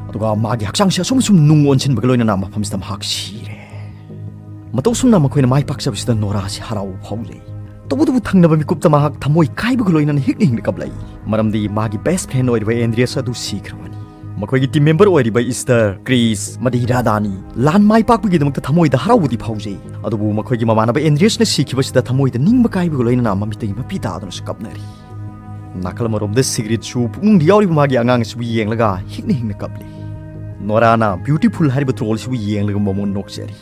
ꯑꯗꯨꯒ ꯃꯥꯒꯤ ꯍꯛꯆꯥꯡꯁꯤ ꯑꯁꯨꯝ ꯑꯁꯨꯝ ꯅꯨꯡ ꯑꯣꯟꯁꯤꯟꯕꯒ ꯂꯣꯏꯅꯅ ꯃꯐꯝꯁꯤꯗ ꯃꯍꯥꯛ ꯁꯤꯔꯦ꯫ ꯃꯇꯧ ꯑꯁꯨꯝꯅ ꯃꯈꯣꯏꯅ ꯃꯥꯏ ꯄꯥꯛꯆꯕꯁꯤꯗ ꯅꯣꯔꯥꯁꯤ ꯍꯔꯥꯎꯕ ꯐꯥꯎꯖꯩ꯫ ꯇꯧꯕꯇꯕꯨ ꯊꯪꯅꯕ ꯃꯤꯀꯨꯞꯇ ꯃꯍꯥꯛ ꯊꯃꯣꯏ ꯀꯥꯏꯕꯒ ꯂꯣꯏꯅꯅ ꯍꯤꯛꯅ ꯍꯤꯡꯅ ꯀꯞꯂꯛꯏ꯫ ꯃꯔꯝꯗꯤ ꯃꯥꯒꯤ ꯕꯦꯁ ꯐ꯭ꯔꯦꯟ ꯑꯣꯏꯔꯤꯕ ꯑꯦꯟꯗ꯭ꯔꯤꯌꯁ ꯑꯗꯨ ꯁꯤꯈ꯭ꯔꯕꯅꯤ꯫ ꯃꯈꯣꯏꯒꯤ ꯇꯤꯝ ꯃꯦꯝꯕꯔ ꯑꯣꯏꯔꯤꯕ ꯏꯁꯇꯔ, ꯀ꯭ꯔꯤꯁ ꯑꯃꯗꯤ ꯔꯥꯙꯥꯅꯤ ꯂꯥꯟ ꯃꯥꯏ ꯄꯥꯛꯄꯒꯤꯗꯃꯛꯇ ꯊꯃꯣꯏꯗ ꯍꯔꯥꯎꯕꯗꯤ ꯐꯥꯎꯖꯩ꯫ ꯑꯗꯨꯕꯨ ꯃꯈꯣꯏꯒꯤ ꯃꯃꯥꯟꯅꯕ ꯑꯦꯟꯗ꯭ꯔꯤꯌꯁꯅ ꯁꯤꯈꯤꯕꯁꯤꯗ ꯊꯃꯣꯏꯗ ꯅꯤꯡꯕ ꯀꯥꯏꯕꯒ ꯂꯣꯏꯅꯅ ꯃꯃꯤꯠꯇꯒꯤ ꯃꯄꯤ ꯇꯥꯗꯨꯅꯁꯨ ꯀꯞꯅꯔꯤ꯫ ꯅꯥꯀꯜ ꯑꯃꯔꯣꯝꯗ ꯁꯤꯒ꯭ꯔꯤꯠꯁꯨ ꯄꯨꯛꯅꯨꯡꯗ ꯌꯥꯎꯔꯤꯕ ꯃꯥꯒꯤ ꯑꯉꯥꯡ ꯑꯁꯤꯕꯨ ꯌꯦꯡꯂꯒ ꯍꯤꯛꯅ ꯍꯤꯡꯅ ꯀꯞꯂꯤ꯫ ꯅꯣꯔꯥꯅ ꯕ꯭ꯌꯨꯇꯤꯐꯨꯜ ꯍꯥꯏꯔꯤꯕ ꯇ꯭ꯔꯣꯜ ꯑꯁꯤꯕꯨ ꯌꯦꯡꯂꯒ ꯃꯃꯣꯟ ꯅꯣꯛꯆꯔꯤ꯫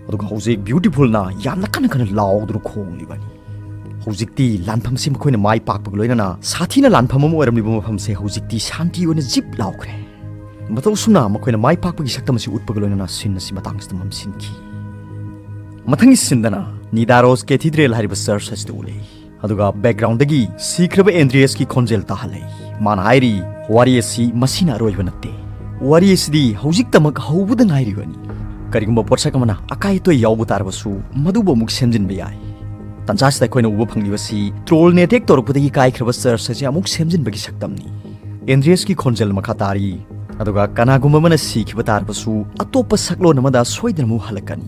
ꯑꯗꯨꯒ ꯍꯧꯖꯤꯛ ꯕ꯭ꯌꯨꯇꯤꯐꯨꯜꯅ ꯌꯥꯝꯅ ꯀꯟꯅ ꯀꯟꯅ ꯂꯥꯎꯗꯨꯅ ꯈꯣꯡꯂꯤꯕꯅꯤ꯫ ꯍꯧꯖꯤꯛꯇꯤ ꯂꯥꯟꯐꯝꯁꯤ ꯃꯈꯣꯏꯅ ꯃꯥꯏ ꯄꯥꯛꯄꯒ ꯂꯣꯏꯅꯅ ꯁꯥꯊꯤꯅ ꯂꯥꯟꯐꯝ ꯑꯃ ꯑꯣꯏꯔꯝꯂꯤꯕ ꯃꯐꯝꯁꯦ ꯍꯧꯖꯤꯛꯇꯤ ꯁꯥꯟꯇꯤ ꯑꯣꯏꯅ ꯖꯤꯞ ꯂꯥꯎꯈ꯭ꯔꯦ꯫ ꯃꯇꯧ ꯑꯁꯨꯝꯅ ꯃꯈꯣꯏꯅ ꯃꯥꯏ ꯄꯥꯛꯄꯒꯤ ꯁꯛꯇꯝ ꯑꯁꯤ ꯎꯠꯄꯒ ꯂꯣꯏꯅꯅ ꯁꯤꯟ ꯑꯁꯤ ꯃꯇꯥꯡꯁꯤꯗ ꯃꯝꯁꯤꯟꯈꯤ꯫ ꯃꯊꯪꯒꯤ ꯁꯤꯟꯗꯅ ꯅꯤꯗꯥꯔꯣꯁ ꯀꯦꯊꯤꯗ꯭ꯔꯦꯜ ꯍꯥꯏꯔꯤꯕ ꯆꯔꯆ ꯑꯁꯤꯗ ꯎꯠꯂꯤ꯫ ꯑꯗꯨꯒ ꯕꯦꯛꯒ꯭ꯔꯥꯎꯟꯗꯒꯤ ꯁꯤꯈ꯭ꯔꯕ ꯑꯦꯟꯗ꯭ꯔꯤꯌꯁꯀꯤ ꯈꯣꯟꯖꯦꯜ ꯇꯥꯍꯜꯂꯤ꯫ ꯃꯥꯅ ꯍꯥꯏꯔꯤ, "ꯋꯥꯔꯤ ꯑꯁꯤ ꯃꯁꯤꯅ ꯑꯔꯣꯏꯕ ꯅꯠꯇꯦ꯫ ꯋꯥꯔꯤ ꯑꯁꯤꯗꯤ ꯍꯧꯖꯤꯛꯇꯃꯛ ꯍꯧꯕꯗ ꯉꯥꯏꯔꯤꯕꯅꯤ꯫ ꯀꯔꯤꯒꯨꯝꯕ ꯄꯣꯠꯁꯛ ꯑꯃꯅ ꯑꯀꯥꯏ ꯑꯇꯣꯏ ꯌꯥꯎꯕ ꯇꯥꯔꯕꯁꯨ ꯃꯗꯨꯕꯨ ꯑꯃꯨꯛ ꯁꯦꯝꯖꯤꯟꯕ ꯌꯥꯏ꯫" ꯇꯟꯖꯥꯁꯤꯗ ꯑꯩꯈꯣꯏꯅ ꯎꯕ ꯐꯪꯂꯤꯕꯁꯤ ꯇ꯭ꯔꯣꯜꯅ ꯑꯦꯇꯦꯛ ꯇꯧꯔꯛꯄꯗꯒꯤ ꯀꯥꯏꯈ꯭ꯔꯕ ꯆꯔꯆ ꯑꯁꯤ ꯑꯃꯨꯛ ꯁꯦꯝꯖꯤꯟꯕꯒꯤ ꯁꯛꯇꯝꯅꯤ꯫ ꯑꯦꯟꯗ꯭ꯔꯤꯌꯁꯀꯤ ꯈꯣꯟꯖꯦꯜ ꯃꯈꯥ ꯇꯥꯔꯤ, "ꯑꯗꯨꯒ ꯀꯅꯥꯒꯨꯝꯕ ꯑꯃꯅ ꯁꯤꯈꯤꯕ ꯇꯥꯔꯕꯁꯨ ꯑꯇꯣꯞꯄ ꯁꯛꯂꯣꯟ ꯑꯃꯗ ꯁꯣꯏꯗꯅ ꯑꯃꯨꯛ ꯍꯜꯂꯛꯀꯅꯤ꯫"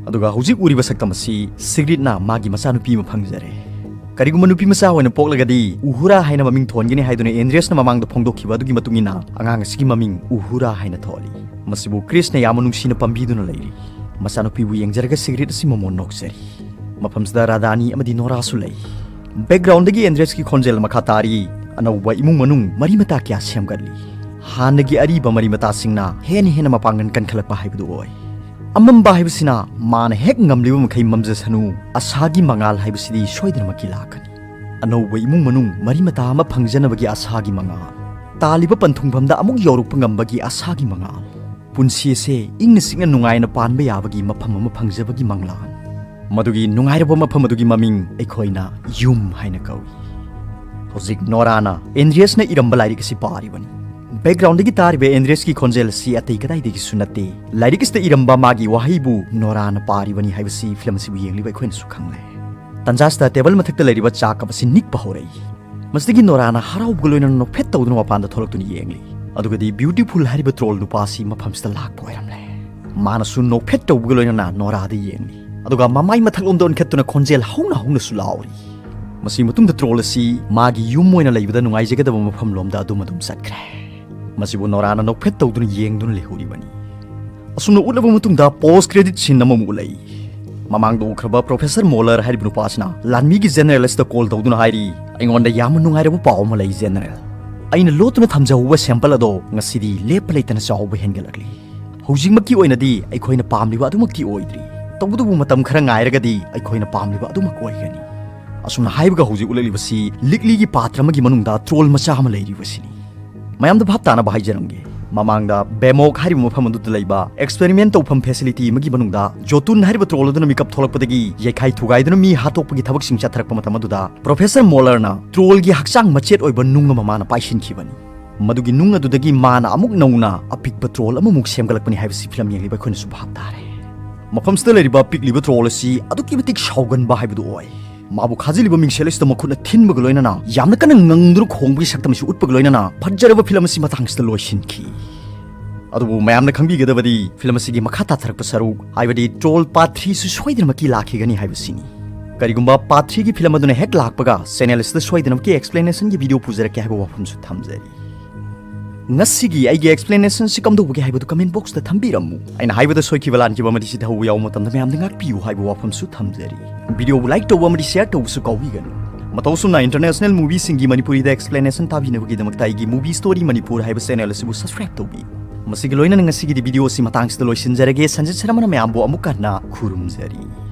ꯑꯗꯨꯒ ꯍꯧꯖꯤꯛ ꯎꯔꯤꯕ ꯁꯛꯇꯝ ꯑꯁꯤ ꯁꯤꯒ꯭ꯔꯤꯠꯅ ꯃꯥꯒꯤ ꯃꯆꯥꯅꯨꯄꯤ ꯑꯃ ꯐꯪꯖꯔꯦ꯫ ꯀꯔꯤꯒꯨꯝꯕ ꯅꯨꯄꯤ ꯃꯆꯥ ꯑꯣꯏꯅ ꯄꯣꯛꯂꯒꯗꯤ ꯎꯍꯨꯔꯥ ꯍꯥꯏꯅ ꯃꯃꯤꯡ ꯊꯣꯟꯒꯅꯤ ꯍꯥꯏꯗꯨꯅ ꯑꯦꯟꯗ꯭ꯔꯤꯌꯁꯅ ꯃꯃꯥꯡꯗ ꯐꯣꯡꯗꯣꯛꯈꯤꯕ ꯑꯗꯨꯒꯤ ꯃꯇꯨꯡ ꯏꯟꯅ ꯑꯉꯥꯡ ꯑꯁꯤꯒꯤ ꯃꯃꯤꯡ ꯎꯍꯨꯔꯥ ꯍꯥꯏꯅ ꯊꯣꯜꯂꯤ꯫ ꯃꯁꯤꯕꯨ ꯀ꯭ꯔꯤꯁꯅ ꯌꯥꯝꯅ ꯅꯨꯡꯁꯤꯅ ꯄꯥꯝꯕꯤꯗꯨꯅ ꯂꯩꯔꯤ꯫ ꯃꯆꯥꯅꯨꯄꯤꯕꯨ ꯌꯦꯡꯖꯔꯒ ꯁꯤꯒ꯭ꯔꯤꯠ ꯑꯁꯤ ꯃꯃꯣꯟ ꯅꯣꯛꯆꯔꯤ꯫ ꯃꯐꯝꯁꯤꯗ ꯔꯥꯙꯥꯅꯤ ꯑꯃꯗꯤ ꯅꯣꯔꯥꯁꯨ ꯂꯩ꯫ ꯕꯦꯛꯒ꯭ꯔꯥꯎꯟꯗꯒꯤ ꯑꯦꯟꯗ꯭ꯔꯤꯌꯁꯀꯤ ꯈꯣꯟꯖꯦꯜ ꯃꯈꯥ ꯇꯥꯔꯤ, "ꯑꯅꯧꯕ ꯏꯃꯨꯡ ꯃꯅꯨꯡ ꯃꯔꯤ ꯃꯇꯥ ꯀꯌꯥ ꯁꯦꯝꯒꯠꯂꯤ꯫ ꯍꯥꯟꯅꯒꯤ ꯑꯔꯤꯕ ꯃꯔꯤ ꯃꯇꯥꯁꯤꯡꯅ ꯍꯦꯟꯅ ꯍꯦꯟꯅ ꯃꯄꯥꯡꯒꯜ ꯀꯟꯈꯠꯂꯛꯄ ꯍꯥꯏꯕꯗꯨ ꯑꯣꯏ꯫ ꯑꯃꯝꯕ ꯍꯥꯏꯕꯁꯤꯅ ꯃꯥꯅ ꯍꯦꯛ ꯉꯝꯂꯤꯕ ꯃꯈꯩ ꯃꯝꯖꯁꯅꯨ, ꯑꯁꯥꯒꯤ ꯃꯉꯥꯜ ꯍꯥꯏꯕꯁꯤꯗꯤ ꯁꯣꯏꯗꯅꯃꯛꯀꯤ ꯂꯥꯛꯀꯅꯤ꯫ ꯑꯅꯧꯕ ꯏꯃꯨꯡ ꯃꯅꯨꯡ ꯃꯔꯤ ꯃꯇꯥ ꯑꯃ ꯐꯪꯖꯅꯕꯒꯤ ꯑꯁꯥꯒꯤ ꯃꯉꯥꯜ, ꯇꯥꯜꯂꯤꯕ ꯄꯟꯊꯨꯡꯐꯝꯗ ꯑꯃꯨꯛ ꯌꯧꯔꯛꯄ ꯉꯝꯕꯒꯤ ꯑꯁꯥꯒꯤ ꯃꯉꯥꯜ, ꯄꯨꯟꯁꯤ ꯑꯁꯦ ꯏꯪꯅ ꯆꯤꯛꯅ ꯅꯨꯡꯉꯥꯏꯅ ꯄꯥꯟꯕ ꯌꯥꯕꯒꯤ ꯃꯐꯝ ꯑꯃ ꯐꯪꯖꯕꯒꯤ ꯃꯪꯂꯥꯟ꯫ ꯃꯗꯨꯒꯤ ꯅꯨꯡꯉꯥꯏꯔꯕ ꯃꯐꯝ ꯑꯗꯨꯒꯤ ꯃꯃꯤꯡ ꯑꯩꯈꯣꯏꯅ ꯌꯨꯝ ꯍꯥꯏꯅ ꯀꯧꯏ꯫" ꯍꯧꯖꯤꯛ ꯅꯣꯔꯥꯅ ꯑꯦꯟꯗ꯭ꯔꯤꯌꯁꯅ ꯏꯔꯝꯕ ꯂꯥꯏꯔꯤꯛ ꯑꯁꯤ ꯄꯥꯔꯤꯕꯅꯤ꯫ Background ꯗꯒꯤ ꯇꯥꯔꯤꯕ ꯑꯦꯟꯗ꯭ꯔꯦꯁꯀꯤ ꯈꯣꯟꯖꯦꯜ ꯑꯁꯤ ꯑꯇꯩ ꯀꯗꯥꯏꯗꯒꯤꯁꯨ ꯅꯠꯇꯦ, ꯂꯥꯏꯔꯤꯛ ꯑꯁꯤꯗ ꯏꯔꯝꯕ ꯃꯥꯒꯤ ꯋꯥꯍꯩꯕꯨ ꯅꯣꯔꯥꯅ ꯄꯥꯔꯤꯕꯅꯤ ꯍꯥꯏꯕꯁꯤ ꯐꯤꯂꯝ ꯑꯁꯤꯕꯨ ꯌꯦꯡꯂꯤꯕ ꯑꯩꯈꯣꯏꯅꯁꯨ ꯈꯪꯂꯦ꯫ ꯇꯟꯖꯥ ꯑꯁꯤꯗ ꯇꯦꯕꯜ ꯃꯊꯛꯇ ꯂꯩꯔꯤꯕ ꯆꯥ ꯀꯞ ꯑꯁꯤ ꯅꯤꯛꯄ ꯍꯧꯔꯛꯏ꯫ ꯃꯁꯤꯗꯒꯤ ꯅꯣꯔꯥꯅ ꯍꯔꯥꯎꯕꯒ ꯂꯣꯏꯅꯅ ꯅꯣꯛꯐꯦꯠ ꯇꯧꯗꯨꯅ ꯃꯄꯥꯟꯗ ꯊꯣꯛꯂꯛꯇꯨꯅ ꯌꯦꯡꯂꯤ꯫ ꯑꯗꯨꯒꯗꯤ ꯕ꯭ꯌꯨꯇꯤꯐꯨꯜ ꯍꯥꯏꯔꯤꯕ ꯇ꯭ꯔꯣꯜ ꯅꯨꯄꯥ ꯑꯁꯤ ꯃꯐꯝꯁꯤꯗ ꯂꯥꯛꯄ ꯑꯣꯏꯔꯝꯂꯦ꯫ ꯃꯥꯅꯁꯨ ꯅꯣꯛꯐꯦꯠ ꯇꯧꯕꯒ ꯂꯣꯏꯅꯅ ꯅꯣꯔꯥꯗ ꯌꯦꯡꯂꯤ꯫ ꯑꯗꯨꯒ ꯃꯃꯥꯏ ꯃꯊꯛꯂꯣꯝꯗ ꯑꯣꯟꯈꯠꯇꯨꯅ ꯈꯣꯟꯖꯦꯜ ꯍꯧꯅ ꯍꯧꯅꯁꯨ ꯂꯥꯎꯔꯤ꯫ ꯃꯁꯤ ꯃꯇꯨꯡꯗ ꯇ꯭ꯔꯣꯜ ꯑꯁꯤ ꯃꯥꯒꯤ ꯌꯨꯝ ꯑꯣꯏꯅ ꯂꯩꯕꯗ ꯅꯨꯡꯉꯥꯏꯖꯒꯗꯕ ꯃꯐꯝꯂꯣꯝꯗ ꯑꯗꯨꯝ ꯑꯗꯨꯝ ꯆꯠꯈ꯭ꯔꯦ꯫ ꯃꯁꯤꯕꯨ ꯅꯣꯔꯥꯅ ꯅꯣꯛꯐꯦꯠ ꯇꯧꯗꯨꯅ ꯌꯦꯡꯗꯨꯅ ꯂꯩꯍꯧꯔꯤꯕꯅꯤ꯫ ꯑꯁꯨꯝꯅ ꯎꯠꯂꯕ ꯃꯇꯨꯡꯗ ꯄꯣꯁ ꯀ꯭ꯔꯦꯗꯤꯠ ꯁꯤꯟ ꯑꯃꯃꯨꯛ ꯎꯠꯂꯛꯏ꯫ ꯃꯃꯥꯡꯗ ꯎꯈ꯭ꯔꯕ ꯄ꯭ꯔꯣꯐꯦꯁꯔ ꯃꯣꯂꯔ ꯍꯥꯏꯔꯤꯕ ꯅꯨꯄꯥ ꯑꯁꯤꯅ ꯂꯥꯟꯃꯤꯒꯤ ꯖꯦꯅꯔꯦꯜ ꯑꯁꯤꯗ ꯀꯣꯜ ꯇꯧꯗꯨꯅ ꯍꯥꯏꯔꯤ, "ꯑꯩꯉꯣꯟꯗ ꯌꯥꯝꯅ ꯅꯨꯡꯉꯥꯏꯔꯕ ꯄꯥꯎ ꯑꯃ ꯂꯩ, ꯖꯦꯅꯔꯦꯜ꯫ ꯑꯩꯅ ꯂꯣꯠꯇꯨꯅ ꯊꯝꯖꯍꯧꯕ ꯁꯦꯝꯄꯜ ꯑꯗꯣ ꯉꯁꯤꯗꯤ ꯂꯦꯞꯄ ꯂꯩꯇꯅ ꯆꯥꯎꯕ ꯍꯦꯟꯒꯠꯂꯛꯂꯤ꯫ ꯍꯧꯖꯤꯛꯃꯛꯀꯤ ꯑꯣꯏꯅꯗꯤ ꯑꯩꯈꯣꯏꯅ ꯄꯥꯝꯂꯤꯕ ꯑꯗꯨꯃꯛꯇꯤ ꯑꯣꯏꯗ꯭ꯔꯤ꯫ ꯇꯧꯕꯇꯕꯨ ꯃꯇꯝ ꯈꯔ ꯉꯥꯏꯔꯒꯗꯤ ꯑꯩꯈꯣꯏꯅ ꯄꯥꯝꯂꯤꯕ ꯑꯗꯨꯃꯛ ꯑꯣꯏꯒꯅꯤ"꯫ ꯑꯁꯨꯝꯅ ꯍꯥꯏꯕꯒ ꯍꯧꯖꯤꯛ ꯎꯠꯂꯛꯂꯤꯕꯁꯤ ꯂꯤꯛꯂꯤꯒꯤ ꯄꯥꯇ꯭ꯔ ꯑꯃꯒꯤ ꯃꯅꯨꯡꯗ ꯇ꯭ꯔꯣꯜ ꯃꯆꯥ ꯑꯃ ꯂꯩꯔꯤꯕꯁꯤꯅꯤ꯫ ꯃꯌꯥꯝꯗ ꯚꯥꯞ ꯇꯥꯅꯕ ꯍꯥꯏꯖꯔꯝꯒꯦ꯫ ꯃꯃꯥꯡꯗ ꯕꯦꯃꯣꯛ ꯍꯥꯏꯔꯤꯕ ꯃꯐꯝ ꯑꯗꯨꯗ ꯂꯩꯕ ꯑꯦꯛꯁꯄꯦꯔꯤꯃꯦꯟ ꯇꯧꯐꯝ ꯐꯦꯁꯤꯂꯤꯇꯤ ꯑꯃꯒꯤ ꯃꯅꯨꯡꯗ ꯖꯣꯇꯨꯟ ꯍꯥꯏꯔꯤꯕ ꯇ꯭ꯔꯣꯜ ꯑꯗꯨꯅ ꯃꯤꯀꯞ ꯊꯣꯛꯂꯛꯄꯗꯒꯤ ꯌꯩꯈꯥꯏ ꯊꯨꯒꯥꯏꯗꯨꯅ ꯃꯤ ꯍꯥꯠꯇꯣꯛꯄꯒꯤ ꯊꯕꯛꯁꯤꯡ ꯆꯠꯊꯔꯛꯄ ꯃꯇꯝ ꯑꯗꯨꯗ ꯄ꯭ꯔꯣꯐꯦꯁꯔ ꯃꯣꯂꯔꯅ ꯇ꯭ꯔꯣꯜꯒꯤ ꯍꯛꯆꯥꯡ ꯃꯆꯦꯠ ꯑꯣꯏꯕ ꯅꯨꯡ ꯑꯃ ꯃꯥꯅ ꯄꯥꯏꯁꯤꯟꯈꯤꯕꯅꯤ꯫ ꯃꯗꯨꯒꯤ ꯅꯨꯡ ꯑꯗꯨꯗꯒꯤ ꯃꯥꯅ ꯑꯃꯨꯛ ꯅꯧꯅ ꯑꯄꯤꯛꯄ ꯇ꯭ꯔꯣꯜ ꯑꯃꯃꯨꯛ ꯁꯦꯝꯒꯠꯂꯛꯄꯅꯤ ꯍꯥꯏꯕꯁꯤ ꯐꯤꯂꯝ ꯌꯦꯡꯂꯤꯕ ꯑꯩꯈꯣꯏꯅꯁꯨ ꯚꯥꯞ ꯇꯥꯔꯦ꯫ ꯃꯐꯝꯁꯤꯗ ꯂꯩꯔꯤꯕ ꯄꯤꯛꯂꯤꯕ ꯇ꯭ꯔꯣꯜ ꯑꯁꯤ ꯑꯗꯨꯛꯀꯤ ꯃꯇꯤꯛ ꯁꯥꯎꯒꯟꯕ ꯍꯥꯏꯕꯗꯨ ꯑꯣꯏ꯫ ꯃꯥꯕꯨ ꯈꯥꯖꯤꯜꯂꯤꯕ ꯃꯤꯡꯁꯦꯜ ꯑꯁꯤꯗ ꯃꯈꯨꯠꯅ ꯊꯤꯟꯕꯒ ꯂꯣꯏꯅꯅ ꯌꯥꯝꯅ ꯀꯟꯅ ꯉꯪꯗꯨꯅ ꯈꯣꯡꯕꯒꯤ ꯁꯛꯇꯝ ꯑꯁꯤ ꯎꯠꯄꯒ ꯂꯣꯏꯅꯅ ꯐꯠꯖꯔꯕ ꯐꯤꯂꯝ ꯑꯁꯤ ꯃꯇꯥꯡꯁꯤꯗ ꯂꯣꯏꯁꯤꯟꯈꯤ꯫ ꯑꯗꯨꯕꯨ ꯃꯌꯥꯝꯅ ꯈꯪꯕꯤꯒꯗꯕꯗꯤ ꯐꯤꯂꯝ ꯑꯁꯤꯒꯤ ꯃꯈꯥ ꯇꯥꯊꯔꯛꯄ ꯁꯔꯨꯛ, ꯍꯥꯏꯕꯗꯤ ꯇ꯭ꯔꯣꯜ ꯄꯥꯔꯠ ꯊ꯭ꯔꯤꯁꯨ ꯁꯣꯏꯗꯅꯃꯛꯀꯤ ꯂꯥꯛꯈꯤꯒꯅꯤ ꯍꯥꯏꯕꯁꯤꯅꯤ꯫ ꯀꯔꯤꯒꯨꯝꯕ ꯄꯥꯔꯠ ꯊ꯭ꯔꯤꯒꯤ ꯐꯤꯂꯝ ꯑꯗꯨꯅ ꯍꯦꯛ ꯂꯥꯛꯄꯒ ꯆꯦꯅꯦꯜ ꯑꯁꯤꯗ ꯁꯣꯏꯗꯅꯃꯛꯀꯤ ꯑꯦꯛꯁꯄ꯭ꯂꯦꯅꯦꯁꯟꯒꯤ ꯚꯤꯗꯤꯑꯣ ꯄꯨꯖꯔꯛꯀꯦ ꯍꯥꯏꯕ ꯋꯥꯐꯝꯁꯨ ꯊꯝꯖꯔꯤ꯫ ꯉꯁꯤꯒꯤ ꯑꯩꯒꯤ ꯑꯦꯛꯁꯄ꯭ꯂꯦꯅꯦꯁꯟꯁꯤ ꯀꯝꯗꯧꯕꯒꯦ ꯍꯥꯏꯕꯗꯨ ꯀꯃꯦꯟ ꯕꯣꯛꯁꯇ ꯊꯝꯕꯤꯔꯝꯃꯨ꯫ ꯑꯩꯅ ꯍꯥꯏꯕꯗ ꯁꯣꯏꯈꯤꯕ ꯂꯥꯟꯈꯤꯕ ꯑꯃꯗꯤ ꯁꯤꯊꯍꯧꯕ ꯌꯥꯎꯕ ꯃꯇꯝꯗ ꯃꯌꯥꯝꯗ ꯉꯥꯛꯄꯤꯌꯨ ꯍꯥꯏꯕ ꯋꯥꯐꯝꯁꯨ ꯊꯝꯖꯔꯤ꯫ ꯚꯤꯗꯤꯑꯣꯕꯨ ꯂꯥꯏꯛ ꯇꯧꯕ ꯑꯃꯗꯤ ꯁꯦꯌꯔ ꯇꯧꯕꯁꯨ ꯀꯥꯎꯕꯤꯒꯅꯨ꯫ ꯃꯇꯧ ꯑꯁꯨꯝꯅ ꯏꯟꯇꯔꯅꯦꯁꯅꯦꯜ ꯃꯨꯚꯤꯁꯤꯡꯒꯤ ꯃꯅꯤꯄꯨꯔꯤꯗ ꯑꯦꯛꯁꯄ꯭ꯂꯦꯅꯦꯁꯟ ꯇꯥꯕꯤꯅꯕꯒꯤꯗꯃꯛꯇ ꯑꯩꯒꯤ ꯃꯨꯚꯤ ꯁ꯭ꯇꯣꯔꯤ ꯃꯅꯤꯄꯨꯔ ꯍꯥꯏꯕ ꯆꯦꯅꯦꯜ ꯑꯁꯤꯕꯨ ꯁꯕꯁꯀ꯭ꯔꯥꯏꯕ ꯇꯧꯕꯤꯌꯨ꯫ ꯃꯁꯤꯒ ꯂꯣꯏꯅꯅ ꯉꯁꯤꯒꯤꯗꯤ ꯚꯤꯗꯤꯑꯣ ꯑꯁꯤ ꯃꯇꯥꯡꯁꯤꯗ ꯂꯣꯏꯁꯤꯟꯖꯔꯒꯦ꯫ ꯁꯟꯖꯤꯠ ꯁꯔꯃꯅ ꯃꯌꯥꯝꯕꯨ ꯑꯃꯨꯛ ꯍꯟꯅ ꯈꯨꯔꯨꯝꯖꯔꯤ꯫